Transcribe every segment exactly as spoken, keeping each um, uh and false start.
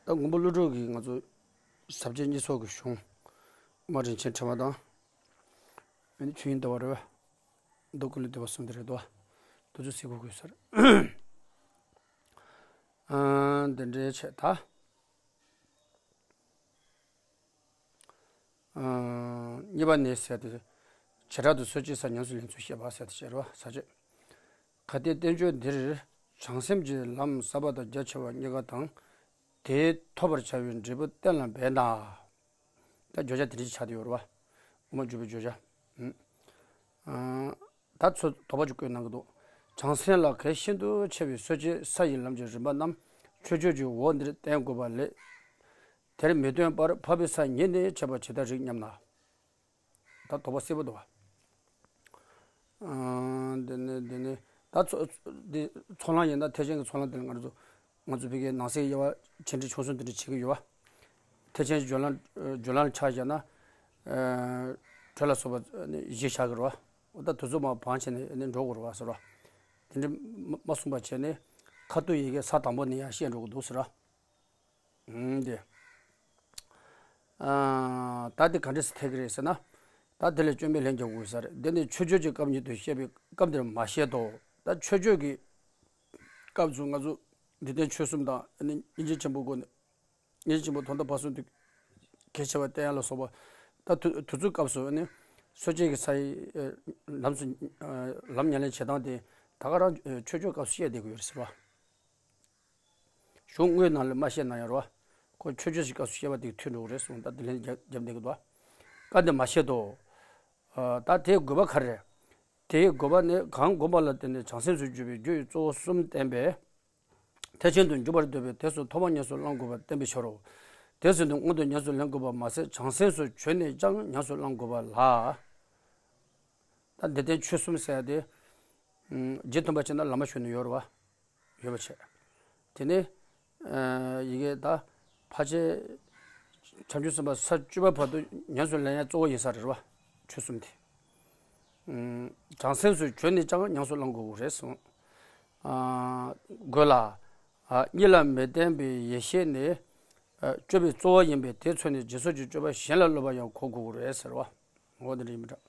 ད་མགོན་པོ་ཀླུ་སྒྲུབ་ཀྱི་ང་ཚོ་ཟབ་རྒྱས་བསྙེན་རྫོགས་ཀྱི་གཞུང་། དབུ་མ་རིན་ཆེན་ཕྲེང་བ་དང་། ཨ་ནི་ཆོས་དབྱིངས་ཟླ་བ་རེད་པ། མདོ་ཀུན་ལས་བཏུས་པ་གསུམ་དེ་རེད་དོ། དེ་ཚོ་གཟིགས་དགོས་དགོས་ས་རེད། ཨ། འདི་འདྲའི་ཆེད་ད། ཨ། གཉིས་པ་ནི་ཟེར་ཏེ། བྱེ་བྲག་ཏུ་སོ་སྐྱེའི་ས་ཉམས་སུ་ལེན་ཚུལ་བཤད་པ་ཟེར་ཏེ་བཤད་རོ་ས་བཅད། གལ་ཏེ་བསྟན་བཅོས་འདིར་བྱང་སེམས་ཀྱི་ལམ་ཟབ་པ་དང་རྒྱ་ཆེ་བ་གཉིས་ཀ་དང་། དེས་ཐོབ་པར་བྱ་བའི་འབྲས་བུ་གཏན་ལ་འབེབས་ན། ད་བརྗོད་བྱ་དེ་འདྲ་ཞིག་ཆགས་བསྡད་ཡོད་རེད་པ། དབུ་མ་འཇུག་པའི་བརྗོད་བྱ། ཨ། ད་ཚོ་དོགས་པ་ཅིག་བཀོད་གནང་གི་འདུག་བྱང་སེམས་ལ་གལ་ཤིན་ཏུ་ཆེ་བའི་སོ་སྐྱེའི་ས་ཡི་ལམ་གྱི་རིམ་པ་རྣམས་མཆོད་བརྗོད་ཀྱི་འོག་འདིར་བསྟན་དགོས་པ་ལས། དེར་མི་སྟོན་པར་འཕགས་པའི་ས་ཉིད་ནས་འཆད་པ་ཇི་ལྟར་རིགས་སྙམ་ན། ད་དོགས་པ་གསལ་པོ་འདུག་པ། ཨ། འདི་ནི་འདི་ནི་ད་ཚོ་འདི་ཚོགས་ལམ་ཡིན་ན་ཐེག་ཆེན་གྱི་ཚོགས་ལམ་དེ་ལ་ང་ཚོ་ང་ཚོ་ཕ་གིའི་ནང་གསེས་དབྱེ་བ་ཆེ་འབྲིང་ཆུང་གསུམ་དེ་འདྲ་བྱེད་ཀྱི་ཡོད་པ། ཐེག་ཆེན་གྱི་བརྒྱུད་ལམ་བརྒྱུད་ལམ་ཆ་བཞག་ན། ཨ། དྲོད་ལ་སོགས་པ་ནི་བཞི་ཆགས་ཀྱི་རེད་པ། འོ་ད་དེ་ཚོ་མར་བང་བྱས་ནས་ནི་འགྲོ་དགོས་རེད་པ་ཟེར་བ། དེ་འདྲ་མ་མ་གསུངས་པ་བྱས་ནས་ཁ་ཐུག་ཡི་གེ་ས་དང་པོ་ནས་ཡང་བཤད་འགྲོ་གི་འདུག་ཟེར་བ། ཨུམ། དེ། ཨ། ད་དེ་ག་འདྲས་སེ་ཐེག་གི་རེད་ཟེར་ན། ད་དེ་ལ་སྐྱོན་མེད་ལན་རྒྱག་དགོས་ས་རེད། འདི་ནི་མཆོད་བརྗོད་ཀྱི་སྐབས་ཉིད་དུ་བཤད་པའི་སྐབས་འདིར་མ་བཤད་དོ། ད་མཆོད་བརྗོད་ཀྱི་སྐབས་སུ་ང་ཚོ་འདི་ལྟའི་ཆོས་གསུམ་དང་ཨ་ནི་སྙིང་རྗེ་ཆེན་པོའི་སྒོ་ནས། སྙིང་རྗེ་ཆེན་པོ་དོན་དམ་ཕར་ཕྱིན་དུ་གལ་ཆེ་བ་བསྟན་ཡ་ལ་སོགས་པ། ད་དུ་དུས་ཚོད་སྐབས་སུ་ཨ་ནི་སོ་སྐྱེ་གི་ས་ཡི་ཨ་ལམ་སུ་ཨ་ལམ་ཉམས་ལེན་བྱེད་སྟངས་དེ་ད་ག་རང་མཆོད་བརྗོད་སྐབས་སུ་བཤད་བསྡད་ཀྱི་ཡོད་རེད་ཟེར་བ། གཞུང་དངོས་ནང་ལ་མ་བཤད་ན་ཡང་རོ། ཁོ་མཆོད་བརྗོད་ཀྱི་སྐབས་སུ་བཤད་པ་དེ་མཐུན་འགྲོ་གི་རེད་གསུངས། ད་དེ་ལན་རྒྱབ་རྒྱབ་འདེགས་ཀྱི་འདུག་སྐབས་འདིར་མ་བཤད་དོ། ཨ། ད་དེའི་དགོས་པ་ག་རེ་རེད། དེའི་དགོས་པ་ནི་གང་བསྒོམ་པ་ལ་བརྟེན་ནས་བྱང་སེམས་སུ་གྱུར་པའི་རྒྱུ་ཡི་གཙོ་བོ་གསུམ་བསྟན་པས། ཐེག་ཆེན་དུ་འཇུག་པར་འདོད་པས་དེ་ཚོ་ཐོག་མ་ཉམས་སུ་བླང་དགོས་པར་བསྟན་པའི་ཕྱིར་རོ། དེ་ཚོ་ནི་སྔོན་དུ་ཉམས་སུ་ལེན་དགོས་པ་མ་ཟད་བྱང་སེམས་སུ་བྱོན་ནས་ཀྱང་ཉམས་སུ་བླང་དགོས་པ་ལ། ད་འདི་ལྟའི་ཆོས་གསུམ་ཟེར་ཡ་དེ། ཨ། རྗེས་མཐུན་པ་བྱས་ན་བླ་མ་ཞུ་ནས་ཡོད་རེད་པ། ཡོད་པ་བྱས། དེ་ནས། ཨ། ཡི་གེ་ད་ཕལ་ཆེར་བྱང་ཆུབ་སེམས་དཔའ་ས་བཅུ་པ་བར་དུ་ཉམས་སུ་ལེན་ཡ་གཙོ་བོ་ཡིན་ས་རེད་པ། ཆོས་གསུམ་དེ། ཨ། བྱང་སེམས་སུ་བྱོན་ནས་ཀྱང་ཉམས་སུ་བླང་དགོས་རེད་གསུངས། ཨ། དགོས་ལ། ཨ། གཉིད་ལ་མི་བརྟེན་པའི་ཡེ་ཤེས་ནི། ཨ། སྤྱོད་པའི་གཙོ་བོ་ཡིན་པས་དེས་མཚོན་ནས་སྦྱིན་སོགས་ཀྱི་སྤྱོད་པ་གཞན་ལ་སློབ་པ་ཡང་གོ་དགོས་རེད་ཟེར་བ། འོ་འདི་འདྲ་ཡིན་པ་འདྲ།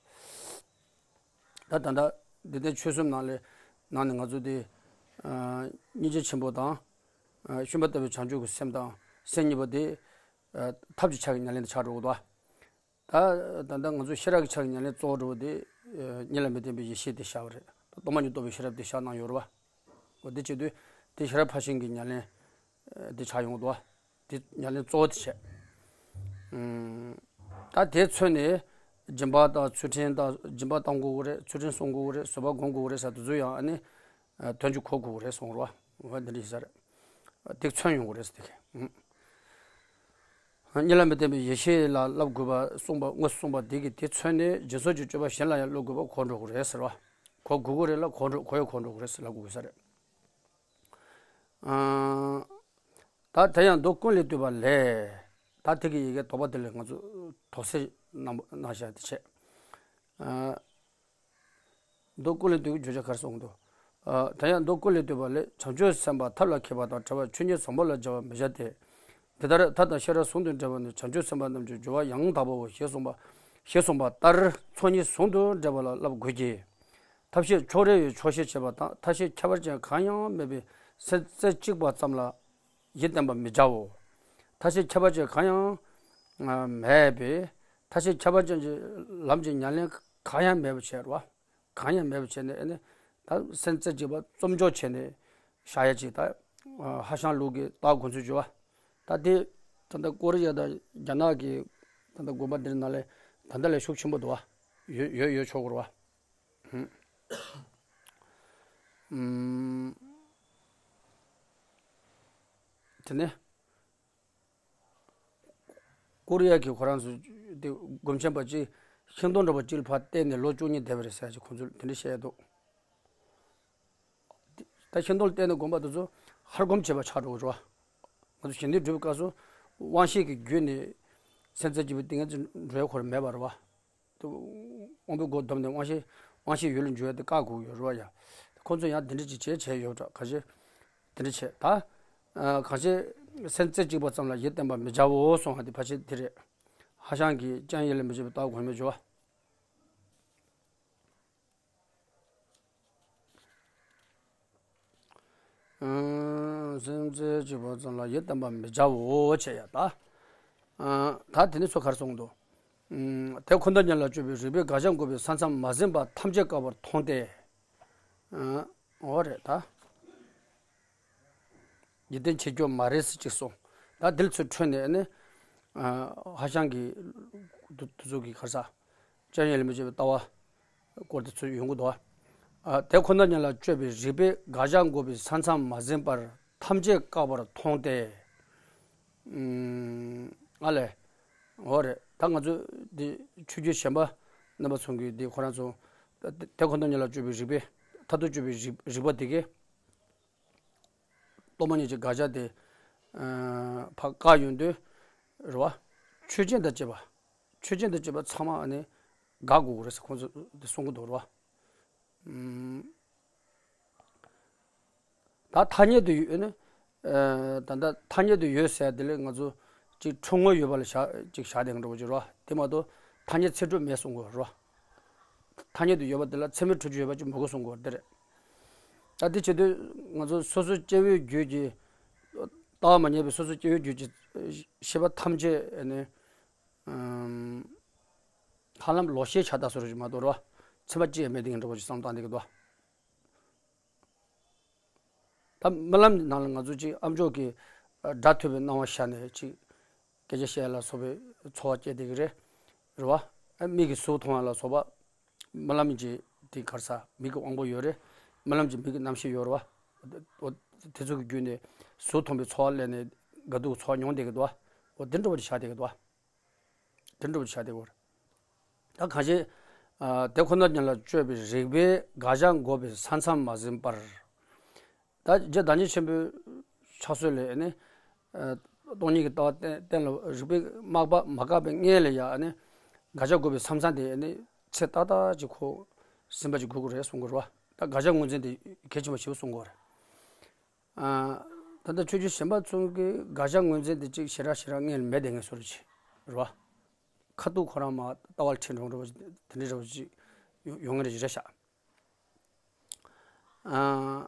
ད་ད་ལྟ་འདི་ལྟའི་ཆོས་གསུམ་ནང་ལས་ནང་ནས་ང་ཚོ་དེ། ཨ། སྙིང་རྗེ་ཆེན་པོ་དང་། ཨ། ཤུན་པ་ལྟ་བུའི་བྱང་ཆུབ་ཀྱི་སེམས་དང་སེམས་གཉིས་པོ་དེ། ཨ། ཐབས་ཀྱི་ཆ་གི་ཉམས་ལེན་དུ་ཆགས་འགྲོ་གི་འདུག་ད་ད་ལྟ་ང་ཚོ་ཤེས་རབ་ཀྱི་ཆ་གི་ཉམས་ལེན་གཙོ་བོ་འགྲོ་བ་དེ། ཨ། གཉིད་ལ་མི་བརྟེན་པའི་ཡེ་ཤེས་དེ་བཞག་པ་རེད། ད་སྟོང་པ་ཉིད་རྟོགས་པའི་ཤེས་རབ་དེ་བཞག་གནང་ཡོད་རེད་པ། འོ་དེ་བྱེད་དུས་དེ་ཤེས་རབ་ཕར་ཕྱིན་གྱི་ཉམས་ལེན། ཨ། དེ་ཆགས་ཡོང་གི་འདུག་དེ་ཉམས་ལེན་གཙོ་བོ་དེ་བྱས། ཨ། ད་དེ་མཚོན་ནས་སྦྱིན་པ་དང་ཚུལ་ཁྲིམས་དང་སྦྱིན་པ་གཏོང་དགོས་ཀྱི་རེད། ཚུལ་ཁྲིམས་སྲུང་དགོས་ཀྱི་རེད། བཟོད་པ་སྒོམ་དགོས་ཀྱི་རེད་ཟེར་དེ་ཚོ་ཡང་ཨ་ནི། ཨ། དོན་གྱིས་གོ་དགོས་ཀྱི་རེད་གསུངས་རོ། འོ་འདི་འདྲ་ཡིན་ས་རེད། དེ་མཚོན་ཡོང་གི་རེད་ཟེར་དེ་གས། ཨ། གཉིད་ལ་མི་བརྟེན་པའི་ཡེ་ཤེས་ལ་བསླབ་དགོས་པ་གསུངས་པ་དངོས་སུ་གསུངས་པ་དེ་གིས་དེ་མཚོན་ནས་སྦྱིན་སོགས་ཀྱི་སྤྱོད་པ་གཞན་ལ་ཡང་སློབ་དགོས་པ་གོ་འགྲོ་གི་རེད་ཟེར་བ། གོ་དགོས་ཀྱི་རེད་ལ་གོ་འགྲོ་གོ་ཡ་གོ་འགྲོ་གི་རེད་ཟེར་ལབ་དགོས་ས་རེད། ཨ། ད་དེ་ཡང་མདོ་ཀུན་ལས་བཏུས་པ་ལས། ད་དེ་གི་ཡི་གེ་དོགས་པ་དེ་ལས་ང་ཚོ་དོགས་སེལ་གནང་གནང་བཞག་དེ་བྱས། ཨ། མདོ་ཀུན་ལས་བཏུས་ཀྱི་བརྗོད་བྱ་ག་རེ་གསུངས་འདུག་ཨ། དེ་ཡང་མདོ་ཀུན་ལས་བཏུས་པ་ལས། བྱང་ཆུབ་སེམས་དཔའ་ཐབས་ལ་མཁས་པ་དང་བྲལ་བ་ཆོས་ཉིད་བཟང་པོ་ལ་སྦྱར་བ་མི་བྱ་སྟེ། འདི་ལྟར་ཐབས་དང་ཤེས་རབ་ཟུང་དུ་འབྲེལ་བ་ནི་བྱང་ཆུབ་སེམས་དཔའ་རྣམས་ཀྱི་སྦྱོར་བ་ཡང་དག་པའོ་ཞེས་གསུངས་པ། ཞེས་གསུངས་པ་ལྟར་ཚོགས་གཉིས་ཟུང་དུ་འབྲེལ་བ་ལ་བསླབ་དགོས་ཀྱི། ཐབས་ཤེས་ཕྱོགས་རེ་བའི་ཕྱོགས་ཞེན་བྱེད་པ་དང་ཐབས་ཤེས་ཁྱད་པར་ཅན་གང་ཡང་མེད་པའི་སེམས་རྩེ་གཅིག་པ་ཙམ་ལ་ཡིད་བརྟན་པར་མི་བྱའོ། ཐབས་ཤེས་ཁྱད་པར་ཅན་གང་ཡང་མེད་པའི་ཐབས་ཤེས་ཁྱད་པར་ཅན་གྱི་ལམ་གྱི་ཉམས་ལེན་གང་ཡང་མེད་པ་བྱས་རོ། གང་ཡང་མེད་པ་བྱས་ནས་ཨ་ནི་ད་སེམས་རྩེ་གཅིག་པ་རྩོམ་འཇོག་བྱས་ནས་བཞག་ཡ་ཅིག་ད་ཧྭ་ཤང་ལུགས་ཀྱི་ད་དགོངས་ཚུལ་བརྗོད་པ། ད་དེ་ད་ལྟ་ཀོ་རི་ཡ་དང་རྒྱ་ནག་གི་ད་ལྟ་དགོན་པ་འདིར་ནང་ལས་ད་ལྟ་ལས་ཤུགས་ཆེན་པོ་འདུག་བ། ཡོད་ཡོད་ཡོད་ཆོག་གི་རེད་བ། ཨུམ། དེ་ནས། ཀོ་རི་ཡ་གི་ཁོ་རང་ཚོ་དེ་སྒོམ་ཆེན་པ་གཅིག་ཤིང་སྡོང་འདྲ་པོ་གཅིག་ལ་ཕར་བལྟས་ནས་ལོ་བཅུ་གཉིས་བསྡད་པ་རེད་ཟེར་ཅིག་ཁོང་ཚོས་དེ་འདྲ་བཤད་ཡ་འདུག་ད་ཤིང་སྡོང་ལ་བལྟས་ནས་སྒོམ་པ་དེ་ཚོ་ཧར་སྒོམ་བྱེད་པ་ཆགས་འགྲོ་གི་རེད་བ། ང་ཚོ་ཞི་གནས་སྒྲུབ་པའི་སྐབས་སུ་དབང་ཤེས་ཀྱི་བརྒྱུད་ནས་སེམས་རྩེ་གཅིག་པའི་ཏིང་ངེ་འཛིན་འགྲོ་ཡ་ཁོ་རང་མེད་པ་རེད་བ། དབང་པོའི་སྒོ་བསྡམས་ནས་དབང་ཤེས་དབང་ཤེས་ཡུལ་ལ་འཇུག་ཡ་དེ་བཀག་དགོས་ཡོད་རེད་བ་ཡ། ཁོང་ཚོས་ཡང་དེ་འདྲ་ཅིག་བྱས་བྱས་ཡོད་འདྲ་ག་ཞེ། དེ་འདྲ་བྱས་ད། ཨ། གང་ཞེ། སེམས་རྩེ་གཅིག་པ་ཙམ་ལ་ཡིད་བརྟན་པ་མི་བྱའོ་གསུངས་པ་དེ་ཕལ་ཆེར་དེ་རེད། ཧྭ་ཤང་གི་སྤྱན་ཡིད་ལ་མི་བྱེད་པའི་ལྟ་བ་གོང་མའི་སྦྱོར་བ། སེམས་རྩེ་གཅིག་པ་ཙམ་ལ་ཡིད་བརྟན་པ་མི་བྱའོ་བྱས་ཡ་ད། ད་དེ་ནི་ཚོ་གར་སོང་འདུག་དེ་ཁོ་ན་ཉིད་ལ་དཔྱོད་པའི་རིགས་པས་དགག་བྱ་འགོག་པའི་ས་མཚམས་མ་ཟིན་པར་ཐམས་ཅད་བཀག་པར་མཐོང་སྟེ། འོ་རེད་ད། འཇིག་རྟེན་ཆོས་སྐྱོང་མ་རེད་ཟེར་ཅིག་གསུངས། ད་འདིར་ཚུར་འཕྲོས་ནས་ནི། ཧྭ་ཤང་གི་དུ་དུ་ཚོ་གི་གར་ས། སྤྱན་ཡིད་ལ་མི་བྱེད་པའི་ལྟ་བ། སྐོར་དེ་ཚུར་ཡོང་གི་འདུག་དེ་ཁོ་ན་ཉིད་ལ་དཔྱོད་པའི་རིགས་པས་དགག་བྱ་འགོག་པའི་ས་མཚམས་མ་ཟིན་པར་ཐམས་ཅད་བཀག་པར་མཐོང་སྟེ། ཨ་ལས། འོ་རེད་ད་ང་ཚོ་འདི་ཆོས་བརྒྱུད་གཞན་པ་རྣམ་པ་ཚོ་གི་འདི་ཁོ་རང་ཚོ། དེ་ཁོ་ན་ཉིད་ལ་དཔྱོད་པའི་རིགས་པས་མཐར་ཐུག་དཔྱོད་པའི་རིགས་རིགས་པ་དེ་གས། སྟོང་པ་ཉིད་ཀྱི་དགག་བྱ་དེ། ཕར་བཀག་ཡོང་དུས། རེད་བ། ཆོས་ཅན་དང་བཅས་པ། ཆོས་ཅན་དང་བཅས་པ་ཚང་མ་ཨ་ནི། དགག་དགོས་ཀྱི་རེད་ཟེར་ཁོང་ཚོས་དེ་གསུང་གི་འདུག་རེད་བ། ད་ཐ་སྙད་དུ་ཡོད་ནི། ད་ལྟ་ཐ་སྙད་དུ་ཡོད་ཟེར་དེ་ལས་ང་ཚོ་ཅིག་འཁྲུལ་ངོ་ཡོད་པ་ལ་བཞག་ཅིག་བཞག་དེ་འགྲོ་གི་རེད་བ། དེ་མ་གཏོགས་ཐ་སྙད་ཚིག་གྲུབ་མེད་གསུང་གི་རེད་བ། ཐ་སྙད་དུ་ཡོད་པ་དེ་ལ་ཚད་མའི་འཁྲུལ་རྒྱུ་ཡོད་པ་ཅིག་མི་དགོས་གསུང་གི་རེད་དེ་རེད། ད་དེ་བྱེད་དུས་ང་ཚོ་སོ་སོའི་སྐྱེ་བོའི་རྒྱུད་ཀྱི་ལྟ་བ་མ་ཉམས་པའི་སོ་སོའི་སྐྱེ་བོའི་རྒྱུད་ཀྱི་ཤེས་པ་ཐམས་ཅད་ནི། ཧ་ལམ་ལོག་ཤེས་ཆགས་ད་སོ་རུ་ཞིག་མ་གཏོགས་རེད་བ། ཚད་མ་ཅི་ཡང་མེད་དེ་འགྲོ་བ་ཞིག་བསམ་བཏང་དེ་གི་འདུག་ད་རྨི་ལམ་ནང་ལ་ང་ཚོ་ཅིག་ཨ་མཆོག་གི་སྒྲ་ཐོས་པའི་སྣང་བ་ཤར་ནས་ཅིག་སྐད་ཆ་བཤད་ལ་སོགས་པའི་ཚོར་བ་སྐྱེ་བསྡད་ཀྱི་རེད། རེད་བ། མིག་གིས་གཟུགས་མཐོང་བ་ལ་སོགས་པ། རྨི་ལམ་གྱི་དེ་གར་ས་མིག་གི་དབང་པོ་ཡོད་རེད། རྨི་ལམ་གྱི་མིག་གི་རྣམ་ཤེས་ཡོད་རེད་བ། དེ་ཚོ་གི་བརྒྱུད་ནས་གཟུགས་མཐོང་བའི་ཚོར་བ་སླེབས་ནས་དགའ་སྡུག་ཚོར་བ་མྱོང་བསྡད་ཀྱི་འདུག་བ། འོ་དེ་འདྲ་བ་ཅིག་ཆགས་བསྡད་ཀྱི་འདུག་བ། དེ་འདྲ་བ་ཆགས་བསྡད་ཀྱི་ཡོད་རེད། ད་གང་ཞིག་ཨ། དེ་ཁོ་ན་ཉིད་ལ་དཔྱོད་པའི་རིགས་པས་དགག་བྱ་འགོག་པའི་ས་མཚམས་མ་ཟིན་པར། ད་རྗེ་བདག་ཉིད་ཆེན་པོའི་ཕྱག་སྲོལ་ལས་ནི། ཨ། སྟོང་ཉིད་ཀྱི་ལྟ་བ་གཏན་གཏན་ལ་རིགས་པས་མ་བཀག་མ་བཀག་པའི་སྔོན་ལ་ཡང་ནི། དགག་བྱ་འགོག་པའི་ས་མཚམས་དེ་ནི་ཚད་ཏག་ཏག་ཅིག་ཁོ་ཟིན་པ་ཅིག་དགོས་ཀྱི་རེད་གསུང་གི་རེད་བ། ད་དགག་བྱ་ངོས་འཛིན་དེ་གལ་ཆེན་པོ་ཞེ་པོ་གསུང་གི་ཡོད་རེད། ཨ། ད་ལྟ་ཆོས་བརྒྱུད་གཞན་པ་ཚོ་གི་དགག་བྱ་ངོས་འཛིན་དེ་གཅིག་ཞེ་དྲག་ཞེ་དྲག་སྔོན་ལ་མེད་བསྡད་མཁན་བཟོ་འདྲ་ཅིག་རེད་བ། ཁ་ཐུག་ཁོ་རང་མར་ལྟ་བ་ལ་ཁྲིད་འགྲོ་འགྲོ་བ་དེ་འདྲའི་འདྲ་བ་ཅིག་ཡོང་ཡོང་མཁན་རེད་ཤག་ཨ།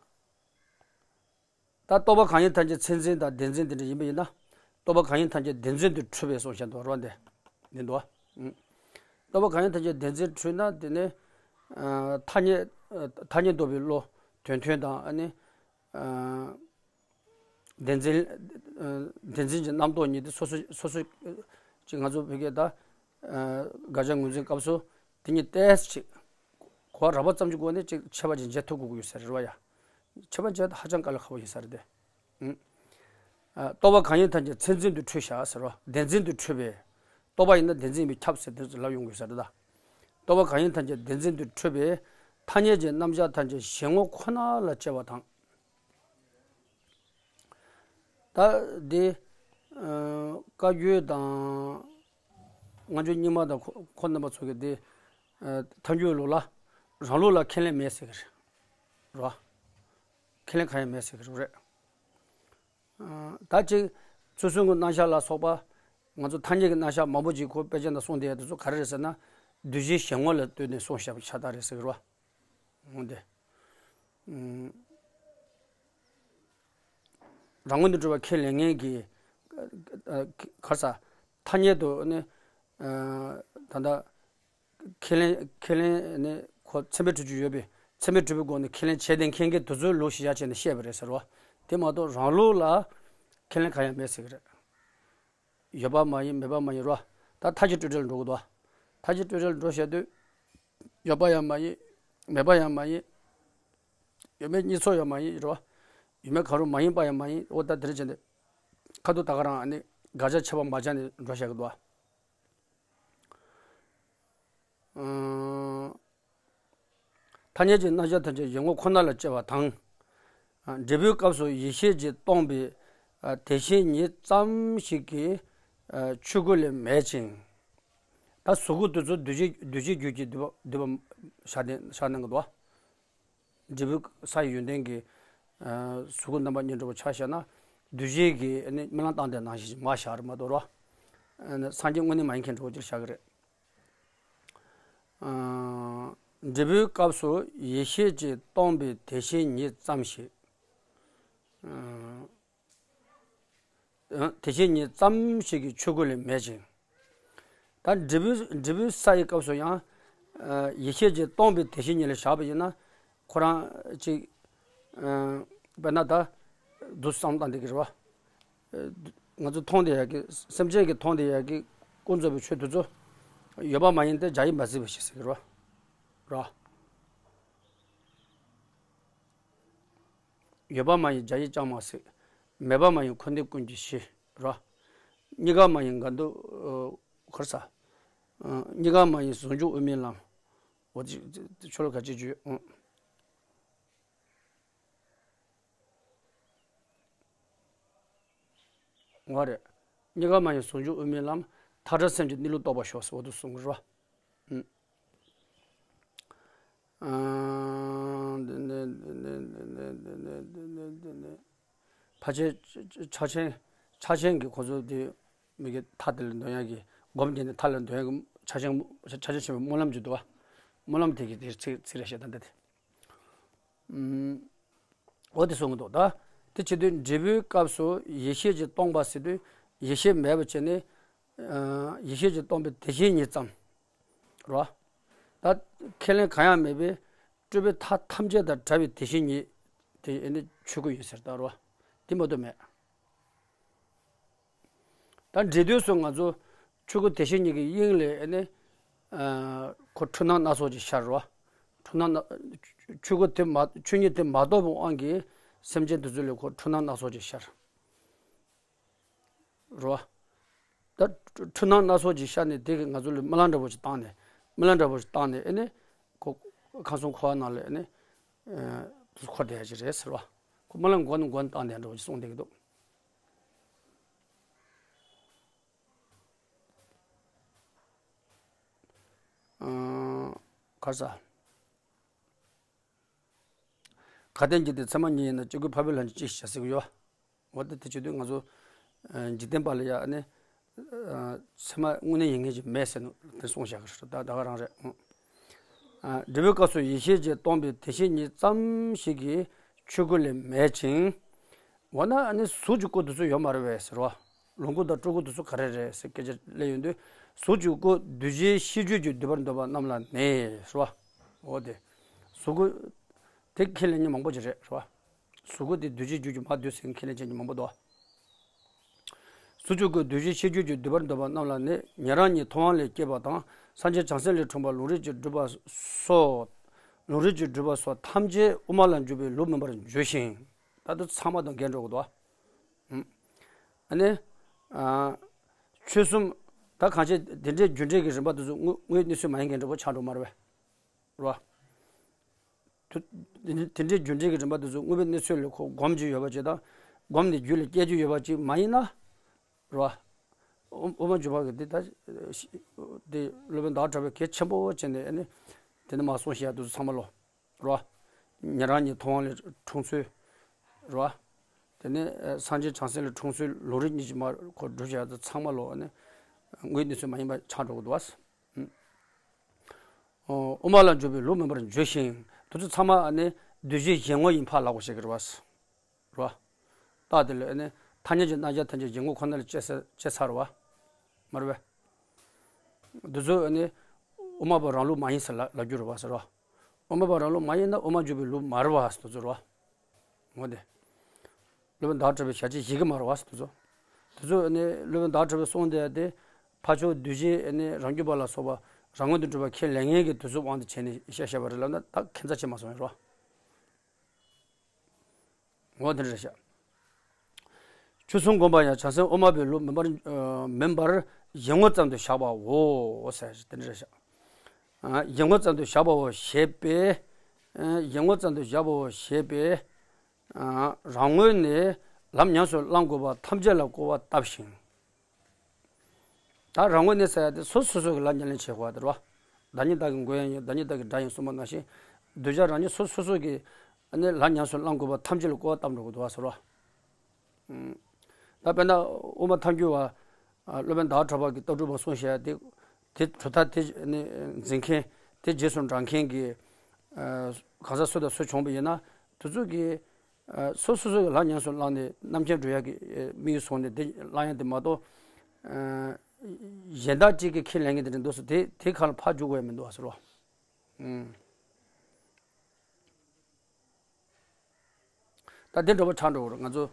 ད་རྟོག་པ་གང་ཡིན་ཐམས་ཅད་མཚན་འཛིན་དང་བདེན་འཛིན་དེ་འདྲ་ཡིན་པ་ཡིན་ན། རྟོག་པ་གང་ཡིན་ཐམས་ཅད་བདེན་འཛིན་དུ་འཁྲུལ་པས་གསུངས་བཞག་འདུག་རེད་བ། འདི་འདི་འདུག་བ། རྟོག་པ་གང་ཡིན་ཐམས་ཅད་བདེན་འཛིན་འཁྲུལ་ན་དེ་ནི། ཨ། ཐ་སྙད། ཨ། ཐ་སྙད་འདོགས་པའི་བློ་དོན་མཐུན་དང་ཨ་ནི། ཨ། བདེན་འཛིན། ཨ། བདེན་འཛིན་གྱི་རྣམ་རྟོག་གཉིས་དེ་སོ་སོ་སོ་སོ་ཅིག་ང་ཚོ་བོད་སྐད་ད། ཨ། དགག་བྱ་ངོས་འཛིན་སྐབས་སུ་དེ་གཉིས་ཏོག་ཙམ་ཅིག་གོ་བ་རགས་པ་ཙམ་གྱི་སྒོ་ནས་ཅིག་ཁྱད་པར་ཅིག་འབྱེད་ཐུབ་དགོས་ཀྱི་ཡོད་ས་རེད་བ་ཡ། ཁྱད་པར་འབྱེད་ད་ཧ་ཅང་དཀའ་ལས་ཁག་པོ་ཡིན་ས་རེད་དེ། ཨ། རྟོག་པ་གང་ཡིན་ཐམས་ཅད་མཚན་འཛིན་དུ་འཁྲུལ་བཞག་ཟེར་བ། བདེན་འཛིན་དུ་འཁྲུལ་པས། རྟོག་པ་ཡིན་ན་བདེན་འཛིན་ཡིན་པས་ཁྱབ་ཟེར་དེ་ཚོ་ལབ་ཡོང་དགོས་ས་རེད་ད། རྟོག་པ་གང་ཡིན་ཐམས་ཅད་བདེན་འཛིན་དུ་འཁྲུལ་པས། ཐ་སྙད་ཀྱི་རྣམ་གཞག་ཐམས་ཅད་གཞན་ངོ་ཁོ་ན་ལ་དཔྱད་པ་དང་། ད་འདི། ཨ། བཀའ་བརྒྱུད་དང་། སྔ་འགྱུར་རྙིང་མ་དང་ཁོ་ཁོ་རྣམ་པ་ཚོ་གི་འདི། ཨ། ཐལ་འགྱུར་ལུགས་ལ། རང་ལུགས་ལ་ཁས་ལེན་མེད་ཟེར་གི་རེད། རེད་བ། ཁས་ལེན་གང་ཡང་མེད་ཟེར་གི་རེད། ཨ། ད་ཅིག་ཚུལ་གསུམ་གྱི་རྣམ་གཞག་ལ་སོགས་པ། ང་ཚོ་ཐ་སྙད་ཀྱི་རྣམ་གཞག་མང་པོ་ཅིག་ཁོ་དཔེ་ཆ་ནང་གསུངས་བསྡད་ཡ་དེ་ཚོ་ག་རེ་རེད་ཟེར་ན། འདུ་བྱེད་གཞན་ངོ་ལ་ལྟོས་ནས་གསུངས་བཞག་པ་ཆགས་སྡང་རེད་ཟེར་གི་རེད་བ། འོང་སྟེ། ཨུམ། རང་ངོས་ནས་གྲུབ་པ་ཁས་ལེན་མཁན་གྱི། ཨ། ག་རེ་ཟ། ཐ་སྙད་དུ་ནི། ཨ། ད་ལྟ། ཁས་ལེན་ཁས་ལེན་ནི་ཁོ་ཚད་མས་གྲུབ་རྒྱུ་ཡོད་པས་ཚད་མས་གྲུབ་པའི་སྒོ་ནས་ཁས་ལེན་བྱས་ཏེ་མཁན་གྱི་དེ་ཚོའི་ལུགས་ཤིག་ཡ་བྱས་ནས་བཤད་པ་རེད་ཟེར་བ། དེ་མ་གཏོགས་རང་ལུགས་ལ་ཁས་ལེན་གང་ཡང་མེད་ཟེར་གི་རེད། ཡོད་པ་མ་ཡིན་མེད་པ་མ་ཡིན་རོ། ད་མཐའ་བཞི་སྤྲོས་བྲལ་འགྲོ་གི་འདུག་མཐའ་བཞི་སྤྲོས་བྲལ་འགྲོ་བྱས་དུས། ཡོད་པ་ཡང་མ་ཡིན། མེད་པ་ཡང་མ་ཡིན། ཡོད་མེད་གཉིས་ཚོགས་ཡང་མ་ཡིན་རོ། ཡོད་མེད་གང་རུང་མ་ཡིན་པ་ཡང་མ་ཡིན། འོ་ད་དེ་འདྲ་བྱས་ནས། ཁ་ཐུག་ད་ག་རང་ནི་དགག་བྱ་ཁྱད་པར་མ་སྦྱར་ནས་འགྲོ་བྱ་གི་འདུག་ཨང་། ཐ་སྙད་ཀྱི་རྣམ་གཞག་ཐམས་ཅད་གཞན་ངོ་ཁོ་ན་ལ་དཔྱད་པ་དང་། འབྲས་བུའི་སྐབས་སུ་ཡིད་ཤེས་ཀྱིས་སྟོང་པའི་དེ་བཞིན་ཉིད་ཙམ་ཞིག་གི་ཆོས་སྐུ་ལས་མེད་ཅིང་། ད་གཟུགས་སྐུ་དེ་ཚོ་འདུ་བྱེད་འདུ་བྱེད་རྒྱུད་ཀྱི་འདུས་པ་འདུས་པ་བཞག་ནས་བཞག་གནང་གི་འདུག་འབྲས་བུ་ས་ཡི་ཡོན་ཏན་གྱི། ཨ། གཟུགས་སྐུ་རྣམ་པ་གཉིས་འགྲོ་བ་ཆ་བཞག་ན། གདུལ་བྱའི་གི་ཨ་ནི་སྨོན་ལམ་བཏང་དེ་ནང་བཞིན་མ་བཞག་རེད་མ་གཏོགས་རོ། ཨ་ནི་སངས་རྒྱས་དངོས་གནས་མ་ཡིན་མཁན་འདྲ་བོ་ཅིག་བཞག་གི་རེད། ཨ། འབྲས་བུའི་སྐབས་སུ་ཡེ་ཤེས་ཀྱིས་སྟོང་པའི་དེ་བཞིན་ཉིད་ཙམ་ཞིག་ཨ། དེ་བཞིན་ཉིད་ཙམ་ཞིག་གིས་ཆོས་སྐུ་ལས་མེད་ཅིང་། ད་འབྲས་བུ་འབྲས་བུ་ས་ཡི་སྐབས་སུ་ཡང་ཡེ་ཤེས་ཀྱིས་སྟོང་པའི་དེ་བཞིན་ཉིད་ལ་བཞག་པ་ཡིན་ན། ཁོ་རང་ཅིག་དཔེར་ན་ད་འདུག་བསམ་བཏང་བསྡད་ཀྱི་རེད་བ། ང་ཚོ་མཐོང་བསྡད་ཡག་གི་སེམས་ཅན་གྱིས་མཐོང་བསྡད་ཡག་གི་ཀུན་རྫོབ་པའི་ཆོས་དེ་ཚོ་ཡོད་པ་མ་ཡིན་ཏེ་བྱ་ཡིས་མ་གཟིགས་པ་ཞིག་ཟེར་གྱི་རེད་བ། ར། ཡོད་པ་མ་ཡིན་བྱ་ཡིས་ཀྱང་མ་གཟིགས། མེད་པ་མ་ཡིན་འཁོར་འདས་ཀུན་གྱི་གཞི། ར། གཉིས་ཀ་མ་ཡིན་འགལ་འདུ། ཁར་ས། གཉིས་ཀ་མ་ཡིན་ཟུང་འཇུག་དབུ་མའི་ལམ། འོ་དེ་ཆོ་ལོ་ག་ཅི་བརྗོད། ང་རེད། གཉིས་ཀ་མ་ཡིན་ཟུང་འཇུག་དབུ་མའི་ལམ། ཐག་བྲལ་སེམས་ཀྱི་གནས་ལུགས་རྟོགས་པར་ཤོག་ཟེར་བ་དུ་གསུངས་རོ། ཕལ་ཆེར་ཕྱག་ཆེན་ཕྱག་ཆེན་གྱི་ཁོ་ཚོ་དེ་མི་གི་མཐའ་དེ་ལ་འདོན་ཡག་གི་སྒོམ་དེ་ནི་མཐའ་ལ་འདོན་ཡག་གི་ཕྱག་ཆེན་ཕྱག་ཆེན་ཆེན་པོའི་སྨོན་ལམ་གྱི་འདུག་བ། སྨོན་ལམ་དེ་གི་དེ་ཚིག་ཚིག་རེ་བཤད་ད་འདི་དེ། འོ་དེ་གསུང་གི་འདུག་ད་དེ་བྱེད་དུས་འབྲས་བུའི་སྐབས་སུ་ཡེ་ཤེས་ཀྱིས་སྟོང་པ་ཟེར་དུས་ཡེ་ཤེས་མེད་པ་བྱས་ནས་ཡེ་ཤེས་ཀྱིས་སྟོང་པའི་དེ་བཞིན་ཉིད་ཙམ་རོ། ད་ཁས་ལེན་གང་ཡང་མེད་པའི་སྤྲོས་པའི་མཐའ་ཐམས་ཅད་དང་བྲལ་བའི་དེ་བཞིན་ཉིད་དེ་ཨེ་ནི་ཆོས་སྐུ་ཡིན་ཟེར་ད་རོ། དེ་མ་གཏོགས་མེད། ད་འབྲས་དུས་སུ་ང་ཚོ་ཆོས་སྐུ་དེ་བཞིན་ཉིད་ཀྱི་དབྱིངས་ལས་ཨེ་ནི། ཁོ་འཁྲུལ་སྣང་སྣ་ཚོགས་ཀྱིས་ཤར་རོ། འཁྲུལ་སྣང་སྣ་ཆོས་སྐུ་དེ་མ་ཆོས་ཉིད་དེ་མ་རྟོགས་པའི་དབང་གིས་སེམས་ཅན་དེ་ཚོ་ལས་ཁོ་འཁྲུལ་སྣང་སྣ་ཚོགས་ཀྱིས་ཤར་རོ། ད་འཁྲུལ་སྣང་སྣ་ཚོགས་ཀྱིས་ཤར་ནས་དེ་གིས་ང་ཚོ་ལ་རྨི་ལམ་འདྲ་པོ་ཞིག་བཏང་ནས་རྨི་ལམ་འདྲ་པོ་ཞིག་བཏང་ནས་ཨེ་ནི། ཁོ་ཁམས་གསུམ་འཁོར་བ་ནང་ལ་ཨེ་ནི། འཁོར་བསྡད་ཡ་ཅིག་རེད་ཟེར་བ། ཁོ་རྨི་ལམ་མགོ་ནས་མགོ་ནས་བཏང་བསྡད་འདྲ་པོ་ཞིག་གསུངས་བསྡད་ཀྱི་འདུག་གར་ས། ག་དེ་འཇིག་རྟེན་ཚད་མ་ཉིད་ཡིན་ན་སྐྱེ་དགུའི་འཕགས་པའི་ལྷ་ནི་ཅི་ཞིག་བྱ་ཟེར་གྱི་ཡོད། འོ་ད་དེ་བྱེད་དུས་ང་ཚོ་འཇིག་རྟེན་པ་ལ་ཡ་ནི་ཚད་མ་དངོས་གནས་ཡིན་མཁན་ཅིག་མེད་ཟེར་ནས་དེ་གསུངས་བཞག་གི་རེད། ད་ད་ག་རང་རེད། འབྲས་བུའི་སྐབས་སུ་ཡེ་ཤེས་ཀྱིས་སྟོང་པའི་དེ་བཞིན་ཉིད་ཙམ་ཞིག་གིས་ཆོས་སྐུ་ལས་མེད་ཅིང་། འོ་ན་ཨ་ནི་གཟུགས་ཀྱི་སྐུ་དེ་ཚོ་ཡོད་མ་རེད་པས་ཟེར་བ། ལོངས་སྐུ་དང་སྤྲུལ་སྐུ་དེ་ཚོ་ག་རེ་རེད་ཟེར་སྐད་ཆ་སླེབས་ཡོང་དུས། གཟུགས་ཀྱི་སྐུ་གདུལ་བྱའི་ཤེས་བརྗོད་ཀྱིས་བསྡུས་པར་འདོད་པ་རྣམས་ལ་ནི་ཟེར་བ། འོ་དེ། གཟུགས་སྐུ་དེ་ཁས་ལེན་མཁན་མང་པོ་ཅིག་རེད་ཟེར་བ། གཟུགས་སྐུ་དེ་གདུལ་བྱའི་རྒྱུད་ཀྱི་མ་འདུས་ཟེར་མཁན་ཁས་ལེན་བྱེད་མཁན་མང་པོ་འདུག་གཟུགས་ཀྱི་སྐུ་གདུལ་བྱའི་ཤེས་བརྗོད་ཀྱིས་བསྡུས་པར་འདོད་པ་རྣམས་ལ་ནི་ཉན་རང་གཉིས་ཐུབ་དབང་ལས་སྐྱེས་པ་དང་སངས་རྒྱས་བྱང་སེམས་ལས་འཁྲུངས་པ་ལུང་རིགས་ཀྱིས་བསྒྲུབས་པ་སོགས། ལུང་རིགས་ཀྱིས་བསྒྲུབས་པ་སོགས་ཐམས་ཅད་དབུ་མ་ལ་འཇུག་པའི་ལུགས་མིན་པར་འགྱུར་ཞིང་། ད་དུ་ཚང་མ་དང་འགལ་འགྲོ་གི་འདུག་ཨ་ནི། ཆོས་གསུམ། ད་གང་ཅི་དེ་འདྲའི་རྒྱུ་འབྲས་ཀྱི་རིམ་པ་དེ་ཚོ་དངོས་དངོས་གནས་ཚུལ་མ་ཡིན་མཁན་འདྲ་པོ་ཆགས་འགྲོ་མ་རེད་པས། རོ། དེ་དེ་འདྲའི་རྒྱུ་འབྲས་ཀྱི་རིམ་པ་དེ་ཚོ་དངོས་པོའི་གནས་ཚུལ་ལ་ཁོ་སྒོམ་གྱི་ཡོད་པ་ཅིག་དང་། སྒོམ་ནས་རྒྱུད་ལ་སྐྱེ་རྒྱུ་ཡོད་པ་ཅིག་མ་ཡིན་ན། རོ། དབུ་དབུ་མ་འཇུག་པ་གི་འདི་ད་འདི་སློབ་དཔོན་ཟླ་བ་གྲགས་པས་གལ་ཆེན་པོ་བྱས་ནས་ཨ་ནི་དེ་ནི་མ་གསུངས་ཤིག་ཡ་དེ་ཚོ་ཚང་མ་ལོ། རོ། ཉན་རང་གཉིས་ཐུབ་དབང་ལས་འཁྲུངས་ཚུལ། རོ། དེ་ནས་སངས་རྒྱས་བྱང་སེམས་ལས་འཁྲུངས་ཚུལ་ལུང་རིགས་གཉིས་ཀྱིས་མར་ཁོ་སྒྲུབ་བྱ་དེ་ཚང་མ་ལོ་ཨ་ནི། དངོས་གནས་ཚུལ་མ་ཡིན་པ་ཆགས་འགྲོ་གི་འདུག་བ། དབུ་མ་ལ་འཇུག་པའི་ལུགས་མིན་པར་འགྱུར་ཞིང་དེ་ཚོ་ཚང་མ་ཨ་ནི་གདུལ་བྱའི་གཞན་ངོ་ཡིན་ཕར་ལབ་དགོས་ཤེས་ཀྱི་རེད་བ། རོ། རྟགས་དེ་ལ་ཨ་ནི་ཐ་སྙད་ཀྱི་རྣམ་གཞག་ཐམས་ཅད་གཞན་ངོ་ཁོ་ན་ལ་སྐྱེ་ས་སྐྱེ་ས་རེད་བ། མ་རེད་བས། འདི་ཚོ་ཨ་ནི་དབུ་མ་པ་རང་ལུགས་མ་ཡིན་ཟེར་ལབ་ལབ་རྒྱུ་རེད་བ་ཟེར་རོ། དབུ་མ་པ་རང་ལུགས་མ་ཡིན་ན་དབུ་མ་འཇུག་པའི་ལུགས་མ་རེད་བ་ཟེར་དེ་ཚོ་རེད་བ། འོ་དེ། སློབ་དཔོན་ཟླ་བ་གྲགས་པའི་ཞལ་ཆད་ཞིག་གི་མ་རེད་བ་ཟེར་དེ་ཚོ། དེ་ཚོ་ཨ་ནི་སློབ་དཔོན་ཟླ་བ་གྲགས་པས་གསུངས་བསྡད་ཡ་དེ། ཕར་ཕྱོགས་གདུལ་བྱའི་ཨ་ནི་རང་རྒྱུད་པ་ལ་སོགས་པ་རང་ངོས་དུ་གྲུབ་པ་ཁས་ལེན་མཁན་གྱི་དེ་ཚོའི་དབང་དུ་བྱས་ནས་བཤད་བཤད་པ་རེད་ལབ་ན་ད་ཁྱད་མཚར་ཆེ་མ་སོང་ཡ་རོ། འོ་དེ་འདྲ་བཤད། ཆོས་གསུམ་བསྒོམ་པ་ཡང་བྱང་སེམས་དབུ་མ་པའི་ལུགས་མིན་པར་མིན་པར་གཞན་ངོ་ཙམ་དུ་བཞག་པའོ་ཟེར་དེ་འདྲ་བཤད། གཞན་ངོ་ཙམ་དུ་བཞག་པའོ་ཞེས་པས། གཞན་ངོ་ཙམ་དུ་བཞག་པའོ་ཞེས་པས། རང་ངོས་ནས་ལམ་ཉམས་སུ་བླང་དགོས་པ་ཐམས་ཅད་ལ་སྐུར་བ་བཏབ་ཤིང་། ད་རང་ངོས་ནས་ཟེར་ཡ་དེ་སོ་སོ་སོ་གི་ལམ་ཉམས་ལེན་བྱེད་དགོས་པ་དེ་རེད་བ། བདག་ཉིད་བདག་གི་མགོན་ཡང་ཡིན། བདག་ཉིད་བདག་གི་དགྲ་ཡང་གསུངས་པ་ནང་བཞིན། གདུལ་བྱ་རང་ཉིད་སོ་སོ་སོ་གི་ཨ་ནི་ལམ་ཉམས་སུ་བླང་དགོས་པ་ཐམས་ཅད་ལ་སྐུར་བ་བཏབ་འགྲོ་དགོས་འདུག་བ་ཟེར་བ། ད་དཔེར་ན་དབུ་མ་ཐལ་འགྱུར་བ། ཨ། སློབ་དཔོན་ཟླ་བ་གྲགས་པ་གི་ལྟ་གྲུབ་པ་གསུངས་བཞག་དེ། དེ་གྲུབ་མཐའ་དེ་ནི་འཛིན་མཁན། དེ་རྗེས་སུ་འབྲང་མཁན་གྱི། ཨ། གང་ཟག་སུ་དང་སུ་བྱུང་བ་ཡིན་ན་དེ་ཚོ་གི། ཨ། སོ་སོ་སོ་གི་ལག་ཉམས་སུ་བླངས་ནས་རྣམ་མཁྱེན་སྒྲུབ་ཡག་གི། ཨ། དམིགས་ཡུལ་བཟུང་ནས་དེ་བླང་ཡག་དེ་མ་གཏོགས། ཨ། གཞན་དག་ཅིག་གིས་ཁས་ལེན་མཁན་དེ་འདྲ་འདུག་ཟེར། དེ་དེ་ཁ་ལ་ཕར་འཇུག་དགོས་ཡ་མི་འདུག་ཨ་ཟེར་བ། ཨུམ། ད་དེ་འདྲ་པོ་ཆགས་འགྲོ་བར་ང་ཚོ།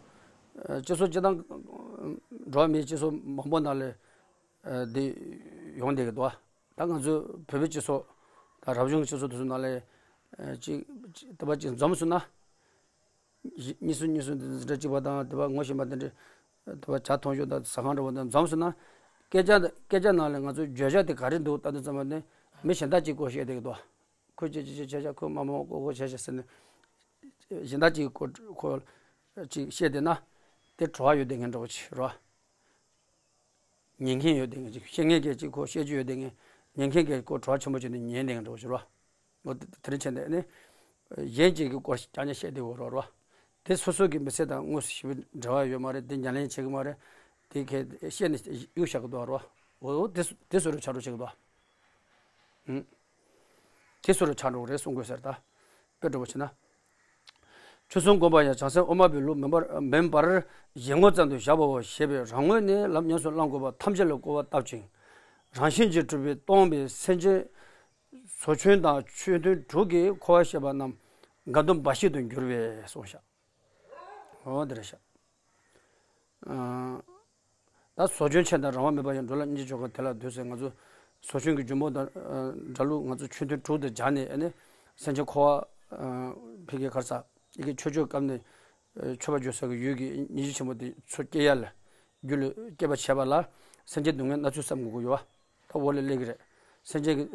ཨ། སྤྱི་ཚོགས་སྤྱི་བཏང་། འགྲོ་བ་མིའི་སྤྱི་ཚོགས་མང་པོ་ནང་ལ། ཨ། འདི་ཡོང་བསྡད་ཀྱི་འདུག་ད་ང་ཚོ་བོད་པའི་སྤྱི་ཚོགས་དང་རབ་བྱུང་གི་སྤྱི་ཚོགས་དེ་ཚོ་ནང་ལ། ཨ། གཅིག་གཅིག་དེ་པ་གཅིག་འཛོམས་སོང་ན། གཉིས་སུ་གཉིས་སུ་འདི་འདྲ་གཅིག་པ་དང་དེ་པ་ངོ་ཤེས་པ་དེ་འདྲ། དེ་པ་ཇ་འཐུང་ཞོག་དང་ཟ་ཁང་འདྲ་པོ་དང་འཛོམས་སོང་ན། སྐད་ཆ་སྐད་ཆ་ནང་ལ་ང་ཚོ་བརྗོད་བྱ་དེ་ག་རེ་འདུག་ལྟ་དུས་ཙམ་པ་ནི་མི་གཞན་དག་ཅིག་སྐོར་བཤད་བསྡད་ཀྱི་འདུག་ཁོས་ཅི་ཅི་ཅི་བྱས་བྱས། ཁོས་མ་མ་མ་ཀོ་ཀོ་བྱས་བྱས་ཟེར་ནས་གཞན་དག་ཅིག་གི་སྐོར་ཁོ་ཅིག་བཤད་བསྡད་ན་དེ་བྲོ་བ་ཡོད་བསྡད་མཁན་འདྲ་པོ་ཅིག་རེད་བ། ཉན་མཁན་ཡོད་བསྡད་མཁན་ཅིག་བཤད་མཁན་གྱིས་ཅིག་ཁོ་བཤད་རྒྱུ་ཡོད་བསྡད་མཁན། ཉན་མཁན་གྱིས་ཁོ་བྲོ་བ་ཆེན་པོ་བྱས་ནས་ཉན་བསྡད་མཁན་འདྲ་པོ་ཅིག་རེད་བ། འོ་དེ་དེ་རིང་ཆེན་དེ་ནི་གཞན་གཅིག་གི་སྐོར་རྐྱང་རྐྱང་བཤད་བསྡད་ཡོད་རེད་བ། དེ་སོ་སོ་གི་མི་ཚེ་དང་དངོས་སུ་ཞེ་པོ་འབྲེལ་བ་ཡོད་མ་རེད། དེ་ཉམས་ལེན་བྱེད་ཀྱི་མ་རེད། དེ་གས་བཤད་ནས་གཡུག་བཞག་གི་འདུག་རེད་བ། འོ་དེ་དེ་བཟོ་འདྲ་ཆགས་འགྲོ་བྱེད་ཀྱི་འདུག་ཨུམ། དེ་བཟོ་འདྲ་ཆགས་འགྲོ་གི་རེད་གསུང་དགོས་ཟེར། ད་དཔེ་འདྲ་པོ་བྱས་ན། ཆོས་གསུམ་སྒོམ་པ་ཡང་བྱང་སེམས་དབུ་མ་པའི་ལུགས་མིན་པར་མིན་པར་གཞན་ངོ་ཙམ་དུ་བཞག་པའོ་ཞེས་པས། རང་ངོས་ནས་ལམ་ཉམས་སུ་བླང་དགོས་པ་ཐམས་ཅད་ལ་སྐུར་བ་བཏབ་ཅིང་། རང་བཞིན་གྱིས་གྲུབ་པའི་སྟོང་པའི་སེམས་ཅན་ཟོ་ཆུན་དང་ཆོས་མཐུན་དྲུག་གི་འཁོར་བར་བཤད་པ་རྣམས་དགའ་འདུན་འབའ་ཞིག་ཏུ་འགྱུར་བས་གསུངས་ཤག་འོ་དེ་རེད་ཤག་ཨ། ད་ཟོ་ཆུན་ཆེ་དང་རང་དབང་མེད་པ་ཡང་འགྲོ་ལ་སྙིང་རྗེ་ཆོག་ག་དེ་ལ་འདུག་ཟེར། ང་ཚོ་ཟོ་ཆུན་གྱི་རྒྱུ་མོ་དང་འདྲ་ལུགས་ང་ཚོ་ཆོས་མཐུན་དྲུག་དང་སྦྱར་ནས་ཨ་ནི་སེམས་ཅན་འཁོར་བ་ཕི་གའི་གར་ས་ཡི་གེ་ཆོས་སྤྱོད་སྐབས་ནས་མཆོད་པ་བརྗོད་ས་གི་ཡུལ་གྱི་སྙིང་རྗེ་ཆེན་པོ་དེ་ཚོ་སྐྱེ་ཡ་ལ་རྒྱུད་ལ་སྐྱེ་བ་བྱས་པ་ལ་སེམས་ཅན་སྡུག་བསྔལ་མནར་ཚུལ་བསམ་དགོས་ཀྱི་ཡོད་བ། ད་འོག་ལ་སླེབས་ཀྱི་རེད། སེམས་ཅན་གྱི་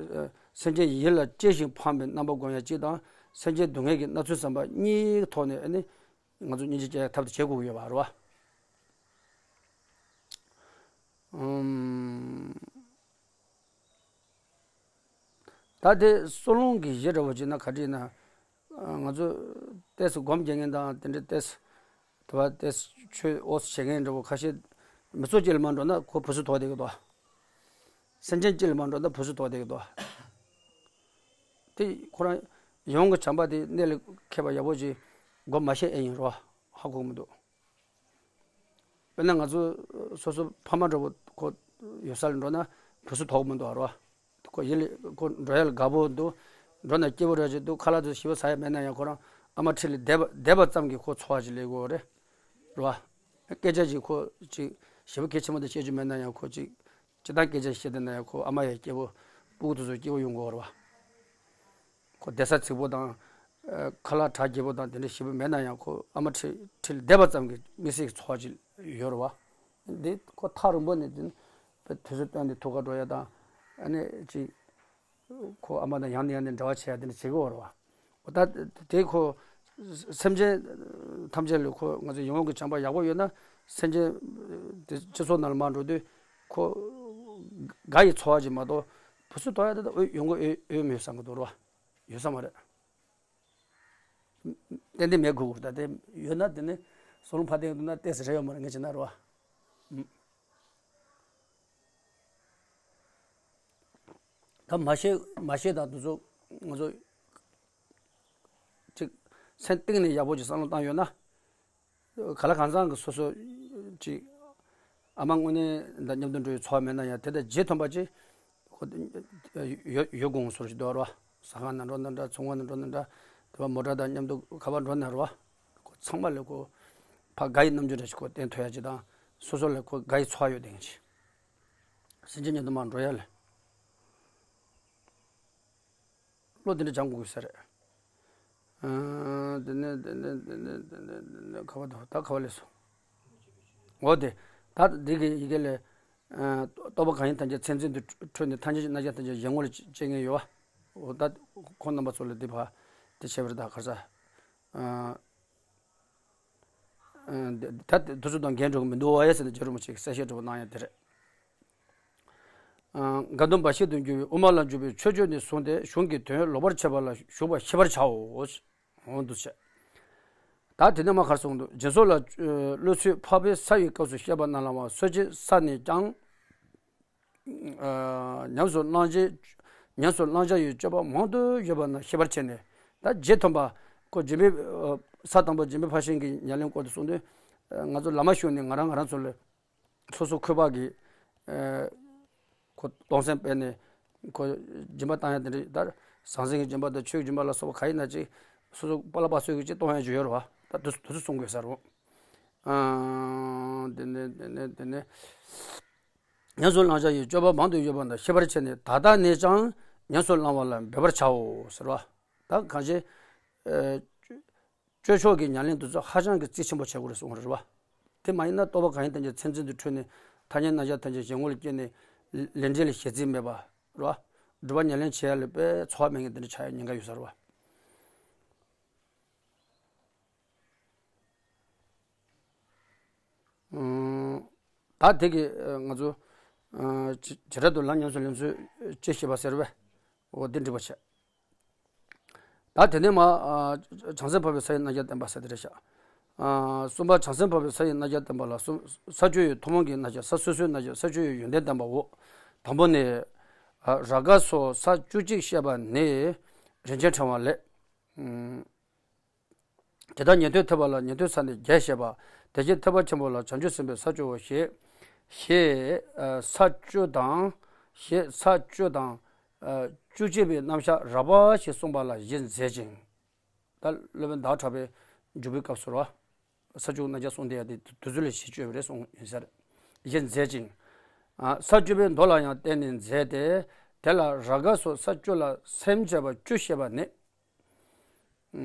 སེམས་ཅན་ཡིད་ལ་སྐྱེ་ཞིང་ཕངས་པའི་རྣམ་པ་སྒོམ་ཡ་གཅིག་དང་སེམས་ཅན་སྡུག་བསྔལ་གྱི་མནར་ཚུལ་བསམ་པ་གཉིས་ཐོག་ནས་ཨ་ནི། ང་ཚོ་སྙིང་རྗེ་སྐྱེ་ཡག་ཐབས་དེ་བྱེད་དགོས་ཀྱི་ཡོད་པ་རེད་བ། ཨུམ། ད་དེ་གསོ་རླུང་གི་གཞི་འདྲ་བོ་བྱས་ན་ག་འདྲ་ཡིན་ན། ང་ཚོ་ཏོག་ཙམ་སྒོམ་རྒྱག་མཁན་དང་དེ་འདྲ་ཏོག་ཙམ་དེ་བ་ཏོག་ཙམ་ཆོས་འོ་བྱེད་མཁན་འདྲ་བོ་ཁ་ཤས་མི་ཚོགས་གཅིག་ལ་མ་འགྲོ་ན་ཁོ་བུ་སུ་དོག་བསྡད་ཀྱི་འདུག་སེམས་ཅན་གཅིག་ལ་མ་འགྲོ་ན་བུ་སུ་དོག་བསྡད་ཀྱི་འདུག་དེ་ཁོ་རང་ཡོངས་ཀྱི་བྱམས་པ་དེ་གནད་ལ་འཁེལ་བ་ཡག་པོ་ཅིག་སྒོམ་མ་ཤེས་ཨེ་ཡིན་རོ། ཧ་གོ་མི་འདུག་དཔེར་ན་ང་ཚོ་སོ་སོ་ཕ་མ་འདྲ་བོ་ཁོ་ཡོད་ས་ལ་འགྲོ་ན་བུ་སུ་དོག་མི་འདུག་རོ། ཁོ་ཡིད་ལ་ཁོ་འགྲོ་ཡ་ལ་དགའ་པོ་འདུག་འགྲོ་ན་སྐྱིད་པོ་རེད་ཅིག་འདུག་ཁ་ལག་དུ་ཞིབ་པ་ཟ་ཡ་མེད་ན་ཡང་ཁོ་རང་ཨ་མ་ཁྲིད་ལ་བསྡད་པ་བསྡད་པ་ཙམ་གྱིས་ཁོ་འཚོ་བ་ཅིག་ལས་དགོས་རེད། རོ། སྐད་ཆ་ཅིག་ཁོ་ཅིག་ཞེ་པོ་གལ་ཆེན་པོ་དེ་བཤད་རྒྱུ་མེད་ན་ཡང་ཁོ་ཅིག་སྤྱིར་བཏང་སྐད་ཆ་བཤད་བསྡད་ན་ཡང་ཁོ་ཨ་མ་ཡ་སྐྱིད་པོ་སྤུ་གུ་དེ་ཚོ་སྐྱིད་པོ་ཡོང་དགོས་རེད་བ། ཁོ་བསྡད་ས་ཚིག་པོ་དང་། ཨ། ཁ་ལག་གྲ་རྒྱས་པོ་དང་དེ་འདྲ་ཞེ་པོ་མེད་ན་ཡང་ཁོ་ཨ་མ་ཁྲིད་ཁྲིད་ལ་བསྡད་པ་ཙམ་གྱིས་དམིགས་བསལ་གྱི་འཚོ་བ་ཅིག་ཡོད་རེད་བ། འདི་ཁོ་ཐག་རིང་པོ་ནས་དེ་ནི་དུས་ཚོད་བཏོན་ཏེ་ཐུག་ག་འགྲོ་ཡ་དང་། ཨ་ནི་ཅིག་ཁོ་ཨ་མ་དང་ཡང་ནས་ཡང་ནས་འབྲེལ་བ་བྱེད་ཡ་དེ་འདྲ་བྱེད་ཀྱི་ཡོད་རེད་བ། འོ་ད་དེ་ཁོ་སེམས་ཅན་ཐམས་ཅད་ལ་ཁོ་ང་ཚོ་ཡིད་འོང་གི་བྱམས་པ་ཡག་པོ་ཡོད་ན་སེམས་ཅན་དེ་སྤྱི་ཚོགས་ནང་ལ་མར་འགྲོ་དུས་ཁོ་དགའ་ཡི་འཚོ་བ་ཅིག་མ་གཏོགས་བུ་སུ་དོག་ཡ་དེ་ད་འོས་ཡོང་གི་འོས་འོས་མེད་བསམ་གི་འདུག་རེད་བ། ཡོད་ས་མ་རེད། ཏན་ཏན་མེད་དགོས་ཀྱི་རེད། ད་དེ་ཡོད་ན་དེ་ནི་གསོ་རླུང་འཕར་བསྡད་འདུག་ན་ཏོག་ཙམ་རེ་ཡོད་མ་རེད་ངས་བྱས་ན་རེད་བ། ད་མ་ཤེས་མ་ཤེས་དང་དེ་ཚོ་ང་ཚོ་ཅིག་སེམས་གཏིང་ནས་ཡག་པོ་ཅིག་བསམ་བློ་བཏང་ཡོད་ན། ག་ལ་གང་འཚམ་གྱི་སོ་སོ་ཅིག་ཨ་མ་དངོས་གནས་དང་མཉམ་དུ་འགྲོ་བའི་ཚོར་བ་མེད་ན་ཡང་དེ་དང་རྗེས་མཐུན་པ་ཅིག་ཁོ་ཡོད་ཡོད་དགོངས་སོར་ཞིག་འདུག་རོ། ཟ་ཁང་ནང་འགྲོ་ན་འདྲ། ཚོང་ཁང་ནང་འགྲོ་ན་འདྲ། དེ་བ་མོ་ཊ་དང་མཉམ་དུ་ག་པར་འགྲོ་ན་རོ། ཁོ་ཚང་མ་ལ་ཁོ་ཕ་དགའ་ཡི་རྣམ་འགྱུར་འདྲ་ཞིག་ཁོ་བསྟན་ཐུབ་ཡ་ཅིག་དང་སོ་སོ་ལ་ཁོ་དགའ་ཡི་ཚོར་བ་ཡོད་དེ་ཅིག་སེམས་ཅན་མཉམ་དུ་མར་འགྲོ་ཡ་ལ། བློ་དེ་འདྲ་སྦྱང་དགོས་ཀྱི་ས་རེད། ཨ། དེ་ནས་དེ་ནས་དེ་ནས་དེ་ནས་དེ་ནས་ག་བ་དང་ད་ག་བ་ལས་སོ། འོ་དེ། ད་འདི་གི་ཡི་གེ་ལས། ཨ། རྟོག་པ་གང་ཡིན་ཐམས་ཅད་མཚན་མཚོན་དུ་འཕྲོས་ནས་ཐམས་ཅད་ཀྱི་རྣམ་གཞག་ཐམས་ཅད་གཞན་ངོ་ལ་སྐྱེ་ངེས་ཡོད་བ། འོ་ད་ཁོང་རྣམ་པ་ཚོ་ལ་འདི་བ་དེ་བྱས་པ་རེད། ད་ག་རེ་ཟ། ཨ། ད་དུས་ཚོད་དང་འགལ་འགྲོ་གི་མི་འདུག་ཨེ་ཟེར་ནས་རྗེ་རིན་པོ་ཆེ་གིས་གསལ་བཤད་འདྲ་པོ་གནང་ཡ་དེ་རེད། དགའ་འདུན་འབའ་ཞིག་ཏུ་འགྱུར་བའི་དབུ་མ་ལ་འཇུག་པའི་མཆོད་བརྗོད་ནས་བཟུང་སྟེ་གཞུང་གི་དོན་ལོག་པར་འཆད་པ་ལ་ཞུགས་པ་ཤེས་པར་བྱའོ། འོ་འདུག་སེ། ད་དེ་ནས་མར་ག་རེ་གསུངས་འདུག་སྦྱིན་སོགས་ལ་བློ་ཚོད་འཕགས་པའི་ས་ཡི་སྐབས་སུ་བཤད་པ་རྣམས་ལ་བ་སོ་སྐྱེའི་ས་ནས་ཀྱང་། ཉམས་སུ་བླང་བྱའི་ཉམས་སུ་བླང་བྱ་ཡི་སྤྱོད་པ་མང་དུ་ཡོད་པ་རྣམས་ཤེས་པར་བྱས་ནས། ད་རྗེ་ཐོན་པ་ཁོ་སྦྱིན་པའི་ས་དང་པོ་སྦྱིན་པའི་ཕར་ཕྱིན་གྱི་ཉམས་ལེན་སྐོར་དུ་གསུངས་དུས། ང་ཚོ་བླ་མ་ཞུགས་ནས་ང་རང་ང་རང་ཚོ་ལ་སོ་སོ་འཁོས་པ་གི་ཁོ་གཏོང་སེམས་སྤེལ་ནས་ཁོ་སྦྱིན་པ་བཏང་ཡ་དེ་འདྲ། ད་ཟང་ཟིང་གི་སྦྱིན་པ་དང་ཆོས་ཀྱི་སྦྱིན་པ་ལ་སོགས་པ་ག་ཡིན་ན་ཅིག་སོ་སོ་པ་ལགས་པ་སོས་ཀྱི་ཅིག་གཏོང་ཡ་ཅིག་ཡོད་རེད་བ། ད་དུ་དུ་ཚོད་གསུང་དགོས་ས་རེད། དེ་ནས་དེ་ནས་དེ་ནས་ཉམས་སུ་བླང་བྱ་ཡི་སྤྱོད་པ་མང་དུ་ཡོད་པ་འདི་ཤེས་པར་བྱས་ནས། ད་ལྟ་ནས་ཀྱང་ཉམས་སུ་བླང་བ་ལ་འབད་པར་བྱའོ་ཟེར་བ། ད་གང་ཅི། སྤྱོད་ཕྱོགས་ཀྱི་ཉམས་ལེན་དེ་ཚོ་ཧ་ཅང་གི་རྩིས་ཆེན་པོ་བྱེད་དགོས་རེད་གསུངས་རེད་བ། དེ་མ་ཡིན་ན་རྟོགས་པ་གང་ཡིན་ཐམས་ཅད་མཚན་འཛིན་དུ་འཁྲུལ་ནས་ཐ་སྙད་རྣམ་གཞག་ཐམས་ཅད་གཞན་ངོ་ལ་སྐྱེས་ནས་ལས་འབྲས་ལ་གཞི་རྩིས་མེད་པ་རེད་བ། སྒྲུབ་པ་ཉམས་ལེན་བྱེད་ཡ་ལ་དཔེ་འཚོ་བ་མེད་མཁན་དེ་འདྲ་ཆགས་ཡ་ཉེན་ཁ་ཡོད་ས་རེད་བ། ད་དེ་གི་ང་ཚོ་བྱེ་བྲག་ཏུ་ལམ་ཉམས་སུ་ལེན་ཚུལ་དཔྱད་ཤེས་པ་ཟེར་བས། འོ་འདི་འགྲིག་པ་བྱས། ད་དེ་ནས་མ། བྱང་སེམས་འཕགས་པའི་ས་ཡི་རྣམ་གཞག་བསྟན་པ་ཟེར་དེ་རེད་ཤག་གསུམ་པ་བྱང་སེམས་འཕགས་པའི་ས་ཡི་རྣམ་གཞག་བསྟན་པ་ལ་གསུམ། ས་བཅུ་ཡི་ཐུན་མོང་གི་རྣམ་གཞག་ས་སོ་སོའི་རྣམ་གཞག་ས་བཅུ་ཡི་ཡོན་ཏན་བསྟན་པའོ། དང་པོ་ནི། རཱ་ག་སོགས་ས་བཅུ་གཅིག་བཤད་པ་ནི། རིན་ཆེན་ཕྲེང་བ་ལས། དེ་ལྟར་ཉན་ཐོས་ཐེག་པ་ལ་ཉན་ཐོས་ས་ནི་བརྒྱད་བཤད་པ། དེ་བཞིན་ཐེག་པ་ཆེན་པོ་ལ་བྱང་ཆུབ་སེམས་དཔའི་ས་བཅུའོ་ཞེས། ཞེས་ས་བཅུ་དང་། ཞེས་ས་བཅུ་དང་། བཅུ་གཅིག་པའི་རྣམ་གཞག་རགས་པ་ཞིག་གསུངས་པ་ལ་གཞི་མཛད་ཅིང་། ད་སློབ་དཔོན་ཟླ་བ་གྲགས་པའི་འཇུག་པའི་སྐབས་སུ་རོ། ས་བཅུ་རྣམ་གཞག་གསུངས་དེ་ཡང་དེ་དུས་ཚོད་ལ་གཞི་བཅོལ་བ་རེད་གསུངས་ཡིན་ས་རེད། གཞི་མཛད་ཅིང་། ས་བཅུ་པའི་མདོ་ལ་ཡང་བརྟེན་ནས་མཛད་དེ། དེ་ལ་རཱ་ག་སོགས་ས་བཅུ་ལ་སེམས་བསྐྱེད་པ་བཅུ་བཤད་པ་ནི།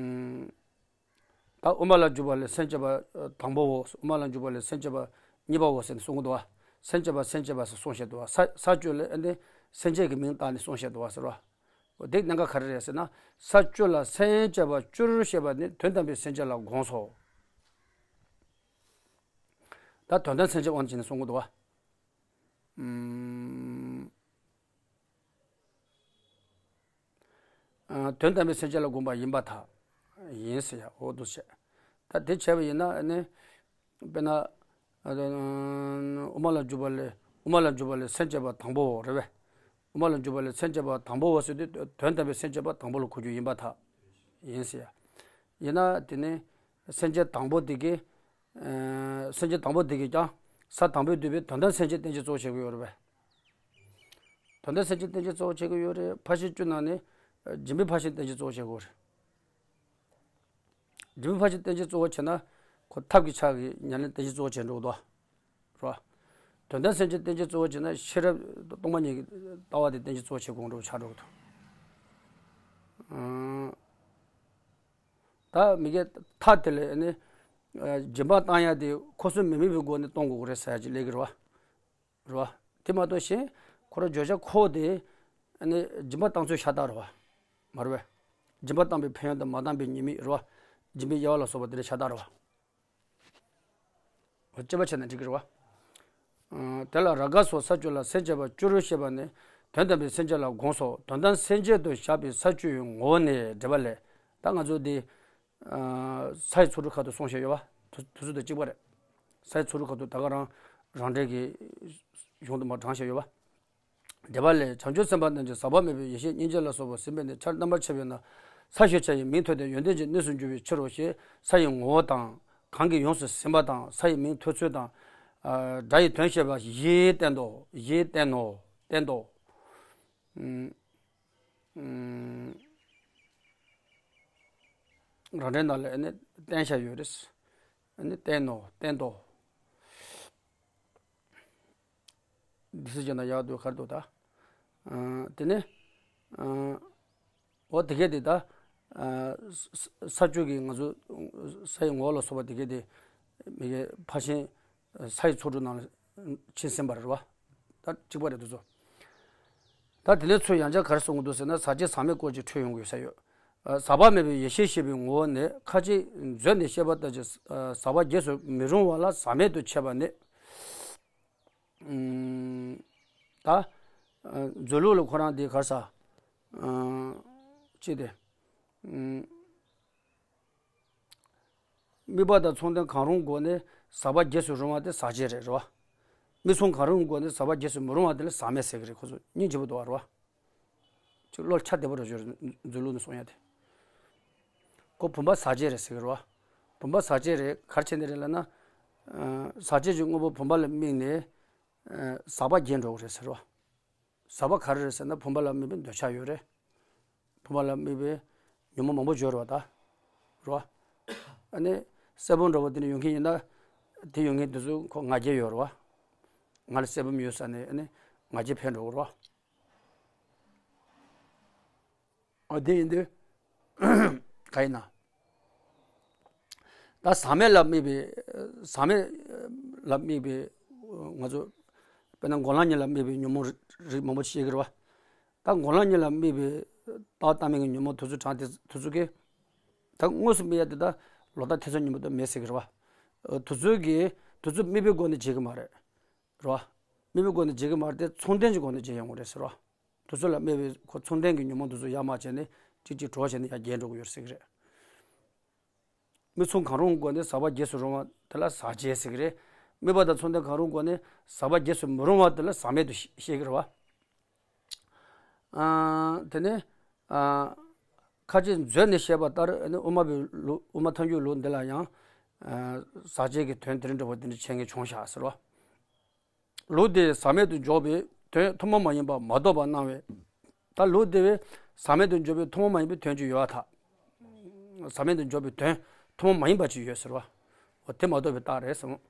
ད་དབུ་མ་ལ་འཇུག་པ་ལས་སེམས་བསྐྱེད་པ་དང་པོའོ། དབུ་མ་ལ་འཇུག་པ་ལས་སེམས་བསྐྱེད་པ་གཉིས་པའོ་ཟེར་ནས་གསུང་གི་འདུག་བ། སེམས་བསྐྱེད་པ་སེམས་བསྐྱེད་པ་ཟེར་གསུངས་བཞག་འདུག་བ། ས་ས་བཅུ་ལས་ཨ་ནི་སེམས་བསྐྱེད་ཀྱི་མིང་བཏགས་ནས་གསུངས་བཞག་འདུག་བ་ཟེར་བ། འདི་གནད་འགག་ག་རེ་རེད་ཟེར་ན། ས་བཅུ་ལ་སེམས་བསྐྱེད་པ་བཅུར་བཤད་པ་ནི་དོན་དམ་པའི་སེམས་བསྐྱེད་ལ་དགོངས་སོ། ད་དོན་དམ་སེམས་བསྐྱེད་དབང་བྱས་ནས་གསུང་གི་འདུག་བ། དོན་དམ་པའི་སེམས་བསྐྱེད་ལ་དགོངས་པ་ཡིན་པར་ཐལ། ཡིན་ཟེར་ཡ་འོ་འདུག་བྱས། ད་དེ་བྱས་པ་ཡིན་ན་ཨ་ནི། དཔེར་ན། དབུ་མ་ལ་འཇུག་པ་ལས་དབུ་མ་ལ་འཇུག་པ་ལས་སེམས་བསྐྱེད་པ་དང་པོའོ་རེད་བས། དབུ་མ་ལ་འཇུག་པ་ལས་སེམས་བསྐྱེད་པ་དང་པོའོ་ཟེར་དུས་དོན་དམ་པའི་སེམས་བསྐྱེད་པ་དང་པོ་ལ་གོ་རྒྱུ་ཡིན་པར་ཐལ། ཡིན་ཟེར་ཡ། ཡིན་ན་དེ་ནི་སེམས་བསྐྱེད་དང་པོ་དེ་གི་སེམས་བསྐྱེད་དང་པོ་དེ་གིས་ཀྱང་ས་དང་པོའི་བསྡུས་པའི་དོན་དམ་སེམས་བསྐྱེད་བསྟན་བྱའི་གཙོ་བོ་བྱེད་ཀྱི་ཡོད་རེད་པས། དོན་དམ་སེམས་བསྐྱེད་བསྟན་བྱའི་གཙོ་བོ་བྱེད་ཀྱི་ཡོད་རེད། ཕར་ཕྱིན་བཅུ་ནང་ནས་སྦྱིན་པའི་ཕར་ཕྱིན་བསྟན་བྱའི་གཙོ་བོ་བྱེད་ཀྱི་ཡོད་རེད། སྦྱིན་པའི་ཕར་ཕྱིན་བསྟན་བྱའི་གཙོ་བོ་བྱེད་ན་ཁོ་ཐབས་ཀྱི་ཆ་གི་ཉམས་ལེན་བསྟན་བྱའི་གཙོ་བོ་བྱེད་འགྲོ་གི་འདུག་རེད་བ། དོན་དམ་སེམས་བསྐྱེད་བསྟན་བྱའི་གཙོ་བོ་བྱེད་ན་ཤེས་རབ་སྟོང་པ་ཉིད་ཀྱི་ལྟ་བ་དེ་བསྟན་བྱའི་གཙོ་བོ་བྱེད་དགོས་འགྲོ་ཆགས་འགྲོ་གི་འདུག་ད་མི་དགེ་མཐའ་དེ་ལས་ནི། སྦྱིན་པ་བཏང་ཡ་དེ་ཁོ་སུ་མི་དམིགས་པའི་སྒོ་ནས་གཏོང་དགོས་ཀྱི་རེད་ཟེར་ཡ་ཅིག་སླེབས་ཀྱི་རེད་བ། རེད་བ། དེ་མ་གཏོགས་གཞན་ཁོ་རང་བརྗོད་བྱ་ཁོ་བོ་དེ་ནི་སྦྱིན་པ་བཏང་ཚུལ་ཤ་སྟག་རེད་བ། མ་རེད་བས། སྦྱིན་པ་བཏང་པའི་ཕན་ཡོན་དང་མ་བཏང་པའི་ཉེས་དམིགས་རེད་བ། སྦྱིན་པའི་དབྱེ་བ་ལ་སོགས་པ་དེ་འདྲ་ཤ་སྟག་རེད་བ། དཔྱད་པ་བྱས་ན་འགྲིག་གི་རེད་བ། དེ་ལ་རཱ་ག་སོགས་ས་བཅུ་ལ་སེམས་བསྐྱེད་པ་བཅུ་རུ་བཤད་པ་ནི་དོན་དམ་པའི་སེམས་བསྐྱེད་ལ་དགོངས་སོ། དོན་དམ་སེམས་བསྐྱེད་དུ་བཞག་པའི་ས་བཅུའི་ངོ་བོ་ནི་འགྲེལ་པ་ལས། ད་ང་ཚོ་འདི། ས་ཡི་ཚོགས་དྲུག་ཁ་ཐུག་གསུངས་བཞག་ཡོད་བ། དུ་དུས་ཚོད་དང་གཅིག་པ་རེད། ས་ཡི་ཚོགས་དྲུག་ཁ་ཐུག་ད་ག་རང་རང་འགྲེལ་གྱི་གཞུང་དུ་མར་དྲངས་བཞག་ཡོད་བ། འགྲེལ་པ་ལས། བྱང་ཆུབ་སེམས་དཔའ་རྣམས་ཀྱིས་ཟག་པ་མེད་པའི་ཡེ་ཤེས་སྙིང་རྗེ་ལ་སོགས་པ་ཟིན་པས་ནི་ཆར་རྣམ་པར་ཕྱེ་བས་ན་ས་ཞེས་བྱ་ཡི་མིང་ཐོབ་སྟེ་ཡོན་ཏན་གྱི་གནས་སུ་འགྱུར་བའི་ཕྱིར་རོ་ཞེས་ས་ཡི་ངོ་བོ་དང་གང་གིས་ཡོངས་སུ་ཟིན་པ་དང་ས་ཡི་མིང་ཐོབ་ཚུལ་དང་། སྒྲ་ཡི་དོན་བཤད་པ་ཞེས་བསྟན་ཏོ། ཞེས་བསྟན་ནོ། བསྟན་ཏོ། རང་འགྲེལ་ནང་ལ་ཨ་ནི་བསྟན་བཞག་ཡོད་རེད། ཨ་ནི་བསྟན་ནོ། བསྟན་ཏོ། འདི་སུ་བྱས་ན་ཡག་འདུག་གར་འདུག་ད། དེ་ནས། འོ་དེ་གས་དེ་ད། ས་བཅུ་གི་ང་ཚོ་ས་ཡི་ངོ་བོ་ལ་སོགས་པ་དེ་གས་དེ། མི་གས་ཕར་ཕྱིན། ས་ཡི་ཚོགས་དྲུག་ནང་ལ་ཕྱིན་ཟིན་པ་རེད་བ། ད་གཅིག་པ་རེད་འདུག་ཚོ། ད་དེ་ནས་ཚུར་ཡང་བསྐྱར་ག་རེ་གསུང་གི་འདུག་ཟེར་ན་ཟག་བཅས་ཟག་མེད་སྐོར་གྱི་འཕྲོས་ཡོང་གི་ཡོད་ས་ཡོད། ཟག་པ་མེད་པའི་ཡེ་ཤེས་ཞེས་པའི་ངོ་བོ་ནི་ཁ་ཅིག་མཛོད་ནས་བཤད་པ་ལྟར་གྱི་ཟག་པ་རྗེས་སུ་མི་རུང་བ་ལ་ཟག་མེད་དུ་འཆད་པ་ནི། ད། མཛོད་ལུགས་ལ་ཁོ་རང་འདི་ག་རེ་ཟ། ཅི་སྟེ། དམིགས་པ་དང་མཚུངས་ལྡན་གང་རུང་སྒོ་ནས་ཟག་པ་རྒྱས་སུ་རུང་བ་དེ་ཟག་བཅས་རེད། རེད་བ། མི་མཚུངས་གང་རུང་སྒོ་ནས་ཟག་པ་རྒྱས་སུ་མི་རུང་བ་དེ་ལ་ཟག་མེད་ཟེར་གི་རེད། ཁོ་ཚོ་སྙིང་རྗེ་པོ་འདུག་བ། རེད་བ། ཅིག་བློ་ཁྱ་བདེ་པོ་རེད་ཞོར་མཛོད་ལུགས་ནས་གསུང་ཡ་དེ། ཁོ་བུམ་པ་ཟག་བཅས་རེད་ཟེར་གི་རེད་བ། བུམ་པ་ཟག་བཅས་རེད། ག་རེ་བྱས་ནས་རེད་ལབ་ན། ཨ། ཟག་བཅས་ཀྱི་དངོས་པོ་བུམ་པ་ལ་དམིགས་ནས། ཨ། ཟག་པ་རྒྱས་འགྲོ་གི་རེད་ཟེར་བ། ཟག་པ་ག་རེ་རེད་ཟེར་ན་བུམ་པ་ལ་དམིགས་པའི་འདོད་ཆགས་ཡོད་རེད། བུམ་པ་ལ་དམིགས་པའི་ཉོན་མོངས་མང་པོ་ཡོད་རེད་བ་ད། རེད་བ། ཨ་ནི་གསེར་བུམ་འདྲ་བོ་དེ་ནས་ཡོང་མཁན་ཡིན་ན། དེ་ཡོང་མཁན་དེ་ཚོ་ཁོ་ང་རྒྱལ་ཡོད་རེད་བ། ང་ལ་གསེར་བུམ་ཡོད་ཟེར་ནས་ཨ་ནི་ང་རྒྱལ་འཕེལ་འགྲོ་གི་རེད་བ། ཨ། དེ་ཡིན་དུས་ག་ཡིན་ན། ད་ཟག་མེད་ལ་དམིགས་པའི། ཟག་མེད་ལ་དམིགས་པའི་ང་ཚོ་དཔེར་ན་འགོག་ལམ་གཉིས་ལ་དམིགས་པའི་ཉོན་མོངས་རིགས་མང་པོ་ཤེས་ཀྱི་རེད་བ། ད་འགོག་ལམ་གཉིས་ལ་དམིགས་པའི་ལྟ་བ་ལྟ་མིན་གྱི་ཉོན་མོངས་དེ་ཚོ་གྲངས་དེ་དེ་ཚོ་གི། ད་དངོས་སུ་དམིགས་ཡ་དེ་ད་ལོ་ལྟར་ཐེ་ཚོམ་གཉིས་པོ་དེ་མེད་ཟེར་གྱི་རེད་བ། དེ་ཚོ་གི་དེ་ཚོ་དམིགས་པའི་སྒོ་ནས་བྱེད་ཀྱི་མ་རེད། རེད་བ། དམིགས་པའི་སྒོ་ནས་བྱེད་ཀྱི་མ་རེད་དེ། མཚུངས་ལྡན་གྱི་སྒོ་ནས་བྱེད་ཡོང་གི་རེད་ཟེར་བ། དེ་ཚོ་ལ་དམིགས་པའི་ཁོ་མཚུངས་ལྡན་གྱི་ཉོན་མོངས་དེ་ཚོ་ཡར་མར་བྱས་ནས་གཅིག་གཅིག་གྲོགས་བྱས་ནས་ཡར་རྒྱས་འགྲོ་གི་ཡོད་ཟེར་གི་རེད། མི་མཚུངས་གང་རུང་སྒོ་ནས་ཟག་པ་རྒྱས་སུ་རུང་བ་དེ་ལ་ཟག་བཅས་ཟེར་གི་རེད། དམིགས་པ་དང་མཚུངས་ལྡན་གང་རུང་སྒོ་ནས་ཟག་པ་རྒྱས་སུ་མི་རུང་བ་དེ་ལ་ཟག་མེད་དུ་ཤེས་ཀྱི་རེད་བ། ཨ། དེ་ནས། ཨ། ཁ་ཅིག་མཛོད་ནས་བཤད་པ་ལྟར་ཨ་ནི་དབུ་མ་པའི་ལུགས། དབུ་མ་ཐལ་འགྱུར་ལུགས་འདི་ལ་ཡང་། ཨ། ཟག་བཅས་ཀྱི་དོན་དེ་འདྲ་བོ་དེ་འདྲ་བྱེད་མཁན་བྱུང་ཤག་ཟེར་བ། ལུགས་དེས་ཟག་མེད་དུ་འཇོག་པའི་དོན་ཐུན་མོང་མ་ཡིན་པ་མ་རྟོགས་པར་སྣང་བས། ད་ལུགས་དེ་བས་ཟག་མེད་དུ་འཇོག་པའི་ཐུན་མོང་མ་ཡིན་པའི་དོན་ཅིག་ཡོད་པར་ཐལ། ཟག་མེད་དུ་འཇོག་པའི་དོན་ཐུན་མོང་མ་ཡིན་པ་ཅིག་ཡོད་ཟེར་བ། འོ་དེ་མ་རྟོགས་པའི་རྟགས་རེད་གསུངས།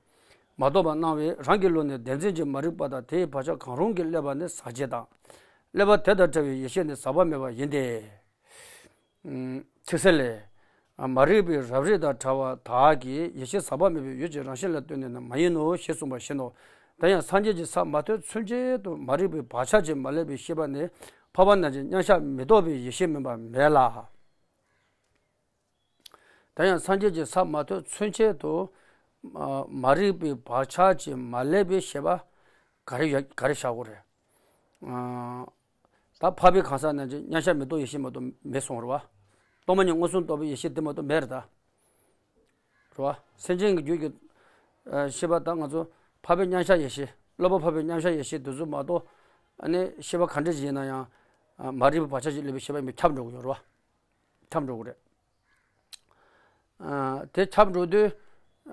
མ་རྟོགས་པར་སྣང་བས་རང་གི་ལུགས་ནི་བདེན་འཛིན་གྱི་མ་རིག་པ་དང་དེའི་བག་ཆགས་གང་རུང་གིས་བསླད་པ་ནི་ཟག་བཅས་དང་། བསླད་པ་དེ་དང་བྲལ་བའི་ཡེ་ཤེས་ནི་ཟག་པ་མེད་པ་ཡིན་ཏེ། ཚིག་གསལ་ལས། མ་རིག་པའི་རབ་རིབ་དང་བྲལ་བ་དག་གིས་ཡེ་ཤེས་ཟག་པ་མེད་པའི་ཡུལ་གྱི་རང་བཞིན་ལ་ལྟོས་ནས་ནི་མ་ཡིན་ནོ་ཞེས་གསུངས་པ་བཞིན་ནོ། དེ་ཡང་སངས་རྒྱས་ཀྱི་ས་མ་ཐོབ་ཚུན་ཆད་དུ་མ་རིག་པའི་བག་ཆགས་ཀྱིས་མ་བསླད་པའི་ཤེས་པ་ནི་འཕགས་པ་རྣམས་ཀྱི་མཉམ་གཞག་མི་རྟོགས་པའི་ཡེ་ཤེས་མིན་པ་མེད་ལ། དེ་ཡང་སངས་རྒྱས་ཀྱི་ས་མ་ཐོབ་ཚུན་ཆད་དུ་མ་རིག་པའི་བག་ཆགས་ཀྱིས་མ་བསླད་པའི་ཤེས་པ་ག་རེ་ཡོད། ག་རེ་བཞག་དགོས་རེད། ད་འཕགས་པའི་གང་ཟག་རྣམས་ཀྱི་མཉམ་གཞག་མི་རྟོགས་ཡེ་ཤེས་མ་གཏོགས་མེད་གསུངས་རེད་བ། སྟོང་པ་ཉིད་མངོན་སུམ་རྟོགས་པའི་ཡེ་ཤེས་དེ་མ་གཏོགས་མེད་རེད་ད། རེད་བ། སེམས་ཅན་གྱི་རྒྱུད་ཀྱི་ཤེས་པ་དང་ང་ཚོ་འཕགས་པའི་མཉམ་གཞག་ཡེ་ཤེས། སློབ་པ་འཕགས་པའི་མཉམ་གཞག་ཡེ་ཤེས་དེ་ཚོ་མ་གཏོགས། ཨ་ནི་ཤེས་པ་ག་འདྲ་ཞིག་ཡིན་ན་ཡང་། མ་རིག་པའི་བག་ཆགས་ཀྱིས་བསླད་པའི་ཤེས་པ་ཡིན་པས་ཁྱབ་འགྲོ་གི་ཡོད་རེད་བ། ཁྱབ་འགྲོ་གི་རེད། དེ་ཁྱབ་འགྲོ་དུས།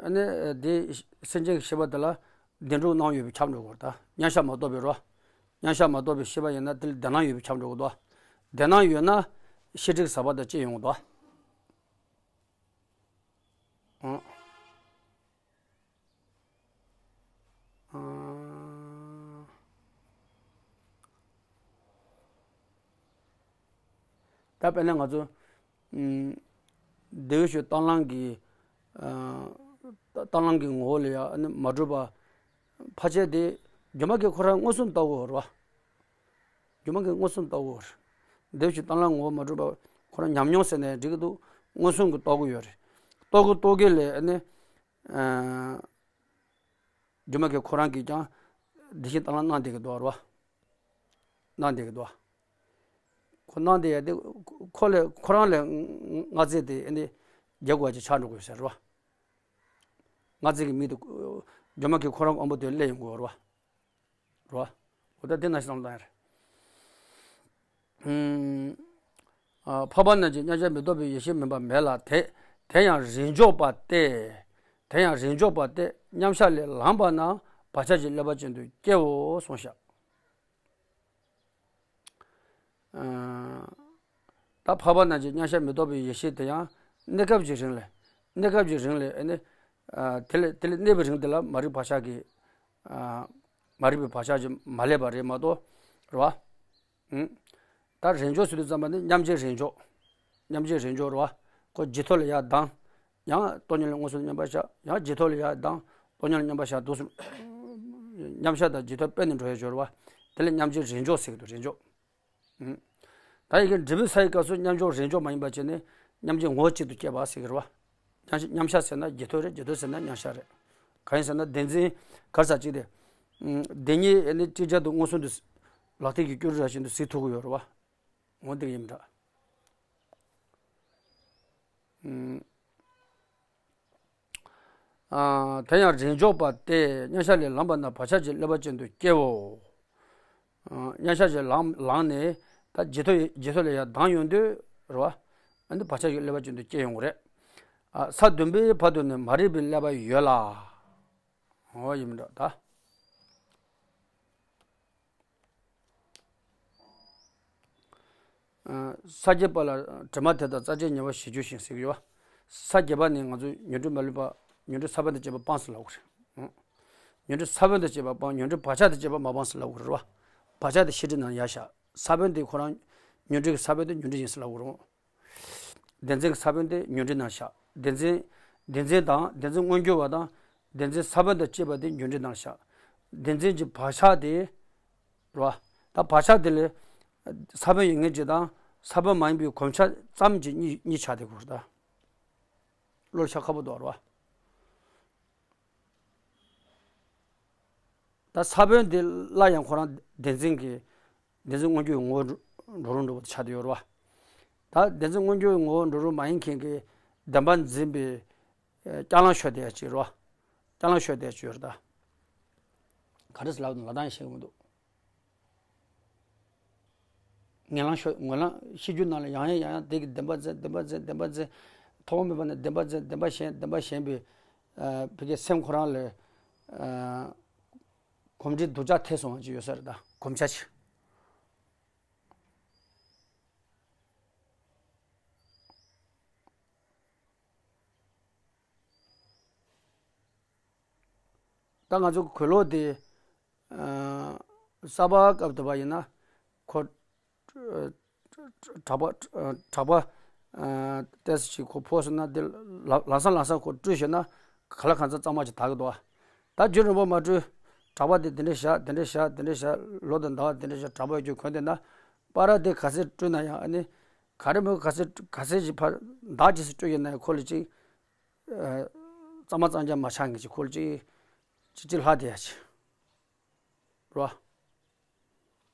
ཨ་ནི་དེ་སེམས་ཅན་གྱི་ཤེས་པ་དེ་ལ་བདེན་གྲུབ་སྣང་ཡོད་པས་ཁྱབ་འགྲོ་གི་རེད་ད། མཉམ་གཞག་མ་རྟོགས་པའི་རོ། མཉམ་གཞག་མ་རྟོགས་པའི་ཤེས་པ་ཡིན་ན་དེ་ལ་བདེན་སྣང་ཡོད་པས་ཁྱབ་འགྲོ་གི་འདུག། བདེན་སྣང་ཡོད་ན་ཤེས་སྒྲིབ་ཟག་པ་དང་བཅས་ཡོང་གི་འདུག། ཨང་། ཨང་། ད་དཔེར་ན་ང་ཚོ། ཨུམ། བདེ་བའི་ཆོས་དྭངས་བླངས་ཀྱི། ཨ། དྭངས་བླངས་ཀྱི་ངོ་བོ་ལ་ཡང་ནི་མ་གྲུབ་པ། ཕལ་ཆེར་དེ་སྒྱུ་མ་སྐྱེས་ཁོ་རང་མངོན་སུམ་རྟོགས་དགོས་རེད་བ། སྒྱུ་མ་སྐྱེས་མངོན་སུམ་རྟོགས་དགོས་རེད། བདེ་བའི་ཆོས་དྭངས་བླངས་ངོ་བོ་མ་གྲུབ་པ་ཁོ་རང་ཉམས་མྱོང་ཟེར་ནས་འགྲིག་གི་འདུག། མངོན་སུམ་གྱིས་རྟོགས་ཀྱི་ཡོད་རེད། རྟོགས་ཀྱི་རྟོགས་ཀྱི་ལས་ནི། ཨ། སྒྱུ་མ་སྐྱེས་ཁོ་རང་གིས་ཀྱང་བདེ་གཤེགས་དྭངས་བླངས་གནང་བསྡད་ཀྱི་འདུག་རེད་བ། གནང་བསྡད་ཀྱི་འདུག། ཁོ་གནང་བསྡད་ཡ་དེ་ཁོ་ལས་ཁོ་རང་ལས་མངའ་མཛད་དེ་ཨ་ནི་རྒྱལ་དགོས་པ་ཅིག་ཆགས་འགྲོ་དགོས་ཟེར་རེད་བ། མངའ་མཛད་ཀྱི་མིང་དེ་སྒྱུ་མ་སྐྱེས་ཁོ་རང་དབང་པོ་དེ་སླེབས་ཡོང་དགོས་རེད་བ། རེད་བ། འོ་ད་དེ་ན་ཞིག་བསམ་བློ་བཏང་ཡ་རེད། ཨུམ། ཨ། འཕགས་པ་རྣམས་ཀྱི་མཉམ་གཞག་མི་རྟོགས་པའི་ཡེ་ཤེས་མིན་པ་མེད་ལ། དེ་དེ་ཡང་རིགས་འཇོག་པ་སྟེ། དེ་ཡང་རིགས་འཇོག་པ་སྟེ་མཉམ་གཞག་ལས་ལངས་པ་ན་བག་ཆགས་ཀྱི་བསླད་པ་ཅན་དུ་སྐྱེའོ་གསུངས་ཤག། ཨ། ད་འཕགས་པ་རྣམས་ཀྱི་མཉམ་གཞག་མི་རྟོགས་པའི་ཡེ་ཤེས་དེ་ཡང་གནས་སྐབས་ཀྱི་རིང་ལས། གནས་སྐབས་ཀྱི་རིང་ལས་ཨ་ནི། ཨ། དེ་ལས་དེ་ལས་གནས་པའི་རིང་དེ་ལ་མ་རིག་བག་ཆགས་ཀྱི། ཨ། མ་རིག་པའི་བག་ཆགས་ཀྱིས་མ་བསླད་པ་རེད་མ་གཏོགས། རེད་བ། ཨུམ། ད་རིགས་འཇོག་ཟེར་དུས་ཙམ་པ་ནི་མཉམ་རྗེས་རིགས་འཇོག། མཉམ་རྗེས་རིགས་འཇོག་རེད་བ། ཁོ་རྗེས་ཐོབ་ལ་ཡར་ལྡང་། ཡང་སྟོང་ཉིད་ལ་མངོན་སུམ་མཉམ་པར་བཞག། ཡང་རྗེས་ཐོབ་ལ་ཡར་ལྡང་། སྟོང་ཉིད་ལ་མཉམ་པར་བཞག་འདུག་སེ། མཉམ་གཞག་དང་རྗེས་ཐོབ་སྤེལ་ནས་འགྲོ་ཡ་སྦྱོར་བ། དེ་ལ་མཉམ་རྗེས་རིགས་འཇོག་ཟེར་གྱི་འདུག། རིགས་འཇོག། ཨུམ། ད་ཡི་གེ་འབྲས་བུའི་ས་ཡི་སྐབས་སུ་མཉམ་འཇོག་རིགས་འཇོག་མ་ཡིན་པ་བྱས་ནས་མཉམ་རྗེས་ངོ་བོ་གཅིག་ཏུ་སྐྱེས་པ་ཟེར་གྱི་རེད་བ། མཉམ་མཉམ་གཞག་ཟེར་ན་རྗེས་ཐོབ་རེད། རྗེས་ཐོབ་ཟེར་ན་མཉམ་གཞག་རེད། གང་ཡིན་ཟེར་ན་བདེན་འཛིན་ག་རེ་ཟེར་གཅིག་དེ། ཨུམ། བདེན་གཉིས་ཨ་ནི་གཅིག་ཅར་དུ་མངོན་སུམ་དུ་ལག་མཐིལ་གྱིས་སྐྱུ་རུ་ར་བཞིན་དུ་གཟིགས་ཐུབ་ཀྱི་ཡོད་རེད་བ། འོ་འདི་ཡིན་མི་འདྲ། ཨུམ། ཨ། དེ་ཡང་རེས་འཇོག་པ་སྟེ། མཉམ་གཞག་ལས་ལངས་པ་ན་བག་ཆགས་ཀྱིས་བསླད་པ་ཅན་དུ་སྐྱེའོ། ཨ། མཉམ་གཞག་ལས་ལངས་ནས་ད་ཇེ་ཐོ་ཇེ་ཐོ་ལ་ཡར་ལྡང་ཡོང་དུས་རེད་བ། ཨ་ནི་བག་ཆགས་ཀྱིས་བསླད་པ་ཅན་དུ་སྐྱེ་ཡོང་གི་རེད། ཨ། ས་བདུན་པའི་བར་དུ་ནི་མ་རིག་པའི་བསླད་པ་ཡོད་ལ། འོ་ཡིན་མི་འགྲོ་ད། ས་བརྒྱད་པ་ལ་དྲི་མ་དེ་དག་རྩ་ཆེན་ཉེ་བར་ཞི་འགྱུར་ཞིང་ཟེར་གྱི་ཡོད། ས་བརྒྱད་པ་ནི་ང་ཚོ་ཉོན་སྒྲིབ་མ་ལུས་པ། ཉོན་སྒྲིབ་ས་བོན་དང་བཅས་པ་སྤངས་ཟེར་ལབ་དགོས་རེད། ཉོན་སྒྲིབ་ས་བོན་དང་བཅས་པ་སྤངས། ཉོན་སྒྲིབ་བག་ཆགས་དང་བཅས་པ་མ་སྤངས་ཟེར་ལབ་དགོས་རེད་བ། བག་ཆགས་དེ་ཤེས་སྒྲིབ་ནང་ཡར་བཞག་ས་བོན་དེ་ཁོ་རང་ཉོན་སྒྲིབ་ཀྱི་ས་བོན་དེ་ཉོན་སྒྲིབ་ཡིན་ཟེར་ལབ་དགོས་རེད། བདེན་འཛིན་གྱི་ས་བོན་དེ་ཉོན་སྒྲིབ་ནང་བཞག་བདེན་འཛིན། བདེན་འཛིན་དང་བདེན་འཛིན་མངོན་གྱུར་བ་དང་། བདེན་འཛིན་ས་བོན་དང་བཅས་པ་དེ་ཉོན་སྒྲིབ་ནང་བཞག་བདེན་འཛིན་གྱི་བག་ཆགས་དེ་རེད་བ། ད་བག་ཆགས་དེ་ལས་ས་བོན་ཡིན་མཁན་ཅིག་དང་ས་བོན་མ་ཡིན་པའི་གོམས་ཆགས་ཙམ་གྱི་གཉིས་གཉིས་ཆགས་བསྡད་དགོས་རེད་ད། བློ་ལ་ཤར་ཁག་པོ་འདུག་རེད་བ། ད་ས་བོན་དེ་སླར་ཡང་ཁོ་རང་བདེན་འཛིན་གྱི། བདེན་འཛིན་མངོན་གྱུར་ངོ་བོ་འགྲོ་རུང་འགྲོ་བ་དེ་ཆགས་བསྡད་ཡོད་རེད་བ། ད་བདེན་འཛིན་མངོན་གྱུར་ངོ་བོ་འགྲོ་རུང་མ་ཡིན་མཁན་གྱི་བདེན་པ་འཛིན་པའི་རྐྱང་ལངས་ཤོར་བསྡད་ཡ་ཅིག་རེད་བ། རྐྱང་ལངས་ཤོར་བསྡད་ཡ་ཅིག་ཡོད་རེད་ད། ག་རེ་ཟེར་ལབ་ན་ལབ་སྟངས་ཤེས་ཀྱི་མི་འདུག་ངན་ལང་ཤོ། ངན་ལང་ཤེས་རྒྱུ་ནང་ལ་ཡང་ཡང་ཡང་ཡང་དེ་གི་བདེན་པ་འཛིན། བདེན་པ་འཛིན། བདེན་པ་འཛིན། ཐོག་མ་མེད་པ་ནས་བདེན་པ་འཛིན། བདེན་པ་ཞེན། བདེན་པ་ཞེན་པའི། ཨ། བི་ཀའི་སེམས་ཁོ་རང་ལ། ཨ། གོམས་འདྲིས་སྡུག་ཅག་ཐེབས་སོང་བ་ཅིག་ཡོད་ས་རེད་ད། གོམས་ཆ་ཆེ། ད་ང་ཚོ་གོས་ལོག་དེ། ཨ། གསར་པ་སྐབས་དུ་བ་ཡིན་ན་ཁོ། ཨ། གྲྭ་པ། ཨ། གྲྭ་པ། ཨ། ཏོག་ཙམ་ཅིག་ཁོ་ཕོག་སོང་ན་དེ་ལ་ལམ་སང་ལམ་སང་ཁོ་བཀྲུས་ཤེས་ན་ག་ལ་གང་འཚམ་གཙང་མ་ཅིག་དག་གི་འདུག་བ། ད་རྒྱུན་རིང་པོ་མ་བཀྲུས། གྲྭ་པ་དེ་དེ་འདྲ་བཞག་དེ་འདྲ་བཞག་དེ་འདྲ་བཞག་ལོ་དང་ཟླ་བ་དེ་འདྲ་བཞག་གྲྭ་པ་རྒྱུན་གོན་བསྡད་ན། པར་དེ་ག་ཚད་བཀྲུས་ན་ཡང་ཨ་ནི། ག་རེ་མོ་ག་ཚད་ག་ཚད་ཅིག་ཕར་འདག་ཅིག་སུ་བཀྲུས་ཡོད་ན་ཡང་ཁོ་ལ་ཅིག་ཨ། གཙང་མ་གཙང་རྐྱང་མ་ཆགས་མཁན་ཅིག་ཁོ་ལ་ཅིག་ཅིག་ཅིག་ལྷག་བསྡད་ཡ་ཅིག་རོ།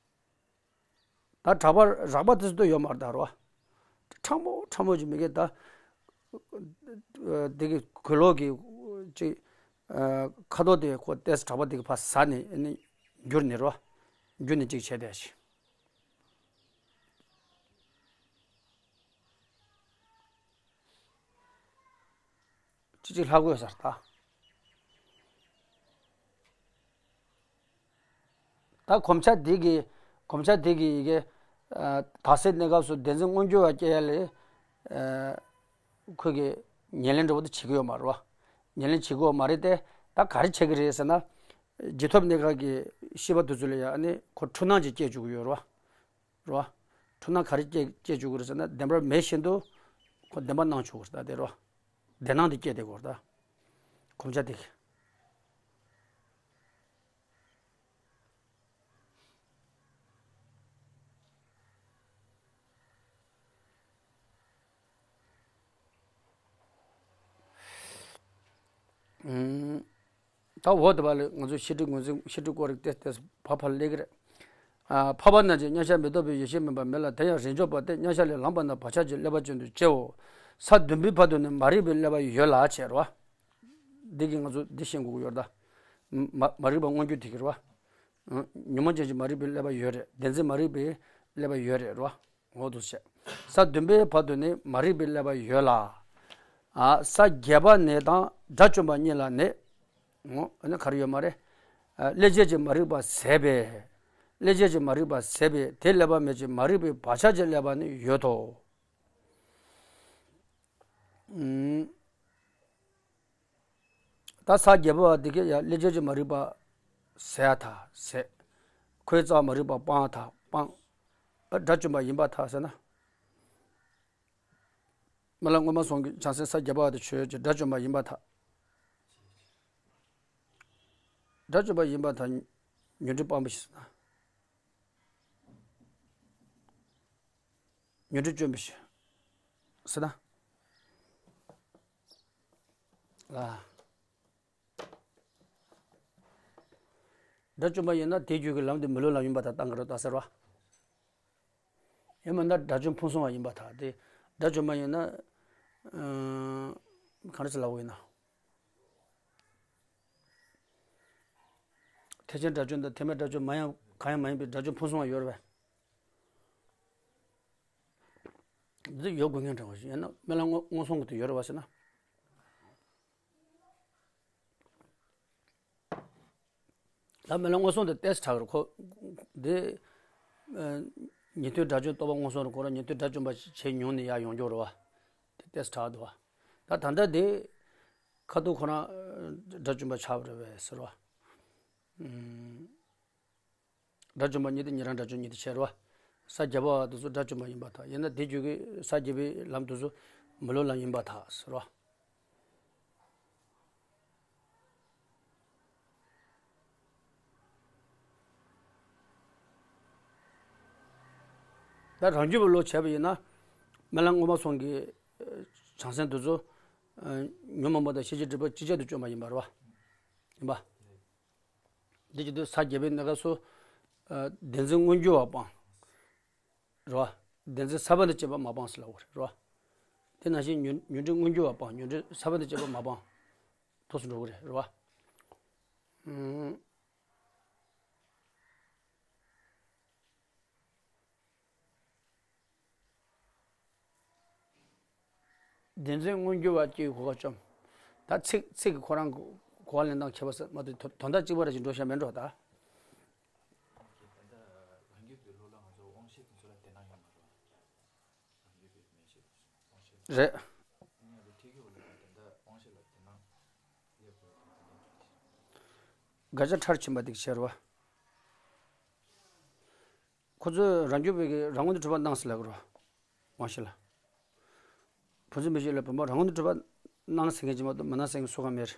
ད་གྲྭ་པ་རགས་པ་དེ་ཚོ་ཡོད་མ་རེད་ད་རོ། ཕྲ་མོ་ཕྲ་མོ་ཅིག་མི་དགེ་ད། དེ་གི་གོས་ལོག་གི་ཅིག་ཁ་དོག་དེ་ཁོ་ཏོག་ཙམ་གྲྭ་པ་དེ་གི་ཕར་ཟ་ནས་ཨ་ནི་འགྱུར་ནས་རོ། འགྱུར་ནས་ཅིག་བྱས་བསྡད་ཡ་ཅིག་ཅི་ཅིག་ལྷག་དགོས་ཟེར་ད། ད་གོམས་ཆ་འདི་གི། གོམས་ཆ་འདི་གི་ཡི་གེ་ཨ། དག་སའི་གནས་སྐབས་སུ་བདེན་འཛིན་མངོན་གྱུར་བ་སྐྱེ་ཡ་ལས། ཨ། ཁོས་གི་ཉེར་ལེན་འདྲ་བོ་དེ་བྱེད་ཀྱི་ཡོད་མ་རེད་བ། ཉེར་ལེན་བྱེད་ཀྱི་ཡོད་མ་རེད་དེ། ད་ག་རེ་བྱེད་ཀྱི་རེད་ཟེར་ན། རྗེས་ཐོབ་གནས་སྐབས་ཀྱི་ཤེས་པ་དེ་ཚོ་ལ་ཡང་ཨ་ནི་ཁོ་འཁྲུལ་སྣང་ཅིག་སྐྱེ་བཅུག་གི་ཡོད་རེད་བ། རེད་བ། འཁྲུལ་སྣང་ག་རེ་སྐྱེ་སྐྱེ་བཅུག་གི་རེད་ཟེར་ན་བདེན་པར་མེད་བཞིན་དུ་ཁོ་བདེན་པ་སྣང་བཅུག་གི་རེད་ད་དེ་རེད་བ། བདེན་སྣང་དེ་སྐྱེ་བསྡད་ཀྱི་ཡོད་རེད་ད། གོམས་ཆ་དེ་གི། ཨུམ། ད་འོ་དེ་བ་ལས་ང་ཚོ་ཤེས་སྒྲིབ་ངོས་འཛིན། ཤེས་སྒྲིབ་སྐོར་རིག་ཏོག་ཙམ་ཕར་ཕར་སླེབས་ཀྱི་རེད། ཨ། འཕགས་པ་རྣམས་ཀྱིས་མཉམ་གཞག་མི་རྟོགས་པའི་ཡེ་ཤེས་མིན་པ་མེད་ལ། དེ་ཡང་རེས་འཇོག་པ་སྟེ། མཉམ་གཞག་ལས་ལངས་པ་ན་བག་ཆགས་ཀྱིས་བསླད་པ་ཅན་དུ་སྐྱེའོ། ས་བདུན་པའི་བར་དུ་ནི་མ་རིག་པའི་བསླད་པ་ཡོད་ལ་བྱས་རོ། འདི་གིས་ང་ཚོ་འདི་ཤེས་དགོས་ཀྱི་ཡོད་རེད་ད། མ་མ་རིག་པ་མངོན་གྱུར་དེ་གི་རེད་བ། ཉོན་མོངས་ཅན་གྱི་མ་རིག་པའི་བསླད་པ་ཡོད་རེད། བདེན་འཛིན་མ་རིག་པའི་བསླད་པ་ཡོད་རེད་རོ། འོ་འདུག་བྱས། ས་བདུན་པའི་བར་དུ་ནི་མ་རིག་པའི་བསླད་པ་ཡོད་ལ། ཨ། ས་བརྒྱད་པ་ནས་དང་དགྲ་བཅོམ་པ་གཉིས་ལ་ནི། འོ་ཨ་ནི་ག་རེ་ཡོད་མ་རེད། ཨ། བསླད་བྱེད་ཀྱི་མ་རིག་པ་ཟད་པས། བསླད་བྱེད་ཀྱི་མ་རིག་པ་ཟད་པས་དེ་བསླད་པ་མེད་ཅིང་མ་རིག་པའི་བག་ཆགས་ཀྱིས་བསླད་པ་ནི་ཡོད་དོ། ཨུམ། ད་ས་བརྒྱད་པ་བ་འདི་གས་ཡང་བསླད་བྱེད་ཀྱི་མ་རིག་པ་ཟད་ཡ་ཐག་ཟད། ཁོའི་རྩ་བ་མ་རིག་པ་སྤང་ཡ་ཐག་སྤང་། ཨ། དགྲ་བཅོམ་པ་ཡིན་པར་ཐལ་ཟེར་ན། མི་ལ་སྔོན་མ་སོང་གི་བྱང་སེམས་ས་བརྒྱད་པ་བ་དེ་ཆོས་ཀྱི་དགྲ་བཅོམ་པ་ཡིན་པར་ཐལ། དགྲ་བཅོམ་པ་ཡིན་པར་ཐལ། ཉོན་སྒྲིབ་སྤངས་པའི་ཕྱིར་ཟེར་ན། ཉོན་སྒྲིབ་བཅོམ་པའི་ཕྱིར། ཟེར་ན། ལ། དགྲ་བཅོམ་པ་ཡིན་ན་དེའི་རྒྱུད་ཀྱི་ལམ་དེ་མི་སླུ་ལམ་ཡིན་པར་ཐལ། གཏང་གི་རེད་ད་ཟེར་བ། ཡང་མིན་ན་དགྲ་བཅོམ་ཕུང་སོང་བ་ཡིན་པར་ཐལ། དེ་དགྲ་བཅོམ་པ་ཡིན་ན། ཨ། གང་རེད་ཟེར་ལབ་དགོས་ཡིན་ན། ཐེག་ཆེན་སྒྲ་སྐྱོང་དང་ཐེག་དམན་སྒྲ་སྐྱོང་མ་ཡིན་གང་ཡང་མ་ཡིན་པའི་སྒྲ་སྐྱོང་ཕུན་སུམ་ཚོགས་ཡོད་རེད་པས། འདི་ཡོད་དགོས་ངེས་འདྲ་བ་ཞིག་ཡིན་ན་སྨོན་ལམ་སྔོན་སོང་གི་དུ་ཡོད་རེད་པ་ཟེར་ན། ད་སྨོན་ལམ་སྔོན་སོང་དུ་ཏེས་དྲག་རུ་ཁོ། འདི། ཉན་ཐོས་དགྲ་བཅོམ་རྟོགས་པ་སྔོན་སོང་རུ་ཁོ་རང་ཉན་ཐོས་དགྲ་བཅོམ་པ་བྱས་མྱོང་ནས་ཡར་ཡོང་རྒྱུ་རེད་པ། དེ་ཏེས་དྲག་འདུག་པ། ད་ད་ལྟ་དེ། ཁ་ཐུག་ཁོ་རང་། དགྲ་བཅོམ་པ་ཆགས་པ་རེད་པས་ཟེར་བ། དགྲ་བཅོམ་པ་ཉིད་དེ་ཉན་རང་དགྲ་བཅོམ་ཉིད་དེ་བྱས་རེད་པ། ས་བརྒྱ་པ་དེ་ཚོ་དགྲ་བཅོམ་པ་ཡིན་པར་ཐལ། ཡིན་ན་དེ་རྒྱུད་ཀྱི་ས་བརྒྱ་པའི་ལམ་དེ་ཚོ་མི་སློབ་ལམ་ཡིན་པར་ཐལ་ཟེར་བ། ད་རང་རྒྱུད་པ་ལོ་བྱས་པ་ཡིན་ན། སྨོན་ལམ་སྔོན་མ་སོང་གི་བྱང་སེམས་དེ་ཚོ། ཉོན་མོངས་པ་དང་ཤེས་བྱའི་སྒྲིབ་པ་ཅི་བྱས་དུ་བཅོམ་པ་ཡིན་པ་རེད་པ། ཡིན་པ། འདི་བྱེད་དུས་ས་བརྒྱ་པའི་གནས་སྐབས་སུ། བདེན་འཛིན་མངོན་གྱུར་བ་སྤང་། རེད་པ། བདེན་འཛིན་ས་བོན་དང་བཅས་པ་མ་སྤངས་ཟེར་ལབ་པ་རེད་པ། དེ་ནང་བཞིན་ཉོན་ཉོན་སྒྲིབ་མངོན་གྱུར་བ་སྤངས། ཉོན་སྒྲིབ་ས་བོན་དང་བཅས་པ་མ་སྤངས། ཐུགས་སུ་འགྲོ་གི་རེད། རེད་པ། ཨུམ། བདེན་འཛིན་མངོན་གྱུར་བ་སྐྱེ་བའི་གོ་སྐབས་བཅོམ། ད་ཚིག་ཚིག་གི་ཁོ་རང་གོ་བ་ལེན་སྟངས་ཁྱད་པར་ཟེར་མ་གཏོགས་དོན་དག་གཅིག་པ་རེ་ཞིག་འགྲོ་བཞག་མེད་འགྲོ་ད། རེད། དགག་བྱ་མཐར་ཕྱིན་པ་དེ་ཤེས་རོགས། ཁོ་ཚོས་རང་རྒྱུད་པའི་གི་རང་ངོས་ནས་གྲུབ་པ་སྣང་ཟེར་ལབ་ཀྱི་རེད། དབང་ཤེས་ལ། བུ་འཛིན་མི་ཤེས་ལ་བུམ་པ་རང་ངོས་ནས་གྲུབ་པ་སྣང་ཟེར་མཁན་ཅིག་མ་གཏོགས་མི་སྣང་ཟེར་མཁན་སུ་གང་མེད།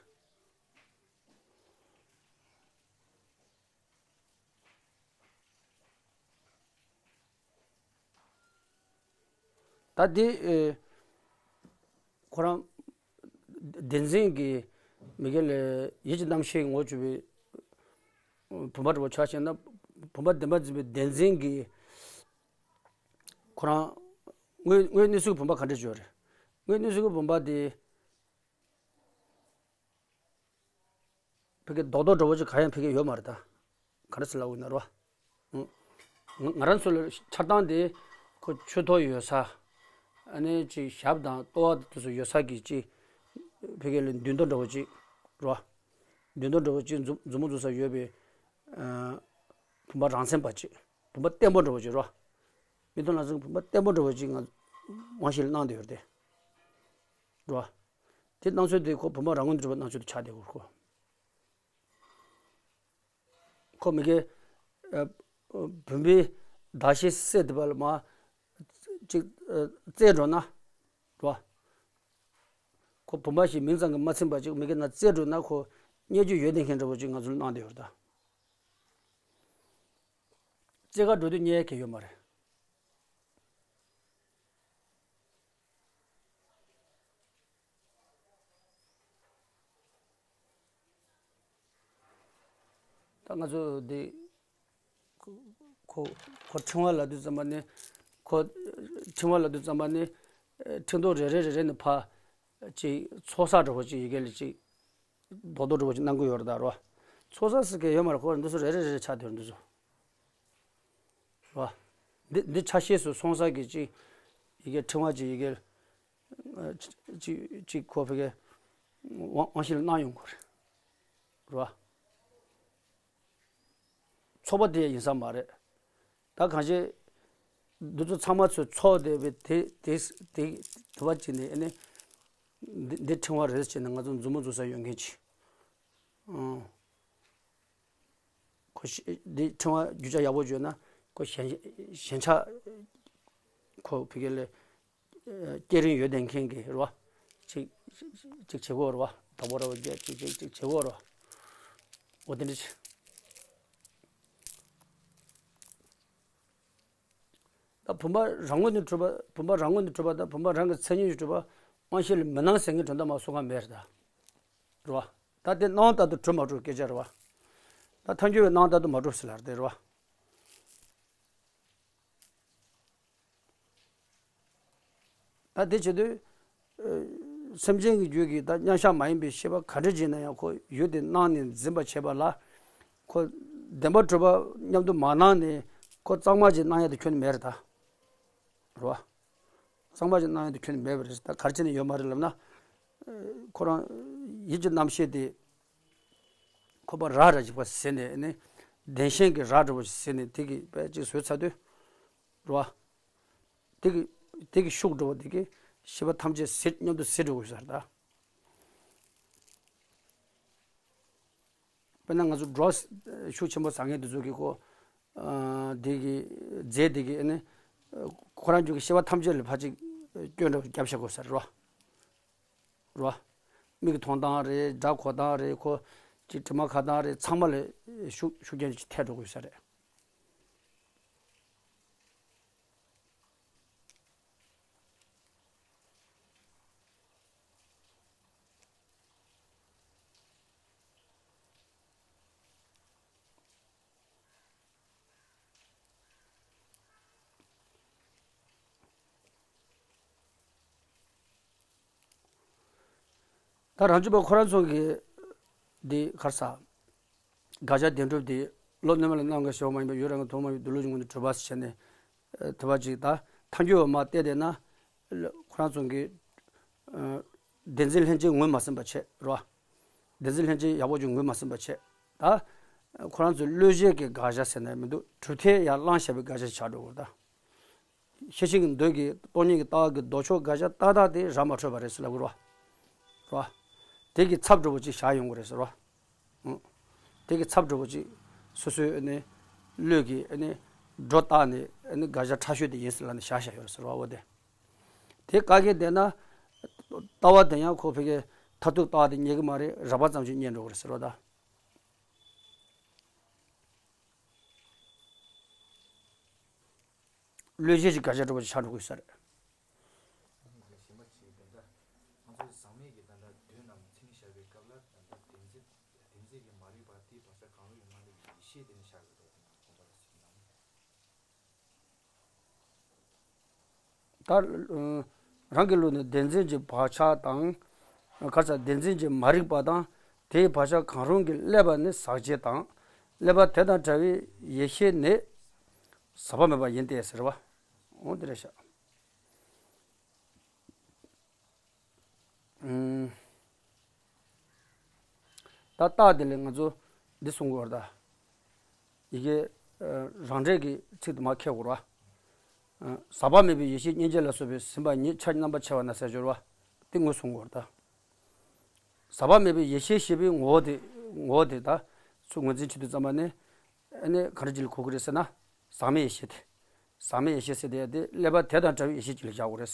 ད་འདི། ཨེ། ཁོ་རང་། བདེན་འཛིན་གྱི་མི་དགེ་ལས་ཡིད་ཀྱི་རྣམ་ཤེས་ངོ་བཅུ་པའི་བུམ་པ་འདྲ་བོ་ཆ་བཞག་ན། བུམ་པ་བདེན་པར་འཛིན་པའི་བདེན་འཛིན་གྱི་ཁོ་རང་། དངོས་དངོས་གནས་སུ་བུམ་པ་ག་འདྲ་བྱོས་རེད། དངོས་གནས་སུ་བུམ་པ་དེ། ཕ་གི་རྡོག་རྡོག་འདྲ་བོ་ཅིག་གང་ཡང་ཕ་གི་ཡོད་མ་རེད་ད། ག་རེ་ཟེར་ལབ་དགོས་ན་རོ། ང་ང་རང་ཚོ་ལ་ཆགས་སྡང་དེ་ཁོ་ཆུ་ཐོག་ཡོད་ས། ཨ་ནི་ཅིག་ཞབས་དང་ལྟོ་བ་དེ་ཚོ་ཡོད་ས་གི་ཅིག་ཕ་གི་ལ་མདུན་ཐོག་འདྲ་བོ་ཅིག་རོ། མདུན་ཐོག་འདྲ་བོ་ཅིག་མཛུབ་མཛུབ་མོ་འཛུགས་ས་ཡོད་པའི། ཨ། བུམ་པ་རང་མཚན་པ་ཅིག་བུམ་པ་བརྟན་པོ་འདྲ་བོ་ཅིག་རོ། མིག་མཐོང་ལག་ཟིན་གྱི་བུམ་པ་བརྟན་པོ་འདྲ་བོ་ཅིག་ང་དབང་ཤེས་ལ་སྣང་བསྡད་ཡོད་རེད་དེ། རོ། དེ་སྣང་ཚུལ་དེ་ཁོ་བུམ་པ་རང་ངོས་ནས་གྲུབ་པ་སྣང་ཚུལ་དུ་ཆགས་བསྡད་ཡོད་ཁོ། ཁོ་མི་དགེ། ཨ། བུམ་པའི་གདགས་གཞིའི་སྲེད་དེ་བ་ལ་མ། ཅིག་ཨ། རྩེ་འགྲོ་ན། རོ། ཁོ་བུམ་པ་ཞིག་མིང་ཙམ་གྱིས་མ་ཚིམ་པ་ཅིག་མི་དགེ་ན་རྩེ་འགྲོ་ན་ཁོ་རྙེད་རྒྱུ་ཡོད་བསྡད་མཁན་འདྲ་བོ་ཅིག་ང་ཚོ་ལ་སྣང་བསྡད་ཡོད་རེད་ད། རྩེ་གར་འགྲོ་དུས་རྙེད་མཁན་ཡོད་མ་རེད། ད་ང་ཚོ་འདི། ཁོ་ཁོ་ཁོ་ཕྲེང་བ་ལབ་དུས་ཙམ་པ་ནི། ཁོ་ཕྲེང་བ་ལབ་དུས་ཙམ་པ་ནི། ཕྲེང་རྡོག་རེ་རེ་རེ་རེ་ནས་ཕར། ཅིག་ཚོགས་བསགས་འདྲ་བོ་ཅིག་ཡི་གེ་ལ་ཅིག་རྡོག་རྡོག་འདྲ་བོ་ཅིག་སྣང་གི་ཡོད་རེད་ད་རོ། ཚོགས་བསགས་ཟེར་མཁན་ཡོད་མ་རེད། ཁོ་འདི་ཚོ་རེ་རེ་རེ་རེ་ཆགས་བསྡད་ཡོད་རེད་འདི་ཚོ། རོ། འདི་འདི་ཆ་ཤས་སུ་སོང་ས་གི་ཅིག་ཡི་གེ་ཕྲེང་བ་ཅིག་ཡི་གེ་ཅིག་ཅིག་ཁོ་ཕ་གི་དབང་དབང་ཤེས་ལ་སྣང་ཡོང་གི་རེད། རོ། ཚོགས་པ་དེ་ཡིན་ས་མ་རེད། ད་གང་ཞིག་འདི་ཚོ་ཚང་མ་ཚོས་ཚོགས་བསྡད་པའི་དེ་དེ་དེ་དེ་བ་ཅིག་ནས་ཨ་ནི། འདི་འདི་ཕྲེང་བ་རེད་ཅེས་ནས་ང་ཚོ་མཛུབ་མོ་འཛུགས་ས་ཡོད་མཁན་ཅིག་ཨང་། ཁོ་ཤ་འདི་ཕྲེང་བ་རྒྱུ་ཆ་ཡག་པོ་བརྗོད་ན་ཁོ་ཞེན་ཞེན་ཆགས་ཁོ་ཕ་གི་ལ་སྐྱེ་རིན་ཡོད་བསྡད་མཁན་གྱི་རེད་བ། ཅིག་ཅིག་བྱེད་དགོས་རེད་བ། དང་པོ་རེད་བ། ཅིག་ཅིག་ཅིག་བྱེད་དགོས་རེད་བ། འོ་དེ་འདྲ་ཅིག་ད་བུམ་པ་རང་ངོས་ནས་གྲུབ་པ། བུམ་པ་རང་ངོས་ནས་གྲུབ་པ་དང་བུམ་པ་རང་གི་མཚན་ཉིད་ཀྱིས་གྲུབ་པ་དབང་ཤེས་ལ་མི་སྣང་ཟེར་མཁན་དོན་དག་མ་སོང་ག་མེད་རེད་ད། རེད་བ། ད་དེ་སྣང་བ་ལྟར་དུ་གྲུབ་མ་གྲུབ་སྐད་ཆ་རེད་བ། ད་ཐལ་འགྱུར་བའི་སྣང་བ་ལྟར་དུ་མ་གྲུབ་ཟེར་ལབ་རེད་དེ་རེད་བ། ད་དེ་བྱེད་དུས། ཨ། སེམས་ཅན་གྱི་རྒྱུད་ཀྱི་ད་མཉམ་གཞག་མ་ཡིན་པའི་ཤེས་པ་ག་འདྲ་ཅིག་ན་ཡང་ཁོ་ཡུལ་དེ་སྣང་ནས་འཛིན་པ་བྱེད་པ་ལ། ཁོ་བདེན་པར་གྲུབ་པ་མཉམ་དུ་མ་སྣང་ནས་ཁོ་གཙང་མ་ཅིག་སྣང་ཡ་དེ་ཁྱོན་ནས་མེད་རེད་ད། རེད་བ། གཙང་མ་ཅིག་སྣང་ཡ་དེ་ཁྱོན་ནས་མེད་པ་རེད། ད་ག་རེ་བྱས་ནས་ཡོད་མ་རེད་ལབ་ན། ཁོ་རང་ཡིད་ཀྱི་རྣམ་ཤེས་དེ་ཁོ་པ་ར་ར་ཅིག་པ་ཟེར་ནས་ནི། བདེན་ཞེན་གྱི་ར་འདྲ་པོ་ཞིག་ཟེར་ནས་དེ་གི་པའི་ཅིག་བཟོས་ཚར་དུས། རེད་བ། དེ་གི་དེ་གི་ཤུགས་འདྲ་པོ་དེ་གི་ཤེས་པ་ཐམས་ཅད་ཟད་མཉམ་དུ་ཟད་འགྲོ་དགོས་ས་རེད་ད། དཔེར་ན་ང་ཚོ་ཌྲག་ཤུགས་ཆེན་པོ་ཟ་མཁན་དེ་ཚོ་གིས་ཁོ། ཨ། དེ་གི་རྫས་དེ་གིས་ཨ་ནི། ཁོ་རང་ཚོ་གི་ཤེས་པ་ཐམས་ཅད་ལ་ཕར་ཅིག་སྐྱོན་འདྲ་བརྒྱབ་བཞག་དགོས་ས་རེད་བ། རེད་བ། མིག་གི་མཐོང་སྟངས་རེད། སྒྲ་གོ་སྟངས་རེད། ཁོ་ཅིག་དྲི་མ་གོ་སྟངས་རེད། ཚང་མ་ལ་ཤུགས་ཤུགས་རྐྱེན་ཅིག་ཐེབས་འགྲོ་དགོས་ས་རེད། ད་རང་རྒྱུད་པ་ཁོ་རང་ཚོ་གི་འདི་ག་རེ་ཟ། དགག་བྱ་བདེན་གྲུབ་དེ་བློ་རྣལ་མ་ལ་རྣམ་དག་ཞི་བ་མ་ཡིན་པ་ཡུལ་རང་གི་དོན་མ་ཡིན་པའི་སྡོད་ལུགས་ཀྱི་ངོས་ནས་གྲུབ་པ་ཟེར་བྱས་ནས། ཨ། དེ་བ་ཅིག་ད་ཐལ་འགྱུར་བ་མ་བལྟས་བསྡད་ན། ཁོ་རང་ཚོ་གི། ཨ། བདེན་འཛིན་ལྷན་སྐྱེས་ངོས་མ་ཟིན་པ་བྱས་རེད་བ། བདེན་འཛིན་ལྷན་སྐྱེས་ཡག་པོ་ཅིག་ངོས་མ་ཟིན་པ་བྱས། ད་ཁོ་རང་ཚོའི་བློས་བྱས་ཀྱི་དགག་བྱ་ཟེར་ན་མི་འདུག་གྲུབ་མཐས་ཡར་བླངས་བཞག་པའི་དགག་བྱ་ཆགས་འགྲོ་གི་རེད་ད། ཤེར་ཕྱིན་གྱི་མདོ་གི་སྟོང་ཉིད་ཀྱི་ལྟ་བ་གི་ལྡོག་ཕྱོགས་དགག་བྱ་ཏག་ཏག་དེ་ར་མ་འཕྲོད་པ་རེད་ཟེར་ལབ་དགོས་རེད་བ། རེད་བ། དེ་གི་ཚབ་འདྲ་པོ་ཅིག་བཞག་ཡོང་གི་རེད་ཟེར་བ། ཨང་། དེ་གི་ཚབ་འདྲ་པོ་ཅིག་སོ་སོའི་ཨ་ནི་བློས་ཀྱི་ཨ་ནི་སྒྲོ་བཏགས་ནས་ཨ་ནི་དགག་བྱ་ཕྲ་ཤོས་དེ་ཡིན་ཟེར་ལབ་ནས་བཞག་བཞག་ཡོད་རེད་ཟེར་བ། འོ་དེ། དེ་བཀག་མཁན་བསྡད་ན། ལྟ་བ་དེ་ཡང་ཁོ་ཕ་གིའི་མཐར་ཐུག་ལྟ་བ་དེ་རྙེད་ཀྱི་མ་རེད། རགས་པ་ཙམ་ཞིག་རྙེད་འགྲོ་གི་རེད་ཟེར་བ་ད། བློས་བྱས་ཀྱི་དགག་བྱ་འདྲ་པོ་ཞིག་ཆགས་འགྲོ་གི་ཡོད་ས་རེད། གཞན་པ་ཅིག་དེ་འདྲ། ང་ཚོས་ཟག་མེད་ཀྱི་དེ་འདྲ་དོན་རྣམས་མཚན་ཉིད་བཞག་པའི་སྐབས་ལ། དེ་འདྲ་བདེན་འཛིན་བདེན་འཛིན་གྱི་མ་རིག་པ་དེའི་བག་ཆགས་གང་རུང་ཡོད་མ་རེད། ཡེ་ཤེས་དེ་ནི་བཞག་ཡོད་དོ་དེ་ན་དགོངས་པ་ལ་ཟེར་ན། ད། ཨ། རང་གི་ལུགས་ནི་བདེན་འཛིན་གྱི་བག་ཆགས་དང་། ག་རེ་ཟ། བདེན་འཛིན་གྱི་མ་རིག་པ་དང་། དེའི་བག་ཆགས་གང་རུང་གིས་བསླད་པ་ནི་ཟག་བཅས་དང་། བསླད་པ་དེ་དང་བྲལ་བའི་ཡེ་ཤེས་ནི་ཟག་པ་མེད་པ་ཡིན་ཏེ་ཟེར་བ། འོ་དེ་རེད་ཤག་ཨུམ། ད་རྟགས་དེ་ལས་ང་ཚོ་འདི་གསུང་དགོས་རེད་ད། ཡི་གེ། ཨ། རང་འགྲེལ་གྱི་ཚིག་དེ་མར་འཁྱེར་དགོས་རེད་བ། ཨ། ཟག་པ་མེད་པའི་ཡེ་ཤེས་མཉེན་ཆས་ལ་སོགས་པས་ཟིན་པ་ཉིད་ཆ་རྣམ་པར་ཕྱེ་བ་ན་ཟེར་སྦྱོར་བ། དེ་ངོས་བཟུང་དགོས་རེད་ད། ཟག་པ་མེད་པའི་ཡེ་ཤེས་ཞེས་པའི་ངོ་བོ་དེ། ངོ་བོ་དེ་ད་ཚུར་ངོས་འཛིན་བྱེད་དུས་ཙམ་པ་ནས། ཨ་ནི་ག་འདྲ་ཅིག་ལ་གོ་གི་རེད་ཟེར་ན། ཟག་མེད་ཡེ་ཤེས་དེ། ཟག་མེད་ཡེ་ཤེས་ཟེར་དེ་དེ་བསླད་པ་དེ་དང་བྲལ་བའི་ཡེ་ཤེས་ཅིག་ལ་བཞག་དགོས་རེད།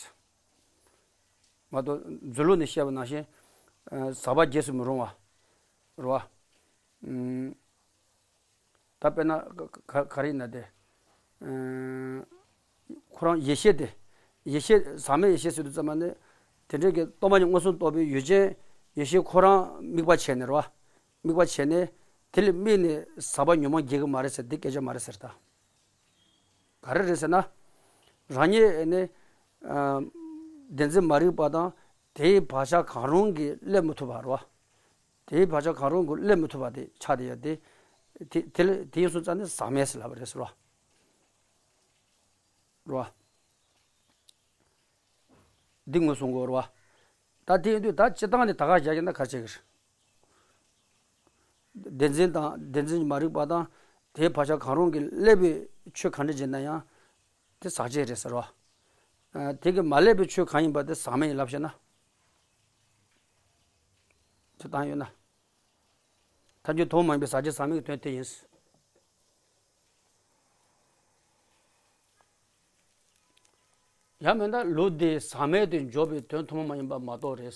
མ་གཏོགས་མཛོད་ལུགས་ནས་བཤད་པ་ནང་བཞིན། ཨ། ཟག་པ་རྗེས་སུ་མི་རུང་བ། རེད་བ། ཨུམ། ད་དཔེར་ན་ག་ག་ག་རེ་ཡིན་ན་དེ། ཨ། ཁོ་རང་ཡེ་ཤེས་དེ། ཡེ་ཤེས་ཟག་མེད་ཡེ་ཤེས་ཟེར་དུས་ཙམ་པ་ནི། དེ་འདྲའི་གི་སྟོང་པ་ཉིད་མངོན་སུམ་རྟོགས་པའི་ཡུལ་ཅན་ཡེ་ཤེས་ཁོ་རང་དམིགས་པ་བྱས་ནས་རེད་བ། དམིགས་པ་བྱས་ནས་དེ་ལ་དམིགས་ནས་ཟག་པ་ཉོན་མོངས་སྐྱེ་གི་མ་རེད་ཟེར། དེ་སྐད་ཆ་མ་རེད་ཟེར་ད། ག་རེ་རེད་ཟེར་ན། རང་ཉིད་ནི། ཨ། བདེན་འཛིན་མ་རིག་པ་དང་དེའི་བག་ཆགས་གང་རུང་གིས་བསླད་མི་ཐུབ་པ་རེད་བ། དེའི་བག་ཆགས་གང་རུང་གིས་བསླད་མི་ཐུབ་པ་དེ་ཆགས་བསྡད་ཡོད་དེ། དེ་དེ་ལ་དེ་ཡིན་སོང་ཙང་ནི་ཟག་མེད་ཟེར་ལབ་པ་རེད་ཟེར་བ། རེད་བ། འདི་ངོས་བཟུང་དགོས་རེད་བ། ད་དེ་ཡིན་དུས་ད་སྤྱིར་བཏང་ནས་ད་ག་རྒྱག་གི་ན་ག་བྱེད་ཀྱི་རེད། བདེན་འཛིན་དང་བདེན་འཛིན་གྱི་མ་རིག་པ་དང་དེའི་བག་ཆགས་གང་རུང་གིས་བསླད་པའི་ཆོས་ག་འདྲ་ཅིག་ན་ཡང་དེ་ཟག་བཅས་རེད་ཟེར་བ། ཨ། དེ་གིས་མ་བསླད་པའི་ཆོས་གང་ཡིན་པ་དེ་ཟག་མེད་ཡིན་ལབ་བྱས་ན། དེ་བཏང་ཡོད་ན། ཐལ་འགྱུར་ཐུན་མོང་མ་ཡིན་པའི་ཟག་བཅས་ཟག་མེད་ཀྱི་དོན་དེ་ཡིན། ཡང་མིན་ན་ལུགས་འདིས་ཟག་མེད་དུ་འཇོག་པའི་དོན་ཐུན་མོང་མ་ཡིན་པ་མ་གཏོགས་རེད།